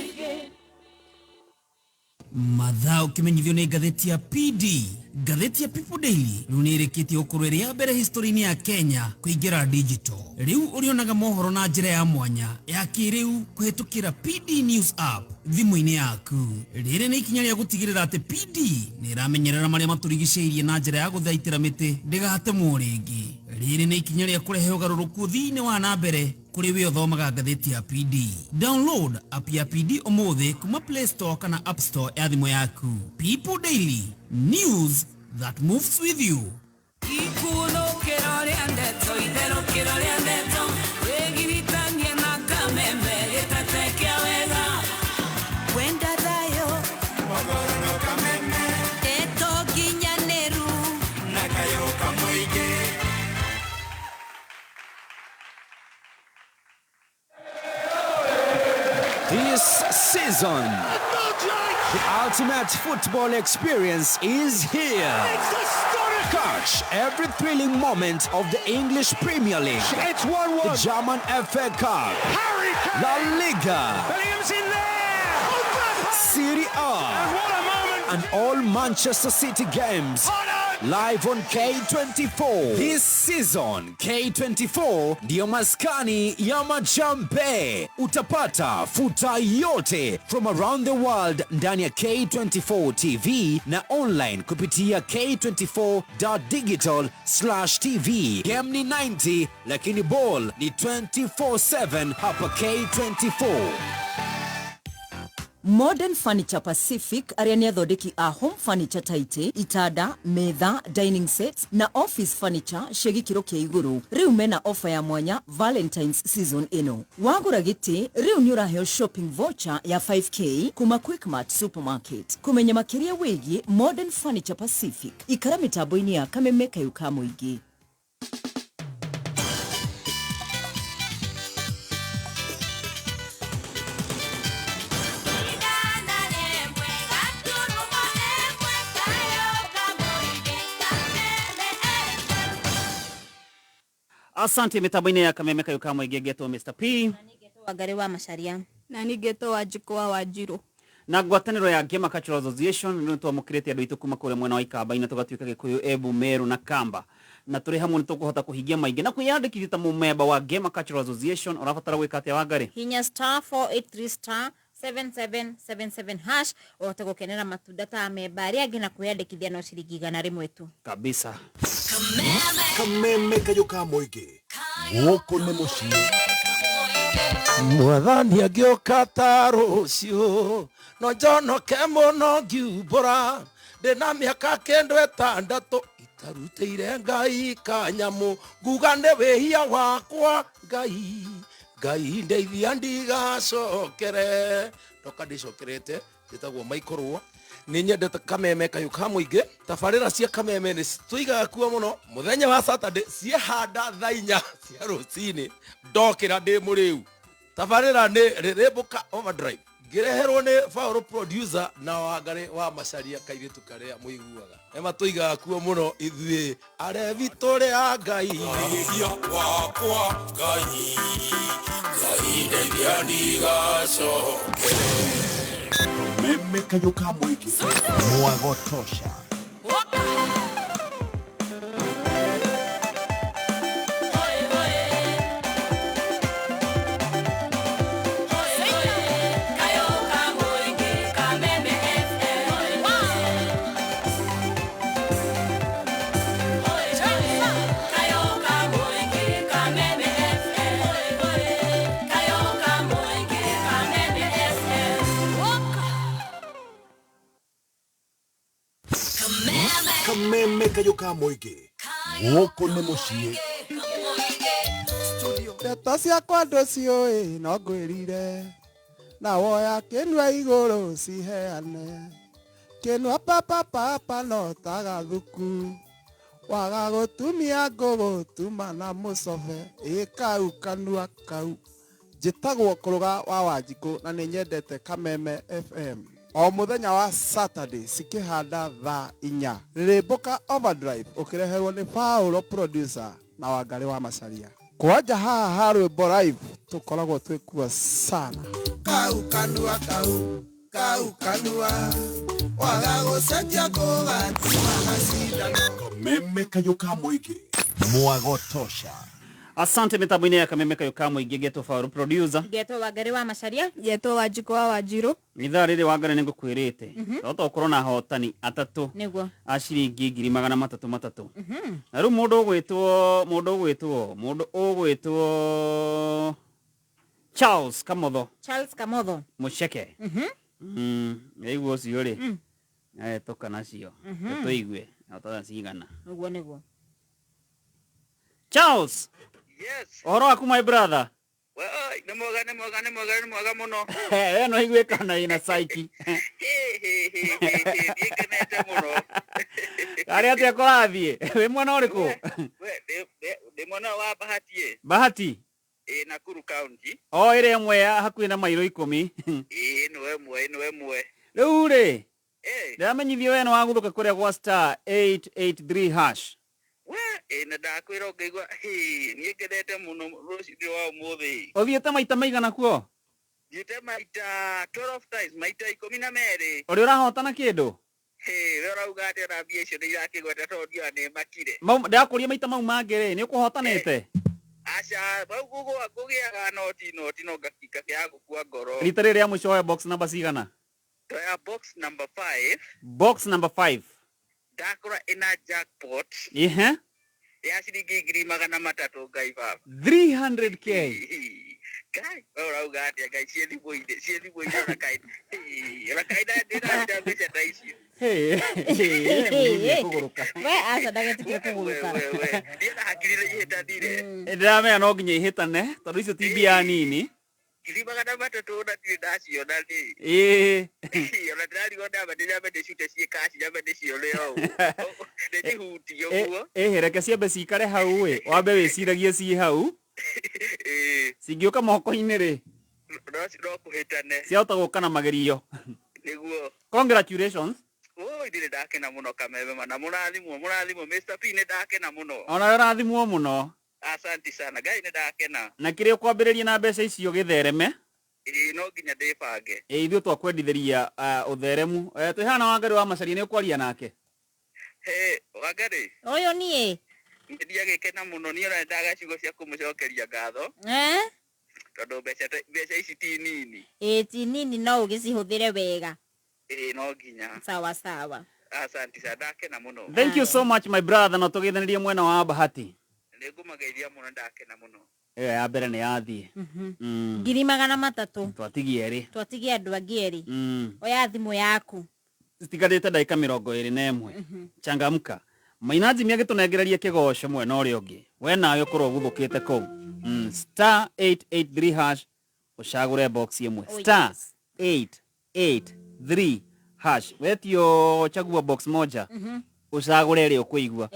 Mathaa ũkĩmenyithio nĩ ngathĩti ya PD, ngathĩti ya People Daily rĩu nĩ ĩrĩkĩtie gũkorwo ĩrĩ ya mbere history-inĩ ya Kenya kũingĩra digital. Rĩu ũrĩonaga mohoro na njĩra ya mwanya ya kĩrĩu kũhĩtũkĩra PD News app thimũ-inĩ yaku. Rĩrĩ nĩ ikinya rĩa gũtigĩrĩra atĩ PD nĩ ĩramenyerera marĩa matũrigicĩirie na njĩra ya gũthaitĩra mĩtĩ ndĩgatemwo rĩngĩ. Rĩrĩ nĩ ikinya rĩa kũrehe ũgarũrũku thĩinĩ wa na mbere kũrĩ we ũthomaga ngathĩti ya PD. Download app ya PD ũmũthĩ kuma Play Store kana App Store ya thimũ yaku. People Daily, news that moves with you. Ikunũkĩro rĩa ndeto, itherũkĩro rĩa ndeto, wĩgiritanie na Kameme, gĩtete kĩa wega. Wenda thayũ, ndeto nginyanĩru, na kayũ ka mũingĩ. This season, the ultimate football experience is here. Catch every thrilling moment of the English Premier League. It's 1-1. The German FA Cup. Harry Kane. La Liga. Williams in there. Serie A. And what a moment. And all Manchester City games. Live on K24. This season, K24 ndiyo maskani ya majambe. Utapata futa yote from around the world ndani ya K24 TV na online kupitia k24.digital/tv. Game ni 90 lakini ball ni 24/7 hapa K24. Modern Furniture Pacific arĩa nĩ athondeki a home furniture ta itĩ, itanda, metha, dining sets na office furniture cia gĩkĩro kĩa igũrũ. Rĩu mena offer ya mwanya Valentine's season ĩno. Wagũra gĩtĩ rĩu nĩ ũraheo shopping voucher ya 5K kuma Quickmart Supermarket. Kũmenya makĩria wĩgiĩ Modern Furniture Pacific, ikara mĩtambo-inĩ ya Kameme kayũ ka mũingĩ. Asante mitambo-inĩ ya Kameme kayũ ka mũingĩ, ngetwo Mr. P. Wangari wa Macharia. Na niĩ ngetwo Wanjikũ wa Wanjirũ. Na ngwatanĩro ya Ngema Cultural Association nĩ twamũkĩrĩte andũ aitũ kuma kũrĩa mwena wa Ikamba-inĩ, tũgatuĩka Gĩkũyũ, Embu, Meru na Kamba, na tũrĩ hamwe nĩ tũkũhota kũhingia maingĩ. Na kwĩyandĩkithia ta mũmemba wa Ngema Cultural Association ũrabatara gwĩka atĩa, Wangari? Hinya star 483 star 7777 hash ũhote gũkenera matunda ta memba arĩa angĩ na kwĩyandĩkithia no ciringi 100 tu. Kabisa. Kameme kayũ ka mũingĩ, gũkũ nĩ mũciĩ. Mwathani angĩũka ta rũciũ no njonoke mũno ngiumbũra, ndĩna mĩaka kĩndũ ĩtandatũ itarutĩire Ngai kanyamũ, nguga nĩ wĩhia wakwa Ngai, Ngai ndeithia ndigacokere. Ndoka ndĩcokerete, njĩtagwo Michael. Nĩ nyendete Kameme kayũ ka mũingĩ. Tabarĩra cia Kameme nĩ tũigaga kuo mũno. Mũthenya wa Saturday ciehanda thaa 4 cia rũcinĩ, ndokĩra ndĩ mũrĩu. Tabarĩra nĩ Rĩrĩmbũka Overdrive, ngĩreherwo nĩ Paul producer na Wangari wa Macharia, kairĩtu karĩa mũiguaga. Ema tũigaga kuo mũno ithuĩ arevi tũrĩ a Ngai. Wakwa Ngai, Ngai ndeithia ndigacokere. Kameme kayũ ka mũingĩ, mwago tosha. Kameme FM. Kameme kayũ ka mũingĩ. Gũkũ nĩ mũciĩ. Ndeto ciakwa ndũciũĩ no ngwĩrire na woya kĩnua igũrũ ciheane kĩnua papapapa no ta gathuku waga gũtumia ngũgũtuma na mũcobe ĩ kau kanua kau. Njĩtagwo Kũrũga wa Wanjikũ na nĩ nyendete Kameme FM o mũthenya wa Saturday cikĩhanda thaa 4 Rĩrĩmbũka Overdrive ũkĩreherwo nĩ Paulo producer na Wangarĩ wa Macharia. Kwanja haha ha rwĩmbo live tũkoragwo twĩkuo sana. Kau kanua kau kau kanua waga gũcenjia ngũgatuma na cindano. Kameme kayũ ka mũingĩ. Mwago tosha. Asante mitambo-inĩ ya Kameme kayũ ka mũingĩ Geto Faru producer. Geto Wangarĩ wa Macharia. Geto Wanjikũ wa Wanjiru. Ithaa rĩrĩ Wangarĩ nĩ ngũkwĩrĩte tota ũkorwo na ahotani atatũ nĩguo a ciringi 300,000. Na rĩu mũndũ ũgwĩtwo Charles Kamotho. Charles Kamotho Mũceke. Yaigua ũcio rĩ toka nacio tũigue ahotana cigana. Ũguo nĩguo. Charles. Yes. Ũhoro waku my brother? Well, nĩ mwega mũno. We no igue kana ina psyche. Niĩ ngenete mũno. Karĩ atĩa kũrathiĩ? Wĩ mwena ũrĩkũ? We ndĩ mwena wa Bahati. Bahati? Ĩ Nakuru County. O ĩrĩa ĩmwe ya hakuhĩ na mairo 10. Ĩ nĩwe ĩmwe. Rĩu rĩ, ndĩramenyithio we nĩ wagũthũka kũrĩa gwa star 883 hash. Ĩ na ndakwĩra ũngĩigua niĩ ngenete mũno rũcinĩ rwa ũmũthĩ. Ũthiĩte maita maigana kuo? Thiĩte maita 12 times, maita 12. Ũrĩ ũrahotana kĩndũ? We ũrauga atĩa na mbia icio nĩ irakĩgweta tondũ ndiũĩ nĩ makire. Ndĩrakũria maita mau mangĩ rĩ, nĩ ũkũhotanĩte? Aca, mau ngũgĩaga noti no ngakĩaga gũkua ngoro. Rita rĩrĩ rĩa mũico woya box number cigana? Ndoya box number 5. Box number 5. Ndakora ĩna jackpot. Ihe? Ya ciringi 300,000 Ngai baba. 300K. Ngai, we ũrauga atĩa Ngai ciĩ thimũ-inĩ ona kaĩ. Ona kaĩ ndĩraruta mbeca ta icio. Kũgũrũka. We aca ndagetĩkĩre kũgũrũka. Niĩ na hakiri nĩ ihĩtanire. Ndĩramenya no nginya ihĩtane tondũ icio ti mbia nini. 300,000 ona ndirĩ ndaciona rĩ. Ona ndĩrarigwo ndamba ndĩrambe ndĩcute ciĩ kaci nyambe ndĩcione o ũguo. Ndĩcihutie ũguo. Reke ciambe cikare hau ĩ, wambe wĩciragie ciĩ hau. Cingĩũka moko-inĩ rĩ, No kũhĩtane. Ciahota gũka na magerio. Nĩguo. Congratulations. Oi, ndirĩ ndakena mũno Kameme mana mũrathimwo Mr. P nĩ ndakena mũno. Ona ũrathimwo mũno. Asante sana Ngai nĩ ndakena. Na kĩrĩa ũkwambĩrĩria na mbeca icio gĩthereme. Ĩ no nginya ndĩbange. Ĩ ithuĩ twakwendithĩria ũtheremu. Twĩ haha na Wangarĩ wa Macharia nĩ ũkwaria nake. Wangarĩ. Ũyũ niĩ. Ndiagĩkena mũno niĩ ona ndendaga ciugo cia kũmũcokeria ngatho. Tondũ mbeca ici ti nini. Ĩ ti nini no ũgĩcihũthĩre wega. Ĩ no nginya. Sawa sawa. Asante sana ndakena mũno. Thank you so much my brother, na tũgeithanirie mwena wa Bahati. Nĩngũmageithia mũno ndakena mũno. Ĩyo ya mbere nĩ yathiĩ. 300,000. Twatigie erĩ. Twatigie andũ angĩ erĩ. Oya thimũ yaku. Citigarĩte ndagĩka 21. Changamka. Maina Jimmy agĩtũnengereria kĩgoco mwena ũrĩa ũngĩ. We nawe ũkorwo ũguthũkĩte kũu. Star 883 hash ũcagũre box ĩmwe. Star 883 hash. Wetio chagua box moja. Ũcagũre ĩrĩa ũkũigua.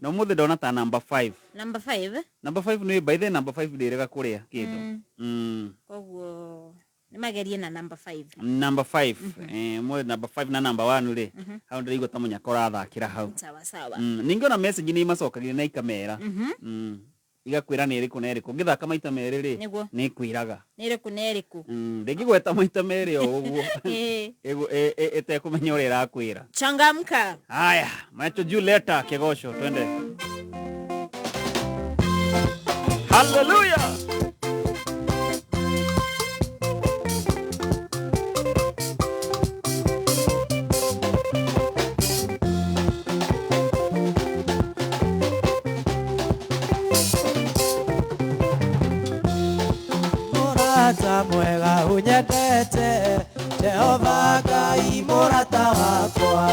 Na ũmũthĩ ndona ta number 5. Number 5? Number 5 nĩ by the number 5 ndĩrega kũrĩa kĩndũ. Koguo nĩ magerie na number 5. Number 5. Mũthĩ number 5 na number 1 rĩ. Hau ndĩraigua ta mũnyaka ũrathakĩra hau. Sawa sawa. Ningĩ ona message nĩ imacokagia na ikamera. Igakwĩra nĩ ĩrĩkũ na ĩrĩkũ. Ũngĩthaka maita merĩ rĩ, nĩ ĩkwĩraga. Nĩ ĩrĩkũ na ĩrĩkũ. Ndĩngĩgweta maita merĩ o ũguo. Ĩtekũmenya ũrĩa ĩrakwĩra. Changamka. Haya, macho juu leta kĩgoco twende. Hallelujah. Mwega unyendete Jehova Ngai. Ngai mũrata wakwa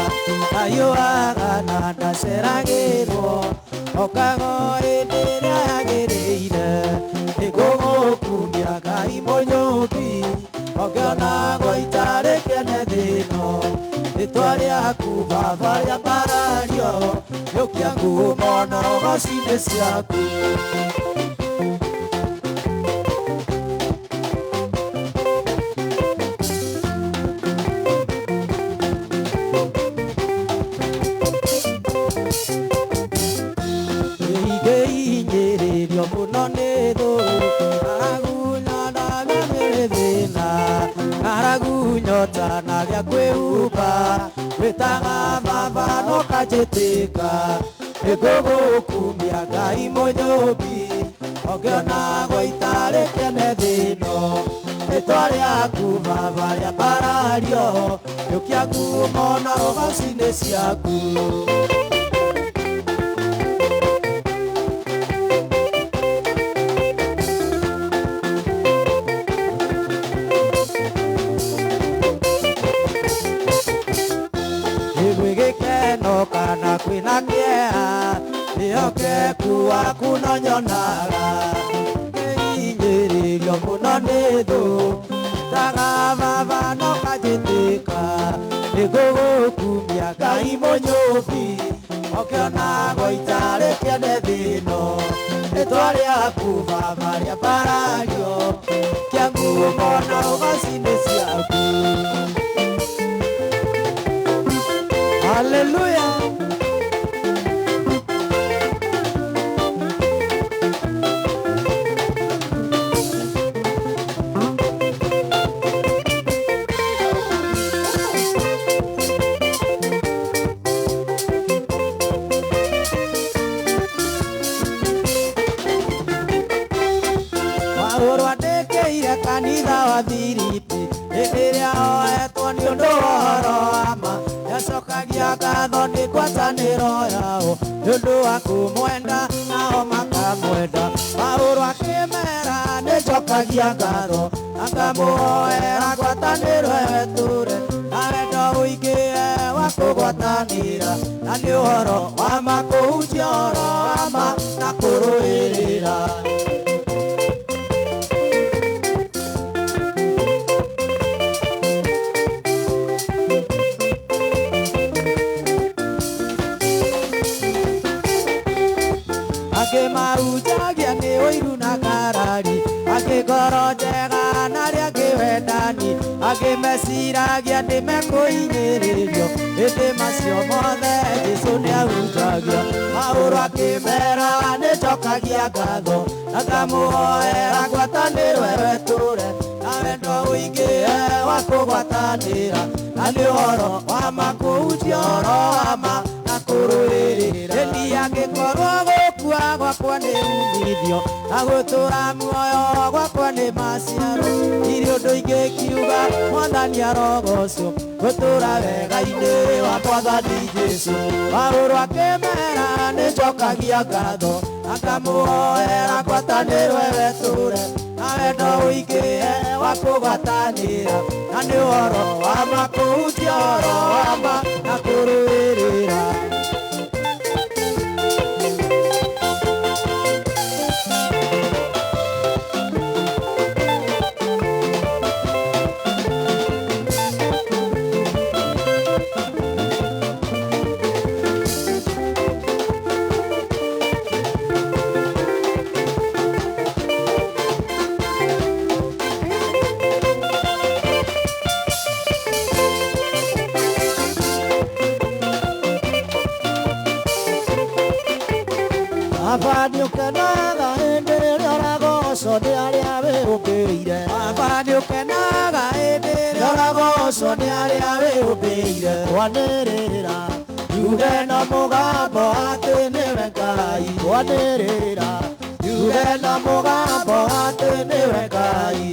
Ndayũaga na ndaceragĩrwo Okago hĩndĩ ĩrĩa yagĩrĩire Nĩngũgũkumia Ngai mũnyũmbi Ongĩonagwo itarĩ kĩene thĩ-ĩno Rĩtwa rĩaku Baba rĩambarario Rĩũkia ngumo na ũgoci-inĩ ciaku. Ingĩhinyĩrĩrio mũno nĩ thũ Ng'aragu nyonaga mĩrĩ thĩna Ng'aragu nyota na gĩa kwĩhumba Wĩtaga Baba no kanjĩtĩka Nĩngũgũkumia Ngai mũnyũmbi Ongĩonagwo itarĩ kĩene thĩ-ĩno Rĩtwa rĩaku Baba rĩambarario Rĩũkia ngumo na ũgoci-inĩ ciaku. Gwĩ gĩkeno kana kwĩna kĩeha Wĩhokeku waku no nyonaga Ngĩhinyĩrĩrio mũno nĩ thũ Taga Baba no kanjĩtĩka Nĩngũgũkumia Ngai mũnyũmbi Ongĩonagwo itarĩ kĩene thĩ-ĩno Rĩtwa rĩaku Baba rĩambarario Kia ngumo na ũgoci-inĩ ciaku. Hallelujah. Maũndũ andĩkĩire kanitha wa Filipi hĩndĩ ĩrĩa oetwo nĩ ũndũ wa ũhoro wa ma Nĩacokagia ngatho nĩ ngwatanĩro yao nĩ ũndũ wa kũmwenda nao makamwenda Paũlũ akĩmera nĩnjokagia ngatho akamũhoera ngwatanĩro ĩtũre na wendo ũingĩhe wa kũgwatanĩra na nĩ ũhoro wa ma kũhunjia ũhoro wa ma na kũrũĩrĩra. Angĩ mahunjagia nĩ ũiru na ngarari angĩ ngoro njega na arĩa angĩ wendani angĩ meciragia nĩ mekũhinyĩrĩrio ĩndĩ macio mothe Jesũ nĩahunjagia Paũlũ akĩmera nĩnjokagia ngatho na ngamũhoera ngwatanĩro ĩtũre na wendo ũingĩhe wa kũgwatanĩra na nĩ ũhoro wa ma kũhunjia ũhoro wa ma na kũrũĩrĩra ĩni angĩkorwo gũkua gwakwa nĩ umithio na gũtũra muoyo gwakwa nĩ maciaro ndirĩ ũndũ ingĩkiuga Mwathani arogocwo gũtũra wega-inĩ wa Mwathani Jesũ Paũlũ akĩmera nĩnjokagia ngatho akamũhoera ngwatanĩro ĩtũre na wendo ũingĩhe wa kũgwatanĩra na nĩ ũhoro wa ma kũhunjia ũhoro wa ma na kũrũĩrĩra. Baba nĩũkenaga hĩndĩ ĩrĩa ũragocwo nĩ arĩa wĩyũmbĩire Baba nĩũkenaga hĩndĩ ĩrĩa ũragocwo nĩ arĩa wĩyũmbĩire Kwanĩrĩra yuge na mũgambo atĩ nĩwe Ngai Kwanĩrĩra yuge na mũgambo atĩ nĩwe Ngai.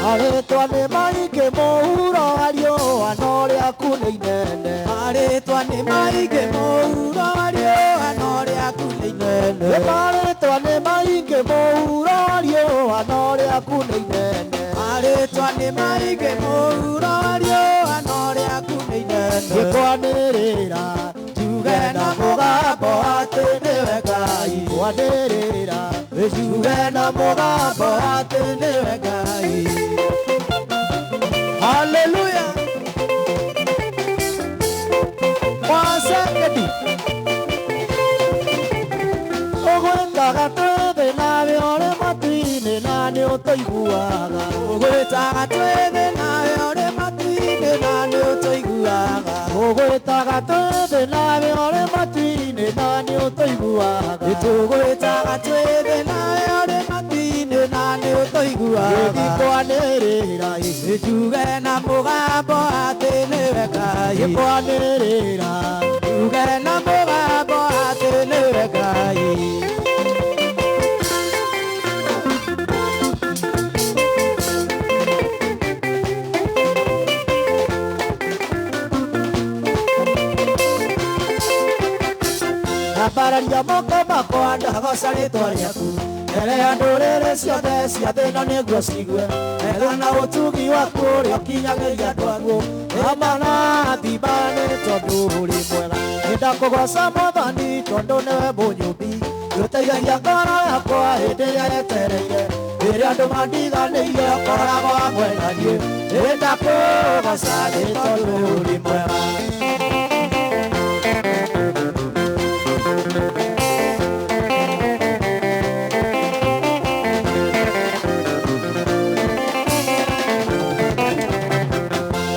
Marĩtwa nĩ maingĩ mũhuro wa riũa no rĩaku nĩ inene Marĩtwa nĩ maingĩ mũhuro wa riũa no rĩaku nĩ inene inene. Marĩtwa nĩ maingĩ mũhuro riũa no rĩaku nĩ inene. Marĩtwa nĩ maingĩ mũhuro riũa no rĩaku nĩ inene. Ngĩkwanĩrĩra njuge na mũgambo atĩ nĩwe Ngai. Kwanĩrĩra njuge na mũgambo atĩ nĩwe Ngai. Hallelujah. Wasengedi Ũgwĩtaga twĩ thĩ nawe ũrĩ matu-inĩ na nĩ ũtũiguaga. Ũgwĩtaga twĩ thĩ nawe ũrĩ matu-inĩ na nĩ ũtũiguaga. Ũgwĩtaga twĩ thĩ nawe ũrĩ matu-inĩ na nĩ ũtũiguaga. Tũgwĩtaga twĩ thĩ nawe ũrĩ matu-inĩ na nĩ ũtũiguaga. Ngĩkwanĩrĩra njuge na mũgambo atĩ nĩwe Ngai. Ngĩkwanĩrĩra njuge na mũgambo atĩ nĩwe Ngai. Ambararia moko makwa ndagoca rĩtwa rĩaku mbere ya ndũrĩrĩ ciothe cia thĩ na nĩguo cigue wega na ũtugi waku ũrĩa ũkinyagĩria andũ aguo. Amarathima nĩ tondũ ũrĩ mwega. Nĩndakũgoca Mwathani tondũ nĩwe mũnyũmbi. Nĩũteithagia ngoro yakwa hĩndĩ ĩrĩa yetereire. Rĩrĩa andũ mandiganĩirie ũkoragwo hamwe na niĩ. Nĩndakũgoca nĩ tondũ ũrĩ mwega.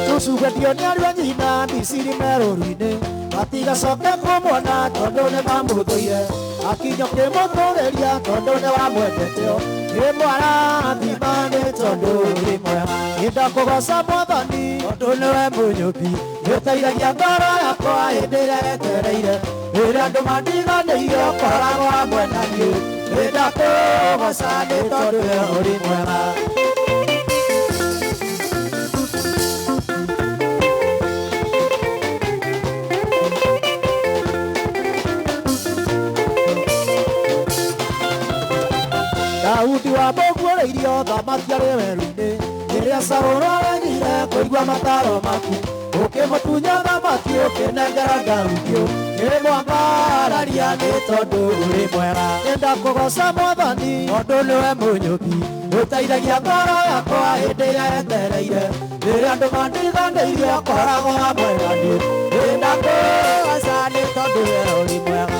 Tũcugetio nĩ ariũ a nyina Misiri merũru-inĩ matigacoke kũmuona tondũ nĩ mamũthũire. Akinya ũkĩmũtũgĩria tondũ nĩ wamwendete. Nĩmwarathima nĩ tondũ ũrĩ mwega. Nĩndakũgoca Mwathani tondũ nĩwe mũnyũmbi. Nĩũteithagia ngoro yakwa hĩndĩ ĩrĩa yetereire. Rĩrĩa andũ mandiganĩirie ũkoragwo hamwe na niĩ. Nĩndakũgoca nĩ tondũ we ũrĩ mwega. Daudi wamũguũrĩirio thamaki arĩ werũ-inĩ. Rĩrĩa Saũlũ aregire kũigua mataro maku, ũkĩmũtunya thamaki ũkĩnengera Daudi. Nĩmwambararia nĩ tondũ ũrĩ mwega. Nĩndakũgoca Mwathani tondũ nĩwe mũnyũmbi. Ũteithagia ngoro yakwa hĩndĩ ĩrĩa yetereire. Rĩrĩa andũ mandiganĩirie ũkoragwo hamwe na niĩ. Nĩndakũgoca nĩ tondũ we ũrĩ mwega.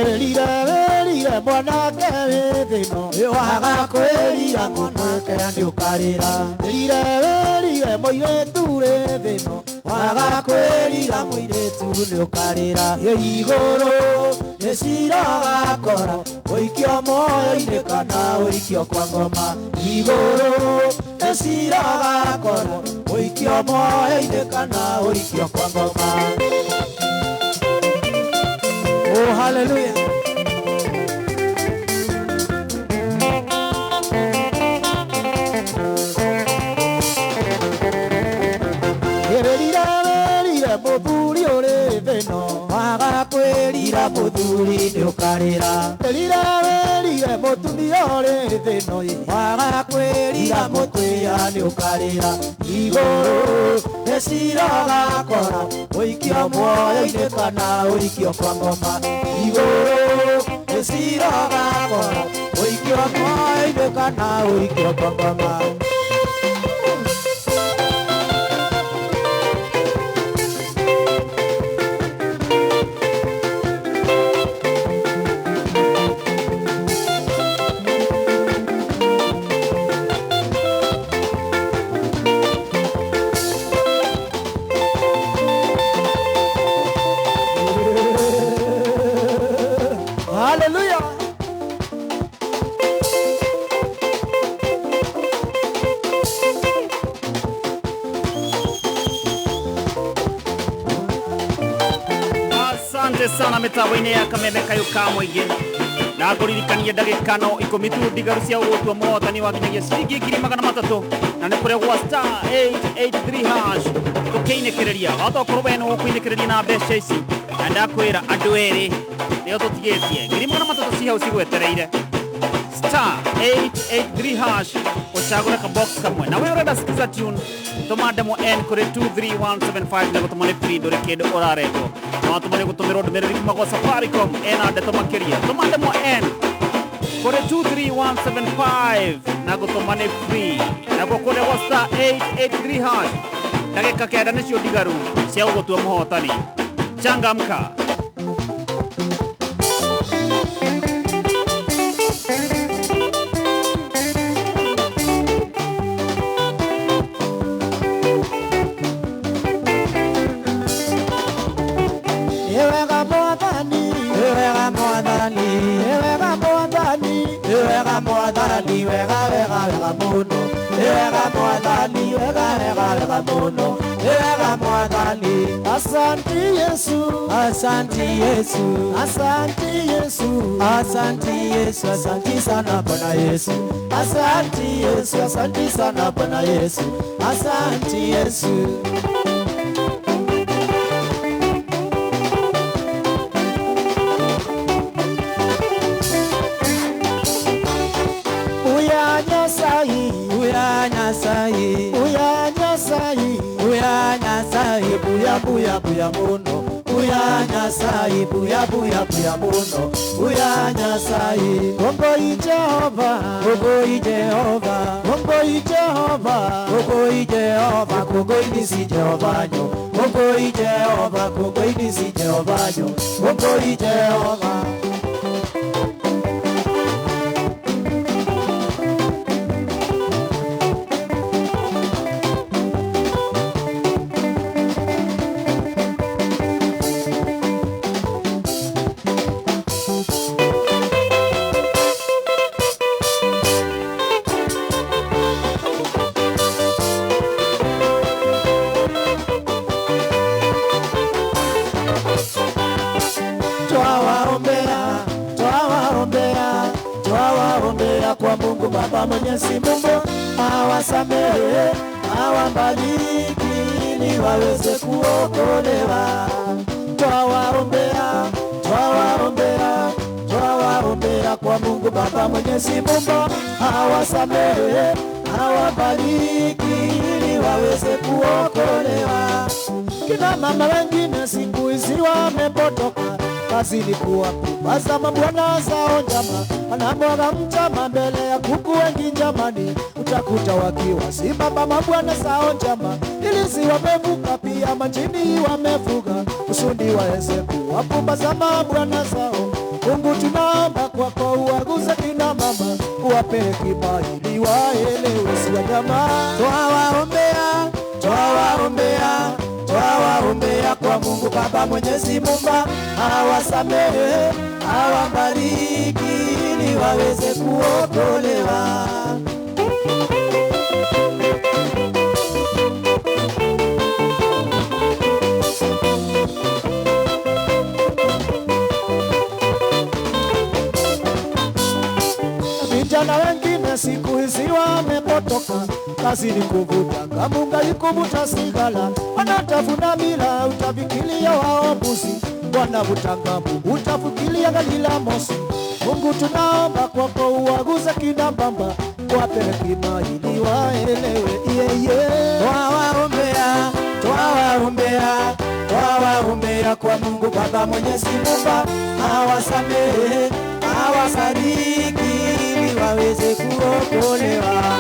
Wĩrire mwanake wĩ thĩno waga kwĩrira mwanake nĩ ũkarĩra. Wĩrire wĩrire mũirĩtu wĩ thĩno waga kwĩrira mũirĩtu nĩ ũkarĩra. Igũrũ nĩ cira ũgakora ũikio muoyo-inĩ kana ũikio kwa ngoma. Igũrũ nĩ cira ũgakora ũikio muoyo-inĩ kana ũikio kwa ngoma. Oh, hallelujah. Wĩrire mũthuri ũrĩ thĩno waga kwĩrira mũthuri nĩ ũkarĩra. Wĩrire wĩrire mũtumia ũrĩ thĩno waga kwĩrira mũtumia nĩ ũkarĩra. Igũrũ nĩ cira ũgakora ũikio muoyo-inĩ kana ũikio kwa ngoma. Igũrũ nĩ cira ũgakora ũikio muoyo-inĩ kana ũikio kwa ngoma. Hallelujah. Asante sana mitambo-inĩ ya Kameme Kayũ ka Mũingĩ. Na ngũririkanie ndagĩka no 10 tu ndigaru cia gũgũtua mũhotani wa nginyagia ciringi 300,000 na nĩ kũrĩa gwa star 883 hash tũkĩinĩkĩrĩria wahota gũkorwo we nĩwe ũkũinĩkĩrĩria na mbeca ici na ndakwĩra andũ erĩ nĩo tũtigĩtie 300,000 ci hau cigwetereire. Star 883 hash ũcagũre kabox kamwe na we ũrenda skiza tune tũma ndemwa N kũrĩ 23175 na gũtũma nĩ free ndũrĩ kĩndũ ũrarengwo na watũma nĩ gũtũmĩrwo ndũmĩrĩri kuma gwa Safaricom ĩna ndeto makĩria tũma ndemwa N kũrĩ 23175 na gũtũma nĩ free nakuo kũrĩa gwa star 883 hash ndagĩka 9 nĩcio ndigaru cia gũgũtua mũhotani. Changamka. Wega wega wega muno, wega mwathani, wega wega wega muno, wega mwathani. Asante Yesu, asante Yesu, asante Yesu, asante Yesu, asante sana Bwana Yesu, asante Yesu, asante sana Bwana Yesu, asante Yesu. Buya buya buya buya muno, buya Nyasaye, buya buya buya muno, buya Nyasaye. Gongoi Jehova, gongoi Jehova, gongoi Jehova, gongoi Jehova, gongoi nisi Jehova nyo, gongoi Jehova, gongoi nisi Jehova nyo, gongoi Jehova. Mwenyezi Mungu awasamehe, awabariki ili waweze kuokolewa. Twawaombea, twawaombea, twawaombea kwa Mungu Baba Mwenyezi Mungu awasamehe, awabariki ili waweze kuokolewa. Kina mama wengine siku hizi wamepotoka, kazi ni kuwapumbaza mabwana zao njama, wanamwaga mtama mbele ya kuku wengi jamani, utakuta wakiwa simama mabwana zao njama, ilisi wamevuka pia majini wamevuka, usundi waeze kuwapumbaza mabwana zao. Mungu tunaomba kwako uwaguze kina mama, uwape hekima ili waelewe si wanyama. Twawaombea, twawaombea, twawaombea kwa Mungu Baba Mwenyezi Muumba, awasamehe, awabariki ili waweze kuokolewa. Vijana wengine siku hizi wamepotoka, kazi ni kuvuta kamunga ikuvuta sigala, wanatafuna mila utafikiria wao mbuzi, wanavuta ngamu utafikiria galila mosi. Mungu tunaomba kwako uwaguze kina mama, wape hekima ili waelewe. Yeye twawaombea, twawaombea, twawaombea kwa Mungu Baba Mwenyezi Muumba, awasamehe, awabariki ili waweze kuokolewa.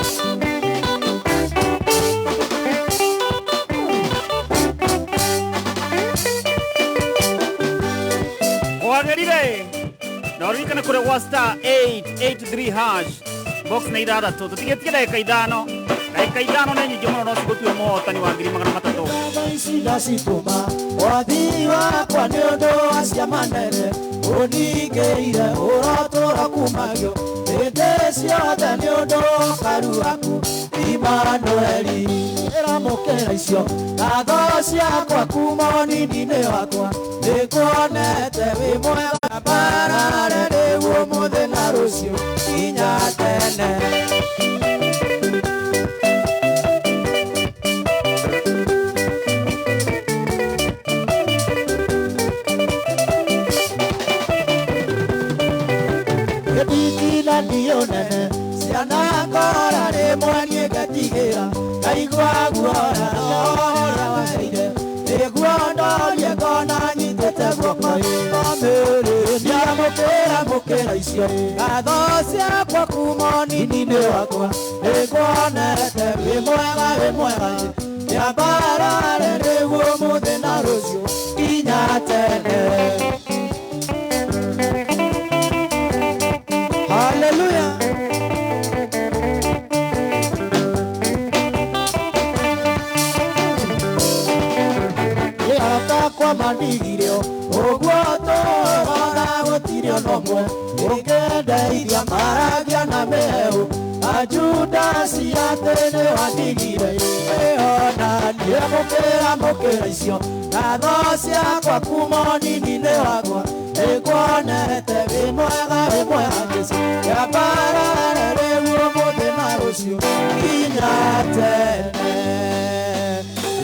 Wagĩrire na ũririkane kũrĩa gwa star 883 hash box na 6 tũtigĩtie ndagĩka 5 ndagĩka 5 nĩ nyingĩ mũno no cigũtue mũhotani wa 300,000. Ici ndacitũma wathii wakwa nĩ ũndũ wa ciama nene ũningĩire ũrotũra kumagio Hĩndĩ ciothe nĩ ũndũ wa ũkaru waku Imanueli. Ĩramũkĩra icio ngatho ciakwa kuma ũnini-inĩ wakwa, nĩnguonete wĩ mwega mbarare rĩu ũmũthĩ na rũciũ nginya tene. Gĩtitina ndiũ nene ciana ngora rĩmwe niĩ ngatigĩra ngaigua guoya ũrĩa waheire nĩguo ndorie ngona nyitĩte guoko bamĩrĩ ndiamũkĩra mũkĩra icio ngatho ciakwa kuma ũnini-inĩ wakwa nĩnguonete wĩ mwega wĩ mwega nyambarare rĩu ũmũthĩ na rũciũ nginya tene. Hallelujah. Kwa mandigire ũguo tũrona gũtirĩ ona ũmwe ũngĩndeithia maragia na mĩhehu na Judasi atĩ nĩ wandigire ĩona ndiamũkĩra mũkĩra icio ngatho ciakwa kuma ũnini-inĩ wakwa nĩnguonete wĩ mwega wĩ mwega Jesũ nyambarare rĩu ũmũthĩ na rũciũ nginya tene.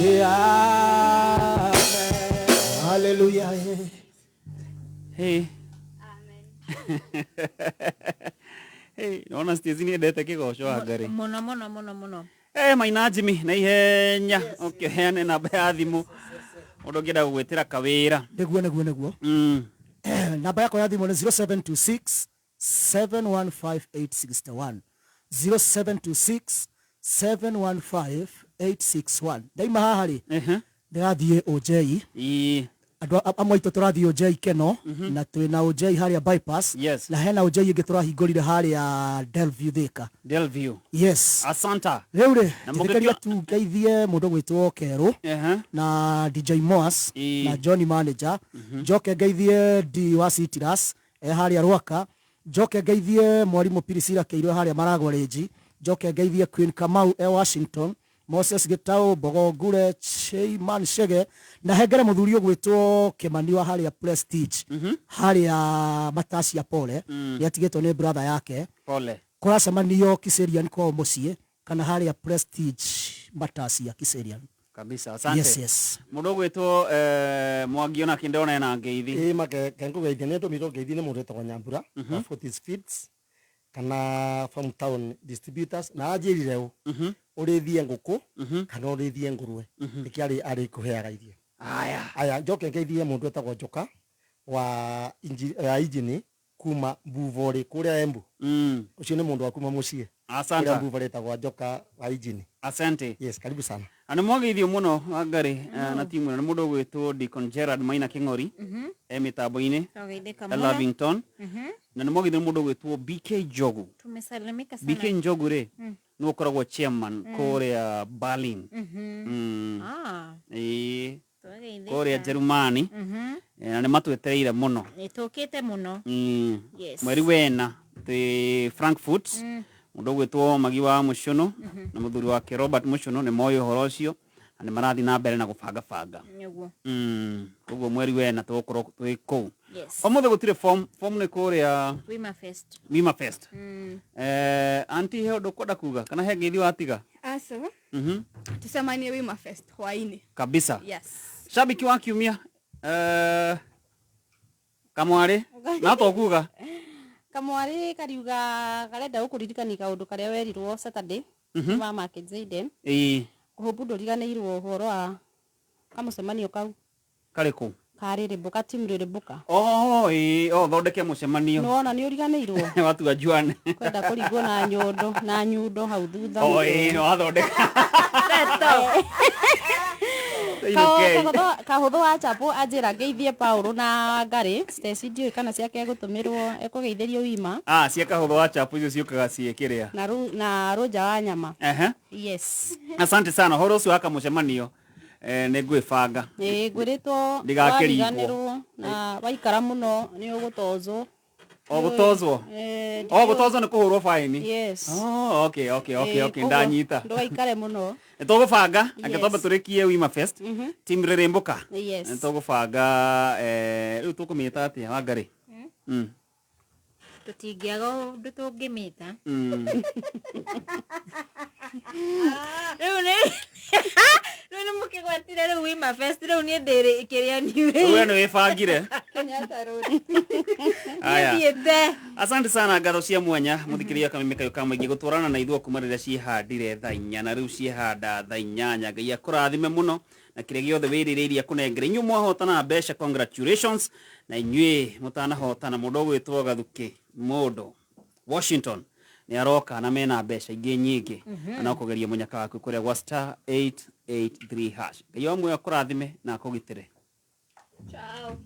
Yeah. Hallelujah. Hey. Amen. Hey, naona Stacy ni endete kigoco wa Ngarĩ. Mũno mũno mũno mũno. Eh, Maina Jimmy na ihenya ũkĩheane namba ya thimũ mũndũ ũngĩenda gũgwĩtĩra kawĩra. Nĩguo nĩguo nĩguo. Namba yakwa ya thimũ nĩ 0726 715861 0726 715861. Ndaima haha rĩ ndĩrathiĩ OJ. Andũ amwe aitũ tũrathiĩ OJ Keno na twĩna OJ harĩa bypass. Yes. Na hena OJ ĩngĩ tũrahingũrire harĩa Delview Thika. Delview. Yes. Asanta. Rĩu rĩ Na njĩtĩkĩria tu ngeithie mũndũ gwĩtwo Kerũ na DJ Moas na Johnny Manager, njoke ngeithie D wa Citrus e harĩa Rwaka, njoke ngeithie mwarimũ Priscilla Kĩirũ e harĩa Maragwa Range, njoke ngeithie Queen Kamau e Washington, Moses Gitau, Mbogo Ngure, Cheiman Shege na hengere mũthuri ũgwĩtwo Kĩmani wa harĩa Prestige harĩa Matacia Pole nĩ atigĩtwo nĩ brother yake. Pole. Kũracemanio Kiserian kwao mũciĩ kana harĩa Prestige Matacia Kiserian. Kabisa, asante. Yes, yes. Mũndũ ũgwĩtwo Mwangi onake ndĩrona ena ngeithi. Ĩ make ngũgeithia nĩ ndũmĩirwo ngeithi nĩ mũndũ wĩtagwo Nyambura wa Fortis Feeds kana Farm Town Distributors na anjĩrire ũ ũrĩithie ngũkũ kana ũrĩithie ngũrwe nĩkĩo arĩ arĩkũheaga irio. Aya. Aya njoke ngeithie mũndũ wĩtagwo Njoka wa injini kuma Mbuvori kũrĩa Embu. Ũcio nĩ mũndũ wa kuma mũciĩ. Asante. Kũrĩa Mbuvori etagwo Njoka wa injini. Asante. Yes, karibu sana. Na nĩ mwageithio mũno Wangari na timu ĩno nĩ mũndũ ũgwĩtwo Deacon Gerard Maina Kĩng'ori e mĩtambo-inĩ Twageithĩka e mũno. Lavington na nĩ mwageithio nĩ mũndũ ũgwĩtwo BK Njogu. Tumesalimika sana. BK Njogu rĩ nĩwe ũkoragwo chairman kũrĩa Berlin. Ah, Ĩĩ twageithĩka. kũrĩa Jerumani. Na nĩ matwetereire mũno. Nĩ tũkĩte mũno. Yes. Mweri wena twĩ Frankfurt mũndũ ũgwĩtwo Magi wa Mũcũnũ na mũthuri wake Robert Mũcũnũ nĩ moĩ ũhoro ũcio na nĩ marathiĩ na mbere na gũbanga banga. Nĩguo. Koguo mweri wena tũgũkorwo twĩ kũu. Yes. Ũmũthĩ gũtirĩ form, form nĩ kũrĩa Wima Fest. Wima Fest. Auntie he ũndũ ũkwenda kuga kana he ngeithi watiga? Aca. Tucemanie Wima Fest hwainĩ. Kabisa. Yes. Shabiki wa kiumia kamwarĩ na tokuga Kamwarĩ kariuga karenda gũkũririkania kaũndũ karĩa werirwo Saturday wa Market Zaiden. Ĩĩ. Kũhũmbu ndũriganĩirwo ũhoro wa kamũcemanio kau karĩkũ? Karĩrĩmbũka timu rĩrĩmbũka. Oh, ĩĩ, oh thondeke mũcemanio. Nĩwona nĩ ũriganĩirwo Watua Juan. kwenda kũringwo na nyondo na nyundo hau thutha. Oh, ĩĩ, nĩ wathondeka. Kahũthũ wa Chapo anjĩra ngeithie Paũlũ na Ngarĩ Stacy ndiũĩ kana ciake egũtũmĩrwo ekũgeithĩrio Wima. Ah, cia kahũthũ wa Chapo icio ciũkaga ciĩ kĩrĩa. Na na Rũnja wa nyama. Ehe. Yes. Asante sana ũhoro ũcio wa kamũcemanio nĩ ngwĩbanga. Ĩĩ ngwĩrĩtwo Ndigakĩringwo. wariganĩrwo na waikara mũno nĩ ũgũtozwo. O gũtozwo? Eh, O gũtozwo nĩ kũhũrwo faini? Yes. Oh, okay. Eh, Okay, koguo ndanyita. Ndũgaikare mũno. Nĩ tũgũbanga, reke Yes. twambe tũrĩkie Wima Fest. Team Rĩrĩmbũka. Yes. Nĩ tũgũbanga rĩu tũkũmĩta atĩa Wangarĩ? Tũtingĩaga ũndũ tũngĩmĩta. Rĩu nĩ mũkĩgwatire rĩu Wima Fest, rĩu niĩ ndĩrĩ kĩrĩa niĩ. We nĩ wĩbangire. Kenyatta Road. Aya. Thiĩte. Asante sana, ngatho cia mwanya mũthikĩrĩria kameme kayo ka mũingĩ gũtwarana na ithuĩ kuma rĩrĩa ciĩhandire thaa 4 na rĩu ciĩhanda thaa 8. Ngai akũrathime mũno na kĩrĩa gĩothe wĩrirĩirie akũnengere. Inyuĩ mwahotana mbeca, congratulations, na inyuĩ mũtanahotana, mũndũ ũgwĩtwo Gathukĩ mũndũ Washington nĩ aroka na mena mbeca ingĩ nyingĩ. Na no kũgeria mũnyaka waku kũrĩa gwa *883#. Ngai wa muoyo akũrathime na akũgitĩre. Ciao.